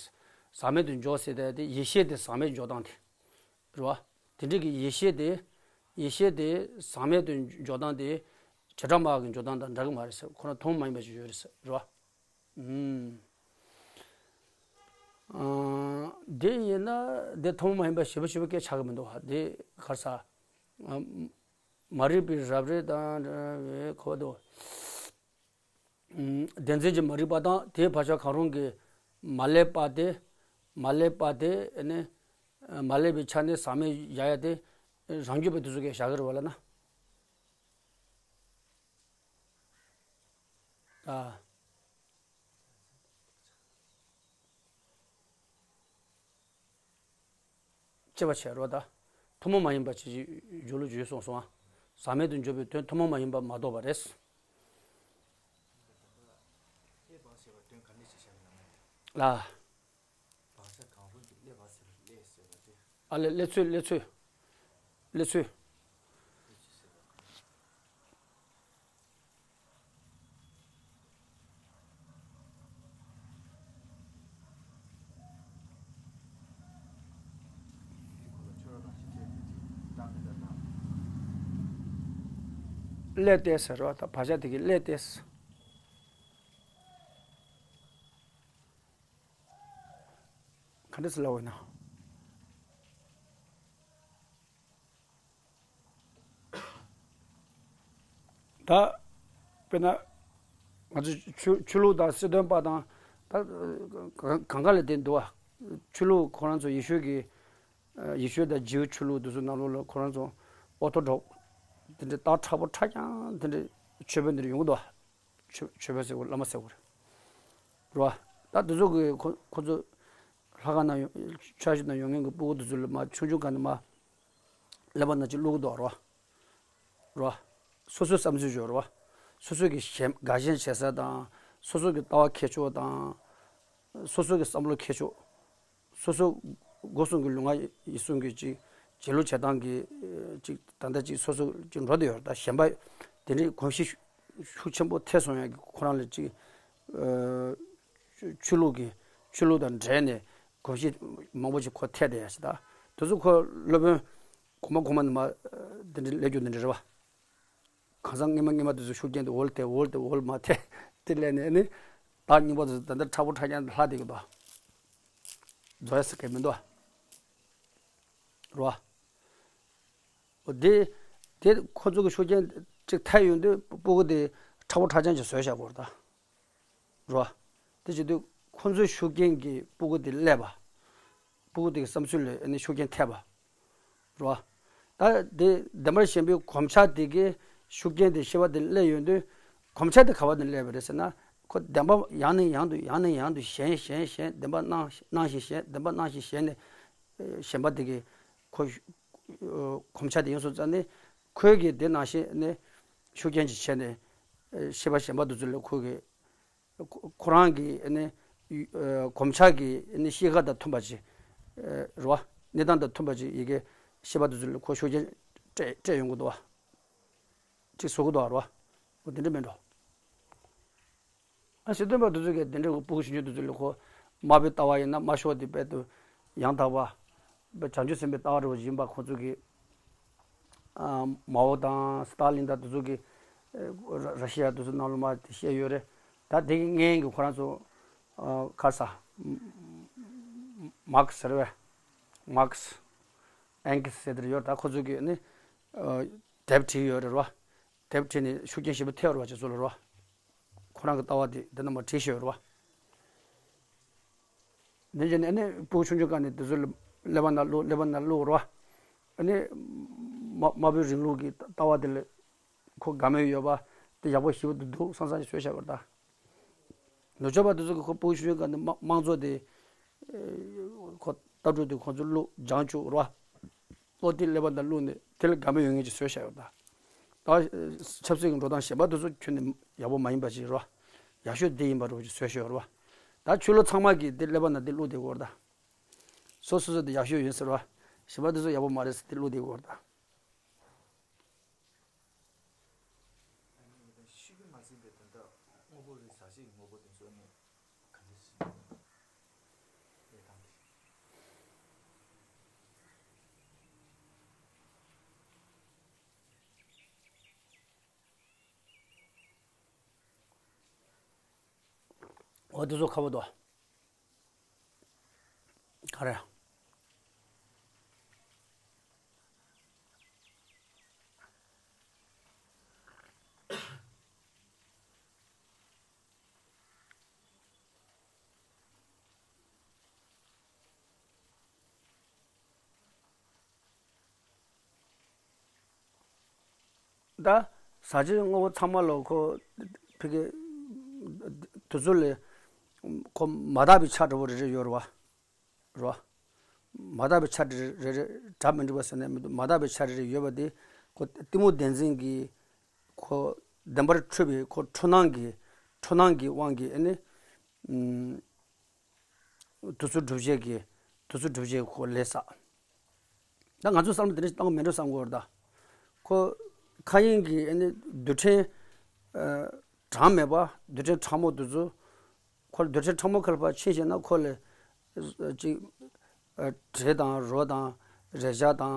ཟག་མེད་དུ་འཇོག་ཟེར་དེ་དེ་ཡེ་ཤེས་དེ་ཟག་མེད་འཇོག་སྟངས་དེ། རེད་བ། དེ་འདྲ་གི་ཡེ་ཤེས་དེ། ཡེ་ཤེས་དེ་ཟག་མེད་དུ་འཇོག་སྟངས་དེ། བྱེ་བྲག་སྨྲ་བ་གི་འཇོག་སྟངས་དང་འདྲ་གི་མ་རེད་ཟེར། ཁོ་རང་ཐུན་མོང་མ་ཡིན་པ་ཞིག་ཡོད་རེད་ཟེར། རེད་བ། ཨུམ། ཨ། དེ་ཡིན་ན་དེ་ཐུན་མོང་མ་ཡིན་པ་ཞེ་པོ་ཞེ་པོ་སྐད་ཆགས་ཀྱི་མི་འདུག་བ། དེ་ག་རེ་ཟ། ཨ། མ་རིག་པའི་རབ་རིབ་དང་འདྲ་བའི་ཁོ་དོ། ཨུམ། བདེན་འཛིན་གྱི་མ་རིག་པ་དང་དེའི་བག་ཆགས་གང་རུང་གིས་མ་བསླད་པ་དེ། མ་བསླད་པ་དེ་ནི། མ་བསླད་པའི་ཆ་ནས་ཟག་མེད་བཞག་ཡ་དེ། རང་རྒྱུད་པ་དེ་ཚོ་གས་བཞག་གི་རེད་བ་ལབ་ན། ཨ། ཅེས་པ་བྱས་རོ། ད་ཐུན་མོང་མ་ཡིན་པ་ཅིག་སྦྱོར་ལུགས་བརྗོད་གསུངས་སོང་ང་། ཟག་མེད་དུ་འཇོག་པའི་དོན་ཐུན་མོང་མ་ཡིན་པ་མ་རྟོགས་པ་རེད། ལ། ཨ་ལས་སླེབས་ཚུལ་སླེབས་ཚུལ། སླེབས་ཚུལ། སླེབས་ཏེ་ཟེར་བ་དང་བག་ཆགས་དེ་གིས་སླེབས་ཏེ། ག་འདྲ་སེ་ལབ་དགོས་ན། ད་དཔེར་ན་ང་ཚོ་ཆོས་ཆོས་ལུགས་དང་སྲིད་དོན་པ་དང་ད་གང་གང་ལ་དེ་འདུག་བ། ཆོས་ལུགས་ཁོ་རང་ཚོ་ཡེ་ཤུ་གི་ཡེ་ཤུ་དང་ཇིའུ་ཆོས་ལུགས་དེ་ཚོ་ནང་ལོགས་ལ་ཁོ་རང་ཚོ་ཨོ་ཐོ་ཌོག་དེ་འདྲའི་སྟག་ཁྲ་པོ་ཁྲ་རྐྱང་དེ་འདྲའི་ཆོས་དཔོན་དེ་འདྲ་ཡོང་གི་འདུག་བ། ཆོས་ཆོས་དཔོན་ཟེར་དགོས་བླ་མ་ཟེར་དགོས་རེད། རེད་བ། ད་དེ་ཚོ་གི་ཁོ་ཁོ་ཚོ་ལྷ་ཁང་ནང་ཡོང་ཕྱག་བཞེས་ནང་ཡོང་མཁན་གྱི་སྤུ་གུ་དེ་ཚོ་ལ་མ་ཆུང་ཆུང་སྒང་ནས་མ་ཀླད་པ་ནང་ཅིག་བླུག་གི་འདུག་རེད་བ། རེད་བ། སོ་སོའི་བསམ་ཚུལ་ཡོད་རེད་བ། སོ་སོ་གི་ཞེན་དགའ་ཞེན་བྱེད་ས་དང་། སོ་སོ་གི་ལྟ་བ་ཁྱད་ཆོས་དང་། སོ་སོ་གི་བསམ་བློ་ཁྱད་ཆོས། སོ་སོ་སྒོ་གསུམ་གྱི་ལུས་ངག་ཡིད་གསུམ་གྱི་ཅིག་བྱེད་ལུགས་བྱེད་སྟངས་ཀྱི་ཅིག་ད་ལྟ་ཅིག་སོ་སོ་ཅིག་འགྲོ་བསྡད་ཡོད་རེད། ད་ཞེན་པ་དེ་འདྲའི་གོམས་གཤིས་ཤུགས་ཤུགས་ཆེན་པོ་ཐེབས་སོང་ཡ་གི་ཁོ་རང་ལ་ཅིག་ཆོས་ལུགས་ཀྱི་ཆོས་ལུགས་དང་འབྲེལ་ནས་གོམས་གཤིས་མང་པོ་ཅིག་ཁོ་ཐེབས་བསྡད་ཡ་ཞིག་ད་དེ་ཚོ་ཁོ་སློབ་དཔོན་གོང་མ་གོང་མ་ནས་མ་དེ་འདྲའི་སླེབས་རྒྱུ་དེ་འདྲ་རེད་བ། གང་ཟག་སྔོན་མ་སྔོན་མ་དེ་ཚོ་ཤུགས་རྐྱེན་དེ་འོལ་ཏེ་འོལ་ཏེ་འོལ་མ་ཐེ་དེ་ལས་ནས་ནི་ད་རྙིང་པ་དེ་ཚོ་ད་ལྟ་ཁྲ་བོ་ཁྲ་རྐྱང་ལྷག་བསྡད་ཀྱི་འདུག་རྫོགས་ཡ་ཟེར་མཁན་མི་འདུག་རོ། འོ་དེ་དེ་ཁོ་ཚོ་གི་ཤུགས་རྐྱེན་ཅིག་ཐེབས་ཡོང་དུས་སྤུ་གུ་དེ་ཁྲ་བོ་ཁྲ་རྐྱང་ཅིག་བཟོས་བཞག་གོ་རེད་ད། རོ། དེ་བྱེད་དུས་ཁོ་ཚོའི་ཤུགས་རྐྱེན་གྱིས་སྤུ་གུ་དེ་སླེབས་པ། སྤུ་གུ་དེ་གི་བསམ་ཚུལ་ལ་ཨ་ནི་ཤུགས་རྐྱེན་ཐེབས་པ། རོ། ད་དེ་བདེན་པར་ཞེན་པའི་གོམས་ཆགས་དེ་གི་ཤུགས་རྐྱེན་དེ་ཤེས་པ་དེ་སླེབས་ཡོང་དུས་གོམས་ཆགས་དེ་ག་བ་ནས་སླེབས་པ་རེད་ཟེར་ན། ཁོ་བདེན་པ་ཡང་ནས་ཡང་དུ་ཡང་ནས་ཡང་དུ་ཞེན་ཞེན་ཞེན་བདེན་པ་སྣང་སྣང་ཞིང་ཞེན་བདེན་པ་སྣང་ཞིང་ཞེན་ནས་ཞེན་པ་དེ་གི་ཁོ་གོམས་ཆགས་དེ་ཡོང་སོང་ཙང་ནས་ཁོའི་གི་དེ་ནང་བཞིན་ནས་ཤུགས་རྐྱེན་གྱིས་བྱས་ནས་ཤེས་པ་ཞེན་པ་དེ་ཚོ་ལ་ཁོ་གི་ཁོ་ཁོ་རང་གི་ཨ་ནི་ཨ་གོམས་ཆགས་ཀྱི་ཨ་ནི་གཤིས་ཀ་དང་མཐུན་པ་ཅིག་ཨ་རེད་བ། གནས་སྟངས་དང་མཐུན་པ་ཅིག་ཡི་གེ་ཤེས་པ་དེ་ཚོ་ལ་ཁོ་ཤུགས་རྐྱེན་སྤྲད་སྤྲད་ཡོང་གི་འདུག་བ། ཅིག་བཟོ་གི་འདུག་བ་རེད་བ། འོ་དེ་འདྲ་མིན་འགྲོ། ཨ་སྲིད་དོན་པ་དེ་ཚོ་གིས་དེ་འདྲའི་སྤུ་གུ་ཆུང་ཆུང་དེ་ཚོ་ལ་ཁོ་དམར་པོའི་ལྟ་བ་ཡིན་ན་དམར་ཤོག་དེ་དཔེ་དུ་ཡང་དག་པ་དཔེ་བྱང་ཆུབ་སེམས་དཔའི་ལྟ་བ་འདྲ་བོ་ཡིན་པ་ཁོ་ཚོ་གིས། ཨ་མའོ་དང་སི་ཏཱ་ལིན་དང་དེ་ཚོ་གི་ཨ་ར་ར་ཤི་ཡ་དེ་ཚོ་ནང་ལ་མ་དེ་བཤད་ཡོད་རེད། ད་དེ་གི་སྔན་གྱི་ཁོ་རང་ཚོ་ཨ་ག་རེ་ཟ། མར་ཁེ་སི་ཟེར་བས། མར་ཁེ་སི། ཨེང་གེ་སི་ཟེར་དེ་རེད་ཡོད། ད་ཁོ་ཚོ་གི་ནི་ཨ་དེབ་བྲིས་ཡོད་རེད་རོ། དེབ་བྲིས་ནས་ཤུགས་རྐྱེན་ཞེ་པོ་ཐེབས་རེད་བ་ཁྱེད་ཚོ་ལ་རོ། ཁོ་རང་གི་ལྟ་བ་དེ་འདི་ན་མར་བྲིས་ཤོད་རེད་བ། འདི་བྱས་ནས་ཨ་ནི་སྤུ་གུ་ཆུང་ཆུང་སྒང་ནས་དེ་ཚོ་ལ་ཀླད་པ་ནང་བླུགས་ཀླད་པ་ནང་བླུགས་རོ། ཨ་ནི་དམར་དམར་པོའི་རིང་ལུགས་ཀྱི་ལྟ་བ་དེ་ལ་ཁོ་དགའ་མོས་ཡོད་པ་དེ་ཡག་པོ་ཞེ་པོ་འདུག་འདུག་བསམ་བསམ་ཞིག་བཟོས་བཞག་པ་རེད་ད། ནུབ་ཕྱོགས་པ་དེ་ཚོ་གི་ཁོ་སྤུ་གུ་ཆུང་ཆུང་སྒང་ནས་དམངས་དམངས་གཙོ་དེ་ཁོ་ལྟ་གྲུབ་དེ་ཁོ་ཚོ་བླུགས་སྦྱང་བཅུག་རོ། ཨོ་དེ་ཀླད་པ་ནང་བླུགས་ནས་དེ་ལ་དགའ་མོས་ཡོད་མཁན་ཅིག་བཟོས་བཞག་ཡོད་ད། ད་ཆབ་སྲིད་ཀྱི་འགྲོ་སྟངས་གཞན་པ་དེ་ཚོ་ཁྱོན་ནས་ཡག་པོ་མ་ཡིན་པ་ཅིག་རེད་བ། ཡག་ཤོས་འདི་ཡིན་པ་འདྲ་བོ་ཅིག་བཟོས་བཞག་ཡོད་རེད་བ། ད་ཆོས་ལུགས་ཚང་མ་གིས་དེ་ཀླད་པ་ནང་དེ་བླུགས་བསྡད་ཡོད་རེད་ད། སོ་སོ་སོ་དེ་ཡག་ཤོས་ཡིན་ཟེར་བ། གཞན་པ་དེ་ཚོ་ཡག་པོ་མ་རེད་ཟེར་དེ་བླུགས་བསྡད་ཡོད་རེད་ད། ཤུགས་ཀྱིས་མ་ཟིན་པའི་དོན་དག་དངོས་པོ་རེད། ཟག་བཅས་ཀྱི་དངོས་པོ་དེ་ཚོ་ནི་ག་འདྲ་ཞིག་ཡིན་ནམ། འོ་དེ་ཚོ་ཁ་བོ་དོ། ག་རེ། ད་ཟ་བྱེད་དངོས་པོ་ཚང་མ་ལ་ཁོ་ཕ་གི་དུས་ཚོད་ལས་ཁོ་མ་དག་པའི་ཆ་འདྲ་པོ་རེ་རེ་ཡོད་རེད་བ། རེད་བ། མ་དག་པའི་ཆ་རེ་རེ་རེ་གྲ་མི་འགྲིག་པ་ཟེར་ནས་མི་འདུག་མ་དག་པའི་ཆ་རེ་རེ་ཡོད་པ་དེ་ཁོ་གཏི་མུག་བདེན་འཛིན་གྱི་ཁོ་བདེན་པར་འཁྲུལ་པའི་ཁོ་འཁྲུལ་སྣང་གི་འཁྲུལ་སྣང་གི་དབང་གིས་ཨ་ནི། དུས་ཚོད་སྒྲུབ་བྱེད་ཀྱི་དུས་ཚོད་སྒྲུབ་བྱེད་ཁོ་ལས་བསགས། ད་ང་ཚོ་བསམ་བློ་དེ་འདྲ་བཏང་མེད་འགྲོ་བསམ་གྱི་ཡོད་རེད་ད། ཁོ་མཁའ་དབྱིངས་ཀྱི་ཨ་ནི་རྡུལ་ཕྲན་གྲངས་མེད་པ་རྡུལ་ཕྲན་ཕྲ་མོ་དེ་ཚོ་ཁོ་རྡུལ་ཕྲན་ཕྲ་མོ་ཁ་ལ་ཕར་ཕྱིན་བྱས་ན་ཁོ་ལས་ཅིག་འབྲས་དང་རོ་དང་རེག་བྱ་དང་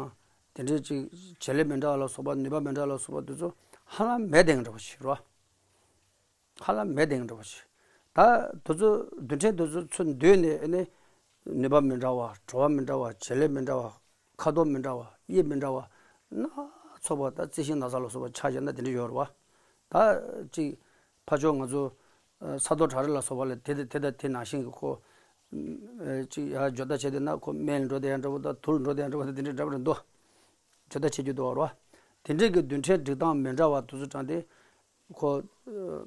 དེ་འདྲའི་ཅིག་བྱེད་ལས་མི་འདྲ་བ་ལ་སོགས་པ་ནུས་པ་མི་འདྲ་བ་ལ་སོགས་པ་དེ་ཚོ་ཧ་ལམ་མེད་དེ་འདྲ་བ་ཞིག་རེད་བ། ཧ་ལམ་མེད་དེ་འདྲ་བ་ཞིག་ད་དེ་ཚོ་རྡུལ་ཕྲན་དེ་ཚོ་ཚུར་འདུས་ནས་ཨ་ནི་ནུས་པ་མི་འདྲ་བ་བྲོ་བ་མི་འདྲ་བ་བྱེད་ལས་མི་འདྲ་བ་ཁ་དོག་མི་འདྲ་བ་དབྱིབས་མི་འདྲ་བ་སྣ་ཚོགས་པ་ད་རྩི་ཤིང་ན་ཚ་ལ་སོགས་པ་ཆ་བཞག་ན་དེ་འདྲ་ཡོད་རེད་བ། ད་ཅིག་ཕར་ཕྱོགས་ང་ཚོ་ས་རྡོ་བྲག་རི་ལ་སོགས་པ་ལ་དེ་དེ་དེ་དང་དེ་ནང་བཞིན་གྱི་ཁོ་ཅིག་ཡར་འཇོག་ལྟ་བྱས་བསྡད་ན་ཁོ་སྨན་འགྲོ་བསྡད་ཡ་འདྲ་བོ་དང་དུག་འགྲོ་བསྡད་ཡ་འདྲ་བོ་དང་དེ་འདྲ་འདྲ་བོ་རེད་འདུག་འཇོག་ལྟ་བྱེད་རྒྱུ་འདུག་བ་རེད་བ། དེ་འདྲས་ཀྱི་རྡུལ་ཕྲན་སྒྲིག་སྟངས་མི་འདྲ་བ་དེ་ཚོ་དྲངས་ཏེ། ཁོ་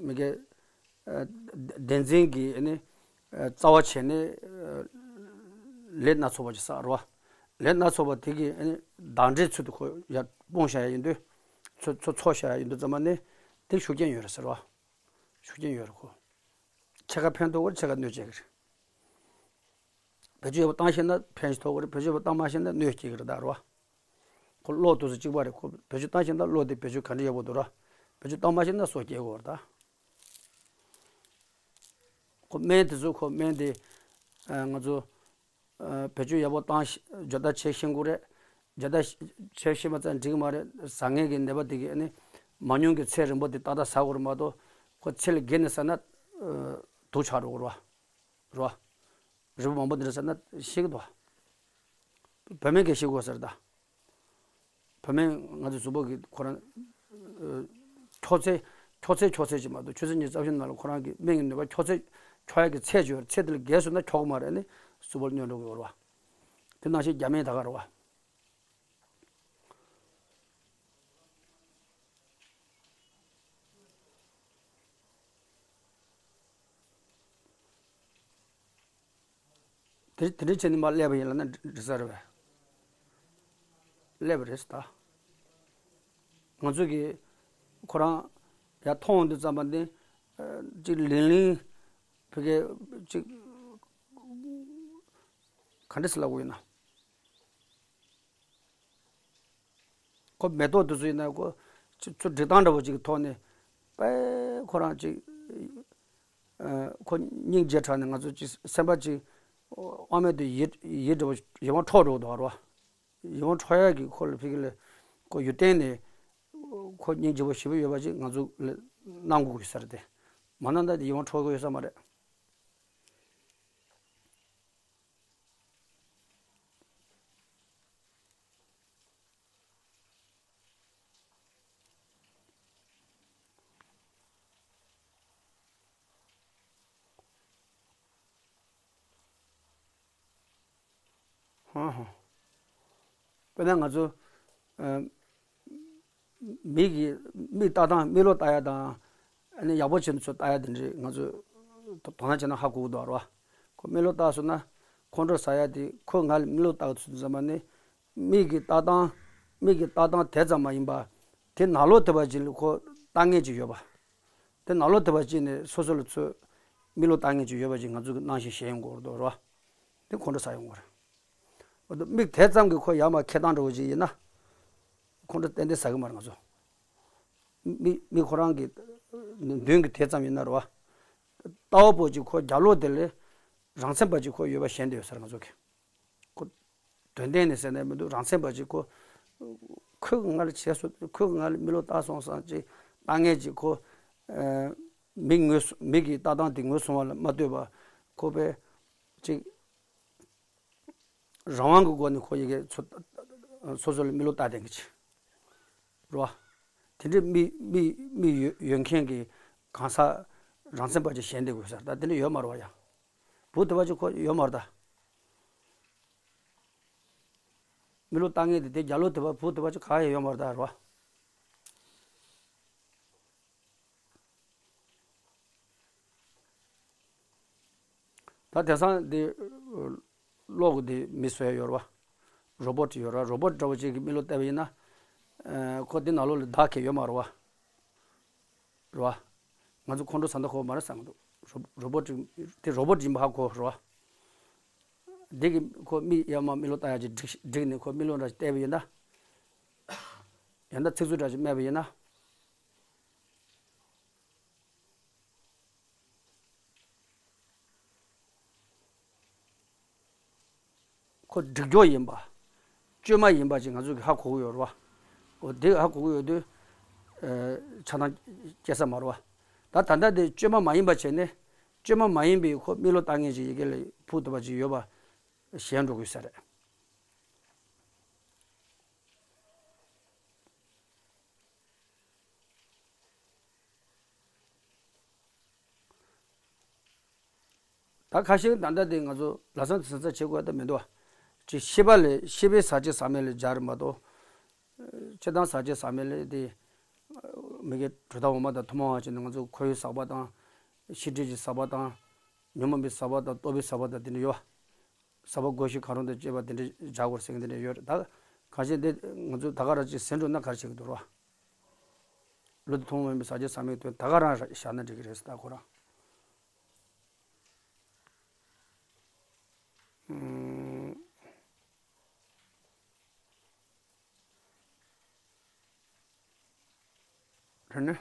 མི་དགེ་བདེན་འཛིན་གྱི་ཨ་ནི་རྩ་བ་བྱས་ནས་ལས་སྣ་ཚོགས་པ་ཅིག་བསགས་རེད་བ། ལས་སྣ་ཚོགས་པ་དེ་གི་ཨ་ནི་བདག་འདྲའི་ཚུལ་དུ་ཁོ་ཡར་སྤུངས་བཞག་ཡ་ཡིན་དུས། ཚུར་ཚུར་འཚོ་བཞག་ཡ་ཡིན་དུས་ཙམ་པ་ནི་དེ་ཤུགས་རྐྱེན་ཡོད་རེད་ཟེར་བ། ཤུགས་རྐྱེན་ཡོད་རེད་ཁོ། ཕྱེད་ཀ་ཕན་ཐོགས་ཀྱི་རེད་ཕྱེད་ཀ་གནོད་བྱེད་ཀྱི་རེད། བེད་སྤྱོད་ཡག་པོ་བཏང་ཤེས་ན་ཕན་ཞིག་ཐོགས་ཀྱི་རེད། བེད་སྤྱོད་ཡག་པོ་བཏང་མ་ཤེས་ན་གནོད་སྐྱེལ་གྱི་རེད་ད་རེད་བ། ཁོ་གློག་དེ་ཚོ་གཅིག་པ་རེད། ཁོ་བེད་སྤྱོད་བཏང་ཤེས་ན་གློག་དེ་བེད་སྤྱོད་ག་འདྲ་ཡག་པོ་འདུག་ར། བེད་སྤྱོད་བཏང་མ་ཤེས་ན་སོ་སྐྱེལ་དགོས་རེད་ད། ཁོ་སྨན་དེ་ཚོ་ཁོ་སྨན་དེ་ང་ཚོ་བེད་སྤྱོད་ཡག་པོ་བཏང་ཤེས་སྦྱོར་ལྟ་བྱེད་ཤེས་དགོས་རེད། སྦྱོར་ལྟ་བྱེད་ཤེས་མ་ཚད་འགྲིག་གི་མ་རེད། ཟ་མཁན་གྱི་ནད་པ་དེ་གིས་ཨ་ནི་མང་ཉུང་གི་ཚད་རིང་པོ་དེ་ཏག་ཏག་ཟ་དགོས་རེད་མ་གཏོགས་ཁོ་ཚད་ལས་བརྒལ་ནས་ཟ་ན་དུག་ཆགས་འགྲོ་གི་རེད་བ། རོ། རིལ་བུ་མང་པོ་འདི་འདྲ་ཟ་ན་ཤི་གི་འདུག་བ། བུད་མེད་ཀྱིས་ཤི་དགོས་ཟེར་ད། བུད་མེད་ང་ཚོའི་གཟུགས་པོ་གི་ཁོ་རང་། ཨ། འཁྱོག་ཚད། འཁྱོག་ཚད་འཁྱོག་ཚད་ཅིག་མ་གཏོགས་ཆུ་ཚོད་ཉི་ཤུ་རྩ་བཞི་ནང་ལ་ཁོ་རང་གི་སྨན་གྱི་ནུས་པ་འཁྱོག་ཚད། འཁྱོག་ཡག་གི་ཚད་ཅིག་ཡོད་རེད། ཚད་དེ་ལས་བརྒལ་སོང་ན་འཁྱོག་གི་མ་རེད། ཨ་ནི་གཟུགས་པོ་ལ་གནོད་འགྲོ་གི་ཡོད་རེད་བ། དེ་ནང་བཞིན་རྒྱ་སྨན་ད་ག་རེད་བ། དེ་དེ་འདྲ་བྱས་ནས་མར་སླེབས་པ་ཡིན་ལབ་ན་འགྲིག་འགྲིག་ས་རེད་པས། སླེབས་པ་རེད་ད། ང་ཚོ་གིས་ཁོ་རང་ཡར་མཐོང་འོང་དུས་ཙམ་པ་འདི་ཅིག་ལིང་ལིང་བི་གའི་ཅིག་ག་འདྲ་ཟེར་ལབ་དགོས་ཡིན་ན། ཁོ་མེ་ཏོག་དེ་ཚོ་ཡིན་ན་ཁོ་ཚུར་སྒྲིག་སྟངས་འདྲ་པོ་ཅིག་གི་ཐོག་ནས་པས་ཁོ་རང་ཅིག་ཁོ་སྙིང་རྗེ་དྲགས་ནས་ང་ཚོ་ཅིག་སེམས་པ་ཅིག་དབང་མེད་དུ་ཡིད་ཡིད་འདྲ་པོ་ཡིད་དབང་འཕྲོག་འགྲོ་འདུག་བ་རོ། ཡིད་དབང་འཕྲོག་ཡག་གི་ཁོ་ལ་ཕི་གི་ལ་ཁོ་ཡུལ་བསྟན་ནས་ཁོ་སྙིང་རྗེ་པོ་ཞེ་པོ་ཡོད་པ་ཅིག་ང་ཚོ་ལ་གནང་དགོས་ཀྱི་ས་རེད་དེ། མ་གནང་ན་དེ་ཡིད་དབང་འཕྲོག་གི་ཡོད་ས་མ་རེད། ཧང་ཧང་། དཔེར་ན་ང་ཚོ་ཨ། མིག་གི་མིག་ལྟ་སྟངས་མིག་ལོག་ལྟ་ཡ་དང་། ཨ་ནི་ཡག་པོ་བྱས་ནས་ཚུར་ལྟ་ཡ་དེ་འདྲའི་ང་ཚོས་དོ་དོ་སྣང་བྱས་ན་ཧ་གོ་གི་འདུག་རོ། ཁོ་མིག་ལོག་ལྟ་སོང་ན་ཁོང་ཁྲོ་ཟ་ཡ་དེ་ཁོ་ང་ལ་མིག་ལོག་ལྟ་གི་ཚུལ་ཙམ་པ་ནི། མིག་གི་ལྟ་སྟངས་མིག་གི་ལྟ་སྟངས་དེ་ཙམ་མ་ཡིན་པ། དེ་ནང་ལོགས་དེ་བ་ཅིག་ལ་ཁོ་ལྟ་མཁན་ཅིག་ཡོད་པ། དེ་ནང་ལོགས་དེ་བ་ཅིག་ནས་སོ་སོ་ལ་ཚུར་མིག་ལོག་ལྟ་མཁན་ཅིག་ཡོད་པ་ཅིག་ང་ཚོ་གི་སྣང་ཞེན་ཞེན་ཡོང་གི་ཡོད་རེད་འདུག་རོ། དེ་ཁོང་ཁྲོ་ཟ་ཡོང་གི་རེད། འོ་དེ་མིག་དེ་ཙམ་གྱིས་ཁོ་ཡར་མར་འཁྱེར་སྟངས་འདྲ་བོ་ཅིག་ཡིན་ན། ཁོང་ཁྲོ་ཏན་ཏན་ཟ་གི་མ་རེད་ང་ཚོ། མིག་མིག་ཁོ་རང་གི་མདུན་གྱི་དེ་ཙམ་ཡིན་ན་རེད་བ། ལྟ་བ་པོ་ཅིག་ཁོ་རྒྱབ་ལོགས་དེ་ལས་རང་མཚན་པ་ཅིག་ཁོ་ཡོད་པ་ཞེན་བསྡད་ཡོད་ས་རེད་ང་ཚོ་གི། ཁོ་དོན་གཏན་ནས་ཟེར་ནས་མི་འདུག་རང་མཚན་པ་ཅིག་ཁོ། ཁོས་ང་ལ་བྱས་སོང་། ཁོས་ང་ལ་མིག་ལོག་ལྟ་སོང་བསམ་ཅིག་ལྟ་མཁན་ཅིག་ཁོ། ཨ། མིག་ངོས་སུ་མིག་གི་ལྟ་སྟངས་དེ་ངོས་བཟུང་བ་ལ་མ་ལྟོས་པ། ཁོ་པས་ཅིག་རང་དབང་གི་སྒོ་ནས་ཁོ་ཡི་གེ་ཚོ་སོ་སོ་ལ་མིག་ལོག་ལྟ་བསྡད་མཁན་ཅིག་རེད་བ། དེ་འདྲའི་མིག་མིག་མིག་ཡོད་ཡོད་མཁན་གྱི་གང་ཟག་རང་མཚན་པ་ཅིག་ཞེན་བསྡད་དགོས་ས་ད་དེ་འདྲ་ཡོད་མ་རེད་བ་ཡ། བུ་དེ་བ་ཅིག་ཁོ་ཡོད་མ་རེད་ད། མི་ལོ་ལྟ་ངན་དེ་དེ་རྒྱ་ལོ་དེ་བ་བུ་དེ་བ་ཅིག་ག་ཡང་ཡོད་མ་རེད་ད་རེད་བ། ད་དེང་སང་འདི་གློག་གི་འདི་མི་བཟོ་ཡ་ཡོད་རེད་བ། རོ་བོ་ཊི་ཡོད་རེད་བ། རོ་བོ་ཊི་འདྲ་བོ་ཅིག་གི་མིག་ལོག་བལྟས་པ་ཡིན་ན། ཨ། ཁོ་འདི་ནང་ལོགས་ལ་བདག་གི་ཡོད་མ་རེད་བ། རེད་བ། ང་ཚོ་ཁོང་ཁྲོ་ཟ་འདྲ་ཁོ་མ་རེད་བསམ་གྱི་འདུག་རོ་རོ་བོ་ཊི་དེ་རོ་བོ་ཊི་ཡིན་པ་ཧ་གོ་རེད་བ། འདི་གི་ཁོ་མིག་ཡར་མར་མིག་ལོག་བལྟ་ཡ་ཅིག་བསྒྲིགས་བསྒྲིགས་ནས་ཁོ་མིག་ལོག་འདྲ་ཞིག་བལྟས་པ་ཡིན་ན། ཡང་ན་ཚིག་མཛོད་འདྲ་ཞིག་སྨྲས་པ་ཡིན་ན། ཁོ་འགྲིག་སྐྱོ་ཡིན་པ། བཅོས་མ་ཡིན་པ་ཅིག་ང་ཚོ་གི་ཧ་གོ་གི་ཡོད་རེད་བ། འོ་དེ་ཧ་གོ་གི་ཡོད་དུས། ཨ། ཆགས་སྡང་སྐྱེ་ས་མ་རེད་བ། ད་ད་ལྟ་དེ་བཅོས་མ་མ་ཡིན་པ་བྱས་ནས། བཅོས་མ་མ་ཡིན་པའི་ཁོ་མིག་ལོག་ལྟ་མཁན་ཅིག་ཡི་གེ་ལ་ཕུག་ཐུབ་པ་ཅིག་ཡོད་པ་ཞེད་འགྲོ་གི་ཡོད་ས་རེད། ད་ཁ་ཤས་ད་ལྟ་དེ་ང་ཚོ་ལམ་སང་དེ་ཟིན་ཚ་བྱེད་དགོས་ད་མི་འདུག་བ། ཅིག་ཤེས་པ་ལས་ཤེས་པའི་ཟག་བཅས་ཟག་མེད་ལས་སྦྱར་མ་གཏོགས། སྤྱིར་བཏང་ཟག་བཅས་ཟག་མེད་ལས་དེ། མི་དགེ་དྲི་མ་དང་ཐོག་མ་བྱས་ནས་ང་ཚོ་ཁོར་ཡུག་ཟག་པ་དང་། ཤེས་སྒྲིབ་ཀྱི་ཟག་པ་དང་། ཉོན་མོངས་པའི་ཟག་པ་དང་རྟོག་པའི་ཟག་པ་དང་དེ་འདྲ་ཡོད་བ། ཟག་པ་བསྒོ་ཞིང་གང་རུང་དང་བཅས་པ་དེ་འདྲ་སྦྱར་དགོས་ཟེར་མཁན་དེ་འདྲ་ཡོད་རེད། ད་གང་ཤེས་དེ་ང་ཚོ་ད་ག་རང་ཅིག་ཟིན་འགྲོ་ན་ག་རེ་བྱེད་ཀྱི་འདུག་རོ། བློ་དེ་ཐོག་མ་མེད་པའི་ཟག་བཅས་ཟག་མེད་དོན་ད་ག་རང་བཞག་ན་འགྲིག་གི་རེད་ཟེར། ད་ཁོ་རང་། ཨུམ། རེད་ནི།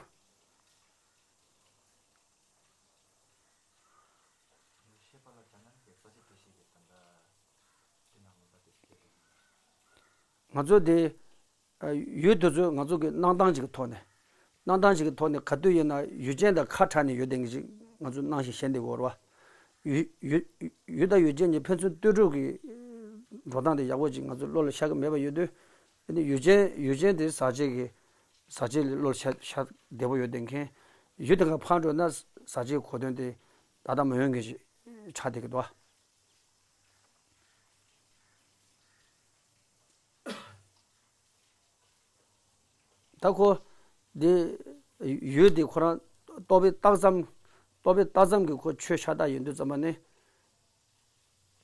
ང་ཚོ་དེ། ཡུལ་དེ་ཚོ་ང་ཚོ་གི་སྣང་སྟངས་ཅིག་གི་ཐོག་ནས། སྣང་སྟངས་ཅིག་གི་ཐོག་ནས་ག་དུས་ཡིན་ན་ཡུལ་ཅན་དང་ཁ་བྲལ་ནས་ཡོད་བསྡད་མཁན་ཅིག་ང་ཚོ་སྣང་ཞིང་ཞེན་བསྡད་ཡོད་རེད་བ། ཡུལ་ཡུལ་ཡུལ་དང་ཡུལ་ཅན་གཉིས་ཕན་ཚུན་ལྟོས་གྲུབ་ཀྱི་འགྲོ་སྟངས་དེ་ཡག་པོ་ཅིག་ང་ཚོ་བློ་ལ་ཤར་གི་མེད་པ་ཡོད་དུས། ཨ་ནི་ཡུལ་ཅན་ཡུལ་ཅན་དེ་ཟག་བཅས་ཀྱི་ཟག་བཅས་ལ་བློ་ལ་ཤར་ཤར་བདེ་པོ་ཡོད་བསྡད་མཁན། ཡུལ་དེ་ག་ཕར་འགྲོ་ན་ཟག་བཅས་གོ་དོན་དེ་ད་ལྟ་མ་ཡོང་མཁན་ཞིག་ཆགས་བསྡད་ཀྱི་འདུག་བ། ད་ཁོ་འདི་ཡུལ་འདི་ཁོ་རང་རྟོག་པའི་རྟགས་ཙམ། རྟོག་པའི་རྟགས་ཙམ་གྱི་ཁོ་ཆོས་ཤ་སྟག་ཡིན་དུས་ཙམ་པ་ནི།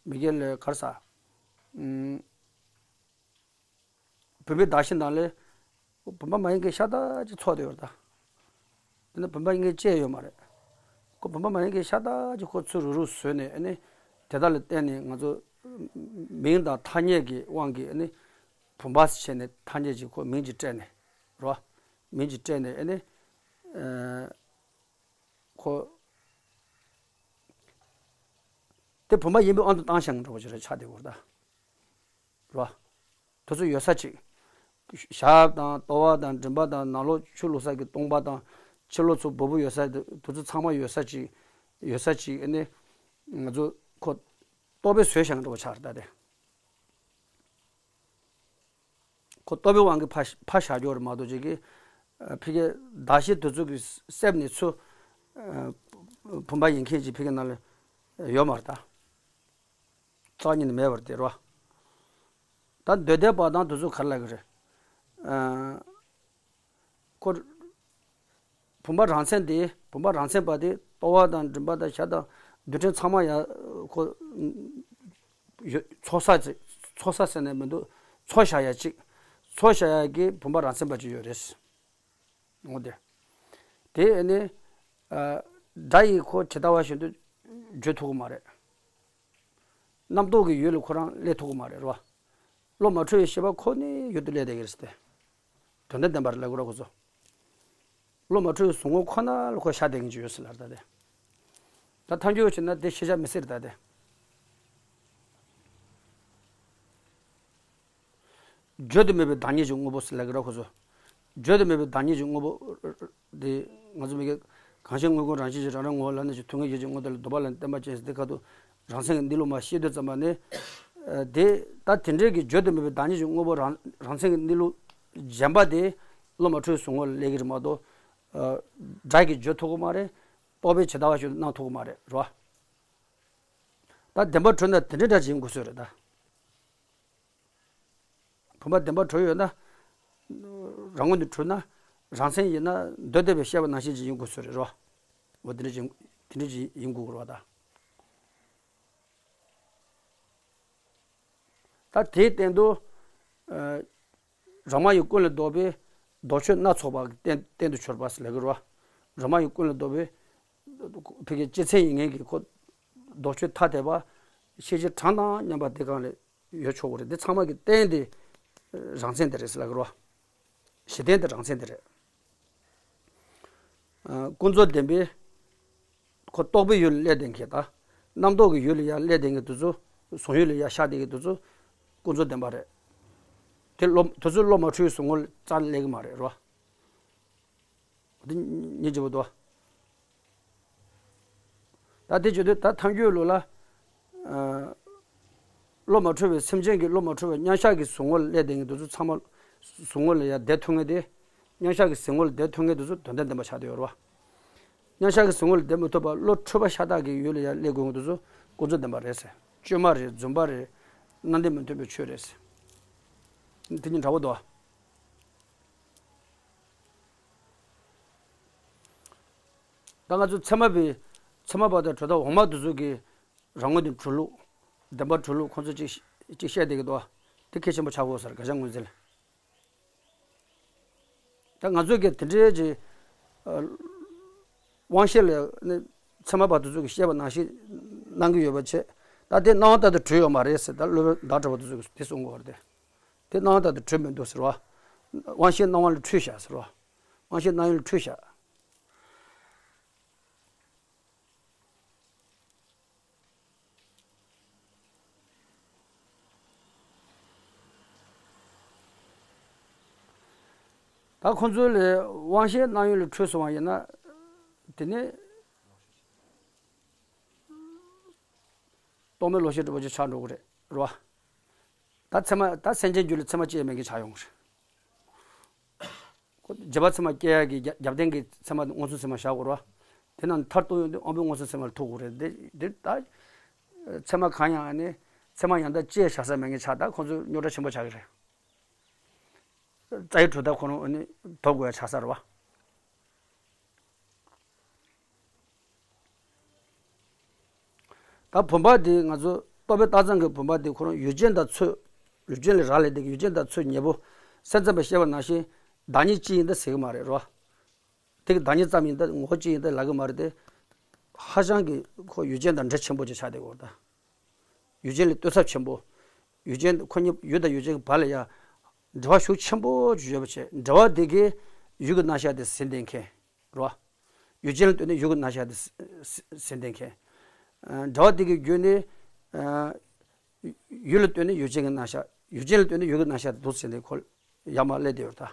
མི་དགེ་ལས་གར་ས། ཨུམ། བུམ་པའི་གདགས་གཞི་ནང་ལས་བུམ་པ་མ་ཡིན་མཁན་ཤ་སྟག་ཅིག་ཚོགས་བསྡད་ཡོད་རེད་ད། དེ་ནི་བུམ་པ་ཡིན་མཁན་ཅི་ཡང་ཡོད་མ་རེད། ཁོ་བུམ་པ་མ་ཡིན་མཁན་ཤ་སྟག་ཅིག་ཁོ་ཚུར་རུག་རུག་བཟོས་ནས་ཨ་ནི། དེ་དག་ལ་བརྟེན་ནས་ང་ཚོ་མིང་དང་ཐ་སྙད་ཀྱི་དབང་གིས་ཨ་ནི། བུམ་པ་ཟེར་བྱས་ནས་ཐ་སྙད་ཅིག་ཁོ་མིང་ཅིག་སྤྲད་ནས། རོ། མིང་ཅིག་སྤྲད་ནས་ཨ་ནི། ཨ། ཁོ། དེ་བུམ་པ་ཡིན་པའི་དབང་དུ་བཏང་བཞག་འགྲོ་བ་ཞིག་རེད་ཆགས་བསྡད་ཡོད་རེད་ད། རོ། དེ་ཚོ་ཡོད་ས་ཅིག་ཞབས་དང་ལྟོ་བ་དང་མགྲིན་པ་དང་ནང་ལོགས་ཆུ་བླུགས་ས་གི་སྟོང་པ་དང་། ཕྱི་ལོགས་ཚོ་སྦུ་བུ་ཡོད་ས་དེ་ཚོ་ཚང་མ་ཡོད་ས་ཅིག་ཡོད་ས་ཅིག་ཨ་ནི། ང་ཚོ་ཁོ་རྟོག་པས་བཟོས་བཞག་འགྲོ་བ་ཆགས་རེད་ད་དེ། ཁོ་རྟོག་པའི་དབང་གིས་ཕར་ཕར་བཞག་ཡོད་རེད་མ་གཏོགས་ཅིག་གི། ཕ་གིའི་གདགས་གཞི་དེ་ཚོ་གི་གསེབ་ནས་ཚུར། བུམ་པ་ཡིན་མཁན་ཅིག་ཕ་གི་ནང་ལ་ཡོད་མ་རེད་ད། རྩ་བ་ཉིད་ནས་མེད་པ་རེད་དེ་རོ། ད་འདོད་ལྡན་པ་དང་དེ་ཚོ་ག་རེ་ལབ་ཀྱི་རེད། ཨ། ཁོ། བུམ་པ་རང་མཚན་དེ་བུམ་པ་རང་མཚན་པ་དེ་ལྟོ་བ་དང་མགྲིན་པ་དང་ཞབས་དང་རྡུལ་ཕྲན་ཚང་མ་ཡང་ཁོ། ཡོད་ཚོགས་ས་ཚེ་ཚོགས་ས་ཟེར་ནས་མི་འདུག་ཚོགས་བཞག་ཡ་གཅིག་ཚོགས་བཞག་ཡ་གི་བུམ་པ་རང་མཚན་པ་གཅིག་ཡོད་རེད། འོ་དེ། དེ་ནི། ཨ། སྒྲ་ཡིས་ཁོ་ཇི་ལྟ་བ་བཞིན་དུ་བརྗོད་ཐུབ་ཀྱི་མ་རེད། རྣམ་རྟོག་གི་ཡུལ་ལ་ཁོ་རང་སླེབས་ཐུབ་ཀྱི་མ་རེད་རོ། བློ་མ་འཁྲུལ་བའི་ཤེས་པ་ཁོ་ནའི་ཡུལ་དུ་སླེབས་བསྡད་ཀྱི་རེད་ཟེར་ཏེ། དོན་དམ་བདེན་པར་ལབ་དགོས་ར་ཁོ་ཚོ། བློ་མ་འཁྲུལ་བའི་གཟུགས་ངོ་ཁོ་ན་ལ་ཁོ་ཤར་བསྡད་མཁན་ཅིག་ཡོད་ཟེར་ལབ་ད་དེ། ད་ཐལ་འགྱུར་བྱས་ན་དེ་ཤེས་བྱ་མི་སྲིད་རེད་ད་དེ། བརྗོད་དུ་མེད་པའི་བདག་ཉིད་ཀྱི་དངོས་པོ་ཟེར་ལབ་ཀྱི་ར་ཁོ་ཚོ། བརྗོད་དུ་མེད་པའི་བདག་ཉིད་ཀྱི་དངོས་པོ། དེ་ང་ཚོ་མི་དགེ། གང་ཞིག་དངོས་ཀུན་རང་བཞིན་གྱིས་རང་རང་ངོ་བོ་ལ་ནི་ཞིག་ཐུན་མོང་ཡིད་ཀྱི་དངོས་དེ་ལ་འདོད་པ་ལ་བརྟེན་པ་ཅན་ཟེར་དེ་ཁ་ཐུག་རང་མཚན་གྱི་གནས་ལུགས་མར་ཤེས་དུས་ཙམ་པ་ནི། ཨ། དེ་ད་དེ་འདྲའི་གི་བརྗོད་དུ་མེད་པའི་བདག་ཉིད་ཀྱི་དངོས་པོ་རང་རང་མཚན་གྱི་གནས་ལུགས་རྗེན་པ་དེ་བློ་མ་འཁྲུལ་གཟུགས་ངོ་ལ་སླེབས་ཀྱི་རེད་མ་གཏོགས། ཨ། སྒྲ་གིས་བརྗོད་ཐུབ་ཀྱི་མ་རེད། རྟོག་པས་ཇི་ལྟ་བ་བཞིན་དུ་སྣང་ཐུབ་ཀྱི་མ་རེད་རོ། ད་བདེན་པར་གྲུབ་ན་དེ་འདྲའི་འདྲ་ཅིག་ཡིན་དགོས་ཚོད་རེད་ད། བུམ་པ་བདེན་པར་གྲུབ་ཡོད་ན། རང་ངོས་ནས་གྲུབ་ན། རང་མཚན་ཡིན་ན་འདོད་བདེ་བའི་ཤེས་པ་ནང་བཞིན་ཅིག་ཡིན་དགོས་ཚོད་རེད་རོ། འོ་དེ་འདྲ་ཅིག་དེ་འདྲ་ཅིག་ཡིན་དགོས་ཀྱི་རེད་བ་ད། ད་དེའི་སྟེང་དུ་ཨ་རང་མ་ཡི་ཀུན་ལས་བཟློག་པའི་ལྡོག་ཕྱོགས་སྣ་ཚོགས་པ་གི་སྟེང་སྟེང་དུ་གྱུར་པ་ཟེར་ལབ་ཀྱི་རེད་བ། རང་མ་ཡི་ཀུན་ལས་བཟློག་པའི་ཕ་གི་སྤྱི་མཚན་ཡིན་མཁན་གྱི་ཁོ་ལྡོག་ཕྱོགས་ཐ་དད་པ་ཤེས་བྱའི་གྲངས་དང་མཉམ་པ་དེ་གང་ལས་ཡོད་ཆོག་གི་རེད། འདི་ཚང་མ་གི་རྟེན་དེ་རང་མཚན་དེ་རེད་ཟེར་ལབ་ཀྱི་རེད་བ། གཞི་རྟེན་དེ་རང་མཚན་དེ་རེད། ཨ་ཀུན་རྫོབ་བདེན་པའི་ཁོ་རྟོག་པའི་ཡུལ་ལ་སླེབས་བསྡད་མཁན་དང་། རྣམ་རྟོག་གི་ཡུལ་ལ་ཡར་སླེབས་བསྡད་མཁན་དེ་ཚོ། གཟུང་ཡུལ་ལ་ཡར་ཤར་བསྡད་མཁན་དེ་ཚོ་ཀུན་རྫོབ་བདེན་པ་རེད། དེ་བློ་དེ་ཚོ་བློ་མ་འཁྲུལ་བའི་གཟུང་ངོ་ལ་རྩ་ནས་སླེབས་ཀྱི་མ་རེད་རོ། དེ་སྙིང་རྗེ་པོ་འདུག་ད་དེ་བྱེད་དུས་ད་ཐལ་འགྱུར་ལུགས་ལ། ཨ་བློ་མ་འཁྲུལ་བའི་སེམས་ཅན་གྱི་བློ་མ་འཁྲུལ་བའི་མཉམ་གཞག་གི་གཟུང་ངོ་ལ་སླེབས་བསྡད་མཁན་དེ་ཚོ་ཚང་མ་གཟུང་ངོ་ལ་ཡར་བསྡད་ཐུབ་མཁན་དེ། མཉམ་གཞག་གི་གཟུང་ངོ་ལ་བསྡད་ཐུབ་མཁན་དེ་ཚོ་དོན་དམ་བདེན་པ་ཆགས་བསྡད་ཡོད་རེད་བ། མཉམ་གཞག་གི་གཟུང་ངོ་ལ་བསྡད་མི་ཐུབ་པ་བློ་འཁྲུལ་པ་ཤ་སྟག་གི་ཡུལ་ལ་ཡར་སླེབས་དགོས་མཁན་དེ་ཚོ་ཀུན་རྫོབ་བདེན་པ་རེད་ཟེར། བཅོས་མ་རེད། རྫུན་པ་རེད། རྣམ་དབྱེ་མི་མཐུན་པའི་ཆོས་རེད་ཟེར། དེ་གཉིས་འདྲ་བོ་འདུག་ད་ང་ཚོ་ཚད་མ་པའི་ཚད་མ་པ་དང་གྲུབ་མཐའ་འོག་མ་དེ་ཚོ་གི་རང་ངོས་ནས་གྲུབ་ལུགས། བདེན་པ་གྲུབ་ལུགས་ཁོང་ཚོ་གཅིག་གཅིག་བཤད་བསྡད་ཀྱི་འདུག་དེ་གལ་ཆེན་པོ་ཆགས་ཀྱི་ཡོད་ས་རེད། དགག་བྱ་ངོས་འཛིན་ལ། ད་ང་ཚོ་གིས་དེ་འདྲའི་གི་ཨ་དབང་ཤེས་ལ་ནི་ཚད་མ་པ་དེ་ཚོ་གིས་བཤད་པ་ནང་བཞིན་གནང་གི་ཡོད་པ་བྱས། ད་དེ་སྣང་བ་ལྟར་དུ་གྲུབ་ཡོད་མ་རེད་ཟེར། ད་སློབ་དཔོན་ཟླ་གྲགས་པ་དེ་ཚོ་གིས་དེ་གསུང་གི་ཡོད་རེད་དེ། དེ་སྣང་བ་ལྟར་དུ་གྲུབ་མི་འདུག་ཟེར་བ། དབང་ཤེས་སྣང་བ་ལས་འཁྲུལ་བཞག་ཟེར་བ། དབང་ཤེས་སྣང་ཡུལ་ལས་འཁྲུལ་བཞག་ད་ཁོང་ཚོ་ལས་དབང་ཤེས་སྣང་ཡུལ་ལས་འཁྲུལ་སོང་བ་ཡིན་ན། དེ་ནི་རྟོག་མེད་བློ་ཤེས་གྲུབ་པ་ཅིག་ཆགས་འགྲོ་གི་རེད་རེད་བ། ད་ཚད་མ་ད་སེམས་ཅན་རྒྱུད་ལ་ཚད་མ་སྐྱེ་མེད་མཁན་ཆགས་ཡོང་གི་རེད། རྗེས་དཔག་ཚད་མ་སྐྱེ་ཡག་གི་རྒྱབ་རྒྱབ་རྟེན་གྱི་ཚད་མ་མངོན་སུམ་ཚད་མ་བཞག་དགོས་རེད་བ། དེ་ནང་མཐར་གཏོང་ཡོང་དུས་དབང་པོའི་མངོན་སུམ་ཚད་མ་ལ་ཐུག་དགོས་རེད། འདི་འདི་ད་ཚད་མ་གང་ཡང་ནི་ཚད་མ་ཡང་དག་ཅེས་བཞག་ས་མེད་མཁན་ཆགས། ད་ཁོང་ཚོ་རྙོག་དྲ་ཆེན་པོ་ཆགས་ཀྱི་རེད། རྩ་བའི་གྲུབ་མཐའ་ཁོ་རང་ནི་དོར་དགོས་ཡ་ཆགས་ས་རེད་བ། ད་བུམ་པ་འདི་ང་ཚོ་རྟོག་པས་བཏགས་ཙམ་གྱི་བུམ་པ་འདི་ཁོ་རང་ཡུལ་ཅན་དང་ཚོད། ཡུལ་ཅན་ལས་རག་ལས་དེ་གི་ཡུལ་ཅན་དང་ཚོད་ཉེ་པོ། སེམས་ཙམ་པས་བཤད་པ་ནང་བཞིན་བདག་ཉིད་ཅི་ཡིན་ད་ཟེར་གི་མ་རེད་རོ། དེ་གི་བདག་ཉིད་ཙམ་ཡིན་ད་ངོ་བོ་ཅི་ཡིན་ད་ལབ་གི་མ་རེད་དེ། ཧ་ཅང་གི་ཁོ་ཡུལ་ཅན་དང་འདྲ་ཆེན་པོ་ཅིག་ཆགས་བསྡད་ཡོད་རེད་ད། ཡུལ་ཅན་ལས་ལྟོས་ཚབས་ཆེན་པོ། ཡུལ་ཅན་ཁོ་གཉིས་ཡུལ་དང་ཡུལ་ཅན་གྱི་བར་ལ་ཡང་འབྲེལ་བ་ཤུགས་ཆེན་པོ་ཅིག་ཡོད་པ་བྱས། འབྲེལ་བ་དེ་གིས་ཡུལ་གྱི་རྣམ་གཞག་དེ་ཟིན་བསྡད་མཁན་རེད་བ། ཡུལ་ཅན་ལ་ལྟོས་ནས་ཡུལ་གྱི་རྣམ་གཞག་དེ་ཟིན་བསྡད་མཁན། འབྲེལ་བ་དེ་གི་བརྒྱུད་ནས་ཡུལ་ལ་ལྟོས་ནས་ཡུལ་ཅན་གྱི་རྣམ་གཞག་ཡུལ་ཅན་ལ་ལྟོས་ནས་ཡུལ་གྱི་རྣམ་གཞག་འདུག་ཟེར་ནས་ཁོ་ཡར་མར་སླེབས་བསྡད་ཡོད་རེད་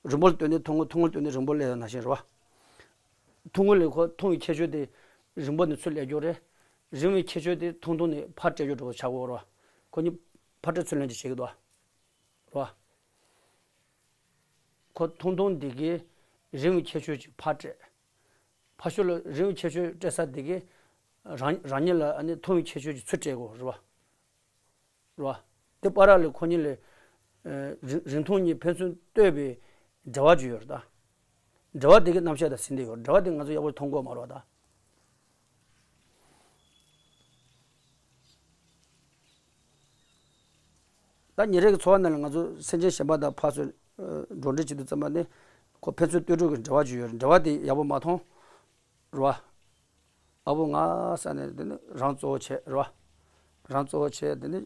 ད། རིང་པོ་ལ་ལྟོས་ནས་ཐུང་ངུ། ཐུང་ངུ་ལ་ལྟོས་ནས་རིང་པོ་སླེབས་ཡོད་ནང་བཞིན་རེད་བ། ཐུང་ངུ་ལས་ཁོ་ཐུང་བའི་ཁྱད་ཆོས་དེ་རིང་པོ་ནས་ཚུར་སླེབས་རྒྱུ་རེད། རིང་བའི་ཁྱད་ཆོས་དེ་ཐུང་ཐུང་ནས་ཕར་སྤྲད་རྒྱུ་འདྲ་པོ་ཆགས་ཀྱི་ཡོད་རེད་བ། ཁོ་གཉིས་ཕར་སྤྲད་ཚུར་ལེན་ཅིག་བྱེད་ཀྱི་འདུག་བ། རེད་བ། ཁོ་ཐུང་ཐུང་འདི་གིས་རིང་བའི་ཁྱད་ཆོས་ཅིག་ཕར་སྤྲད། ཕར་ཕྱོགས་ལ་རིང་བའི་ཁྱད་ཆོས་སྤྲད་ས་འདི་གིས་རང་རང་ཉིད་ལ་ཨ་ནི་ཐུང་བའི་ཁྱད་ཆོས་ཅིག་ཚུར་སྤྲད་དགོས་རེད་བ། རེད་བ། དེ་བར་ལ་ཁོ་གཉིས་ལ་ཨ་རིང་རིང་ཐུང་གཉིས་ཕན་ཚུན་ལྟོས་པའི་འབྲེལ་བ་ཅིག་ཡོད་རེད་ད། འབྲེལ་བ་དེ་གི་རྣམ་གཞག་དང་ཟིན་བསྡད་ཡོད། འབྲེལ་བ་དེ་ང་ཚོ་ཡག་པོ་མཐོང་གི་ཡོད་མ་རེད་བ་ད། ད་ཉིན་རེ་གི་འཚོ་བ་ནང་ལ་ང་ཚོ་སེམས་ཅན་གཞན་པ་དང་ཕར་ཚུར་ཨ་འགྲོ་འདྲིས་བྱེད་དུས་ཙམ་པ་ནི་ཁོ་ཕན་ཚུན་ལྟོས་གྲོས་ཀྱི་འབྲེལ་བ་ཅིག་ཡོད་རེད། འབྲེལ་བ་དེ་ཡག་པོ་མ་མཐོང་། རེད་བ། ཨ་བོ་ང་ཟེར་ནས་དེ་ནི་རང་གཙོ་བོ་བྱས་རེད་བ། རང་གཙོ་བོ་བྱས་དེ་ནི་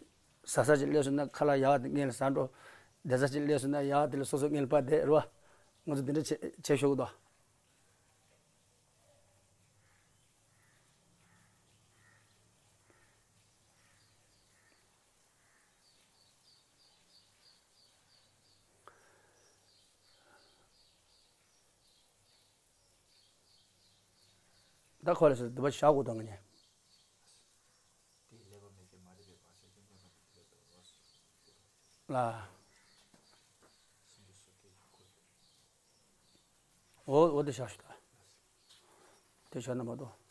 ཟ་ས་ཅིག་སླེབས་སོང་ན་ཁ་ལག་ཡག་དེ་སྔོན་ལ་ཟ་འགྲོ། བསྡད་ས་ཅིག་སླེབས་སོང་ན་ཡག་དེ་ལ་སོ་སོ་སྔོན་ལ་ཕར་བསྡད་རེད་བ། ང་ཚོ་དེ་འདྲ་བྱས་བྱས་ཤོག་གི་འདུག་ད་ཁོ་ལ་སོ་སོ་འདི་པ་བཞག་དགོས་དང་ངས། ལ། འོ་འོ་དེ་བཞག་ཤོག་ད། དེ་བཞག་ན་མ་གཏོགས།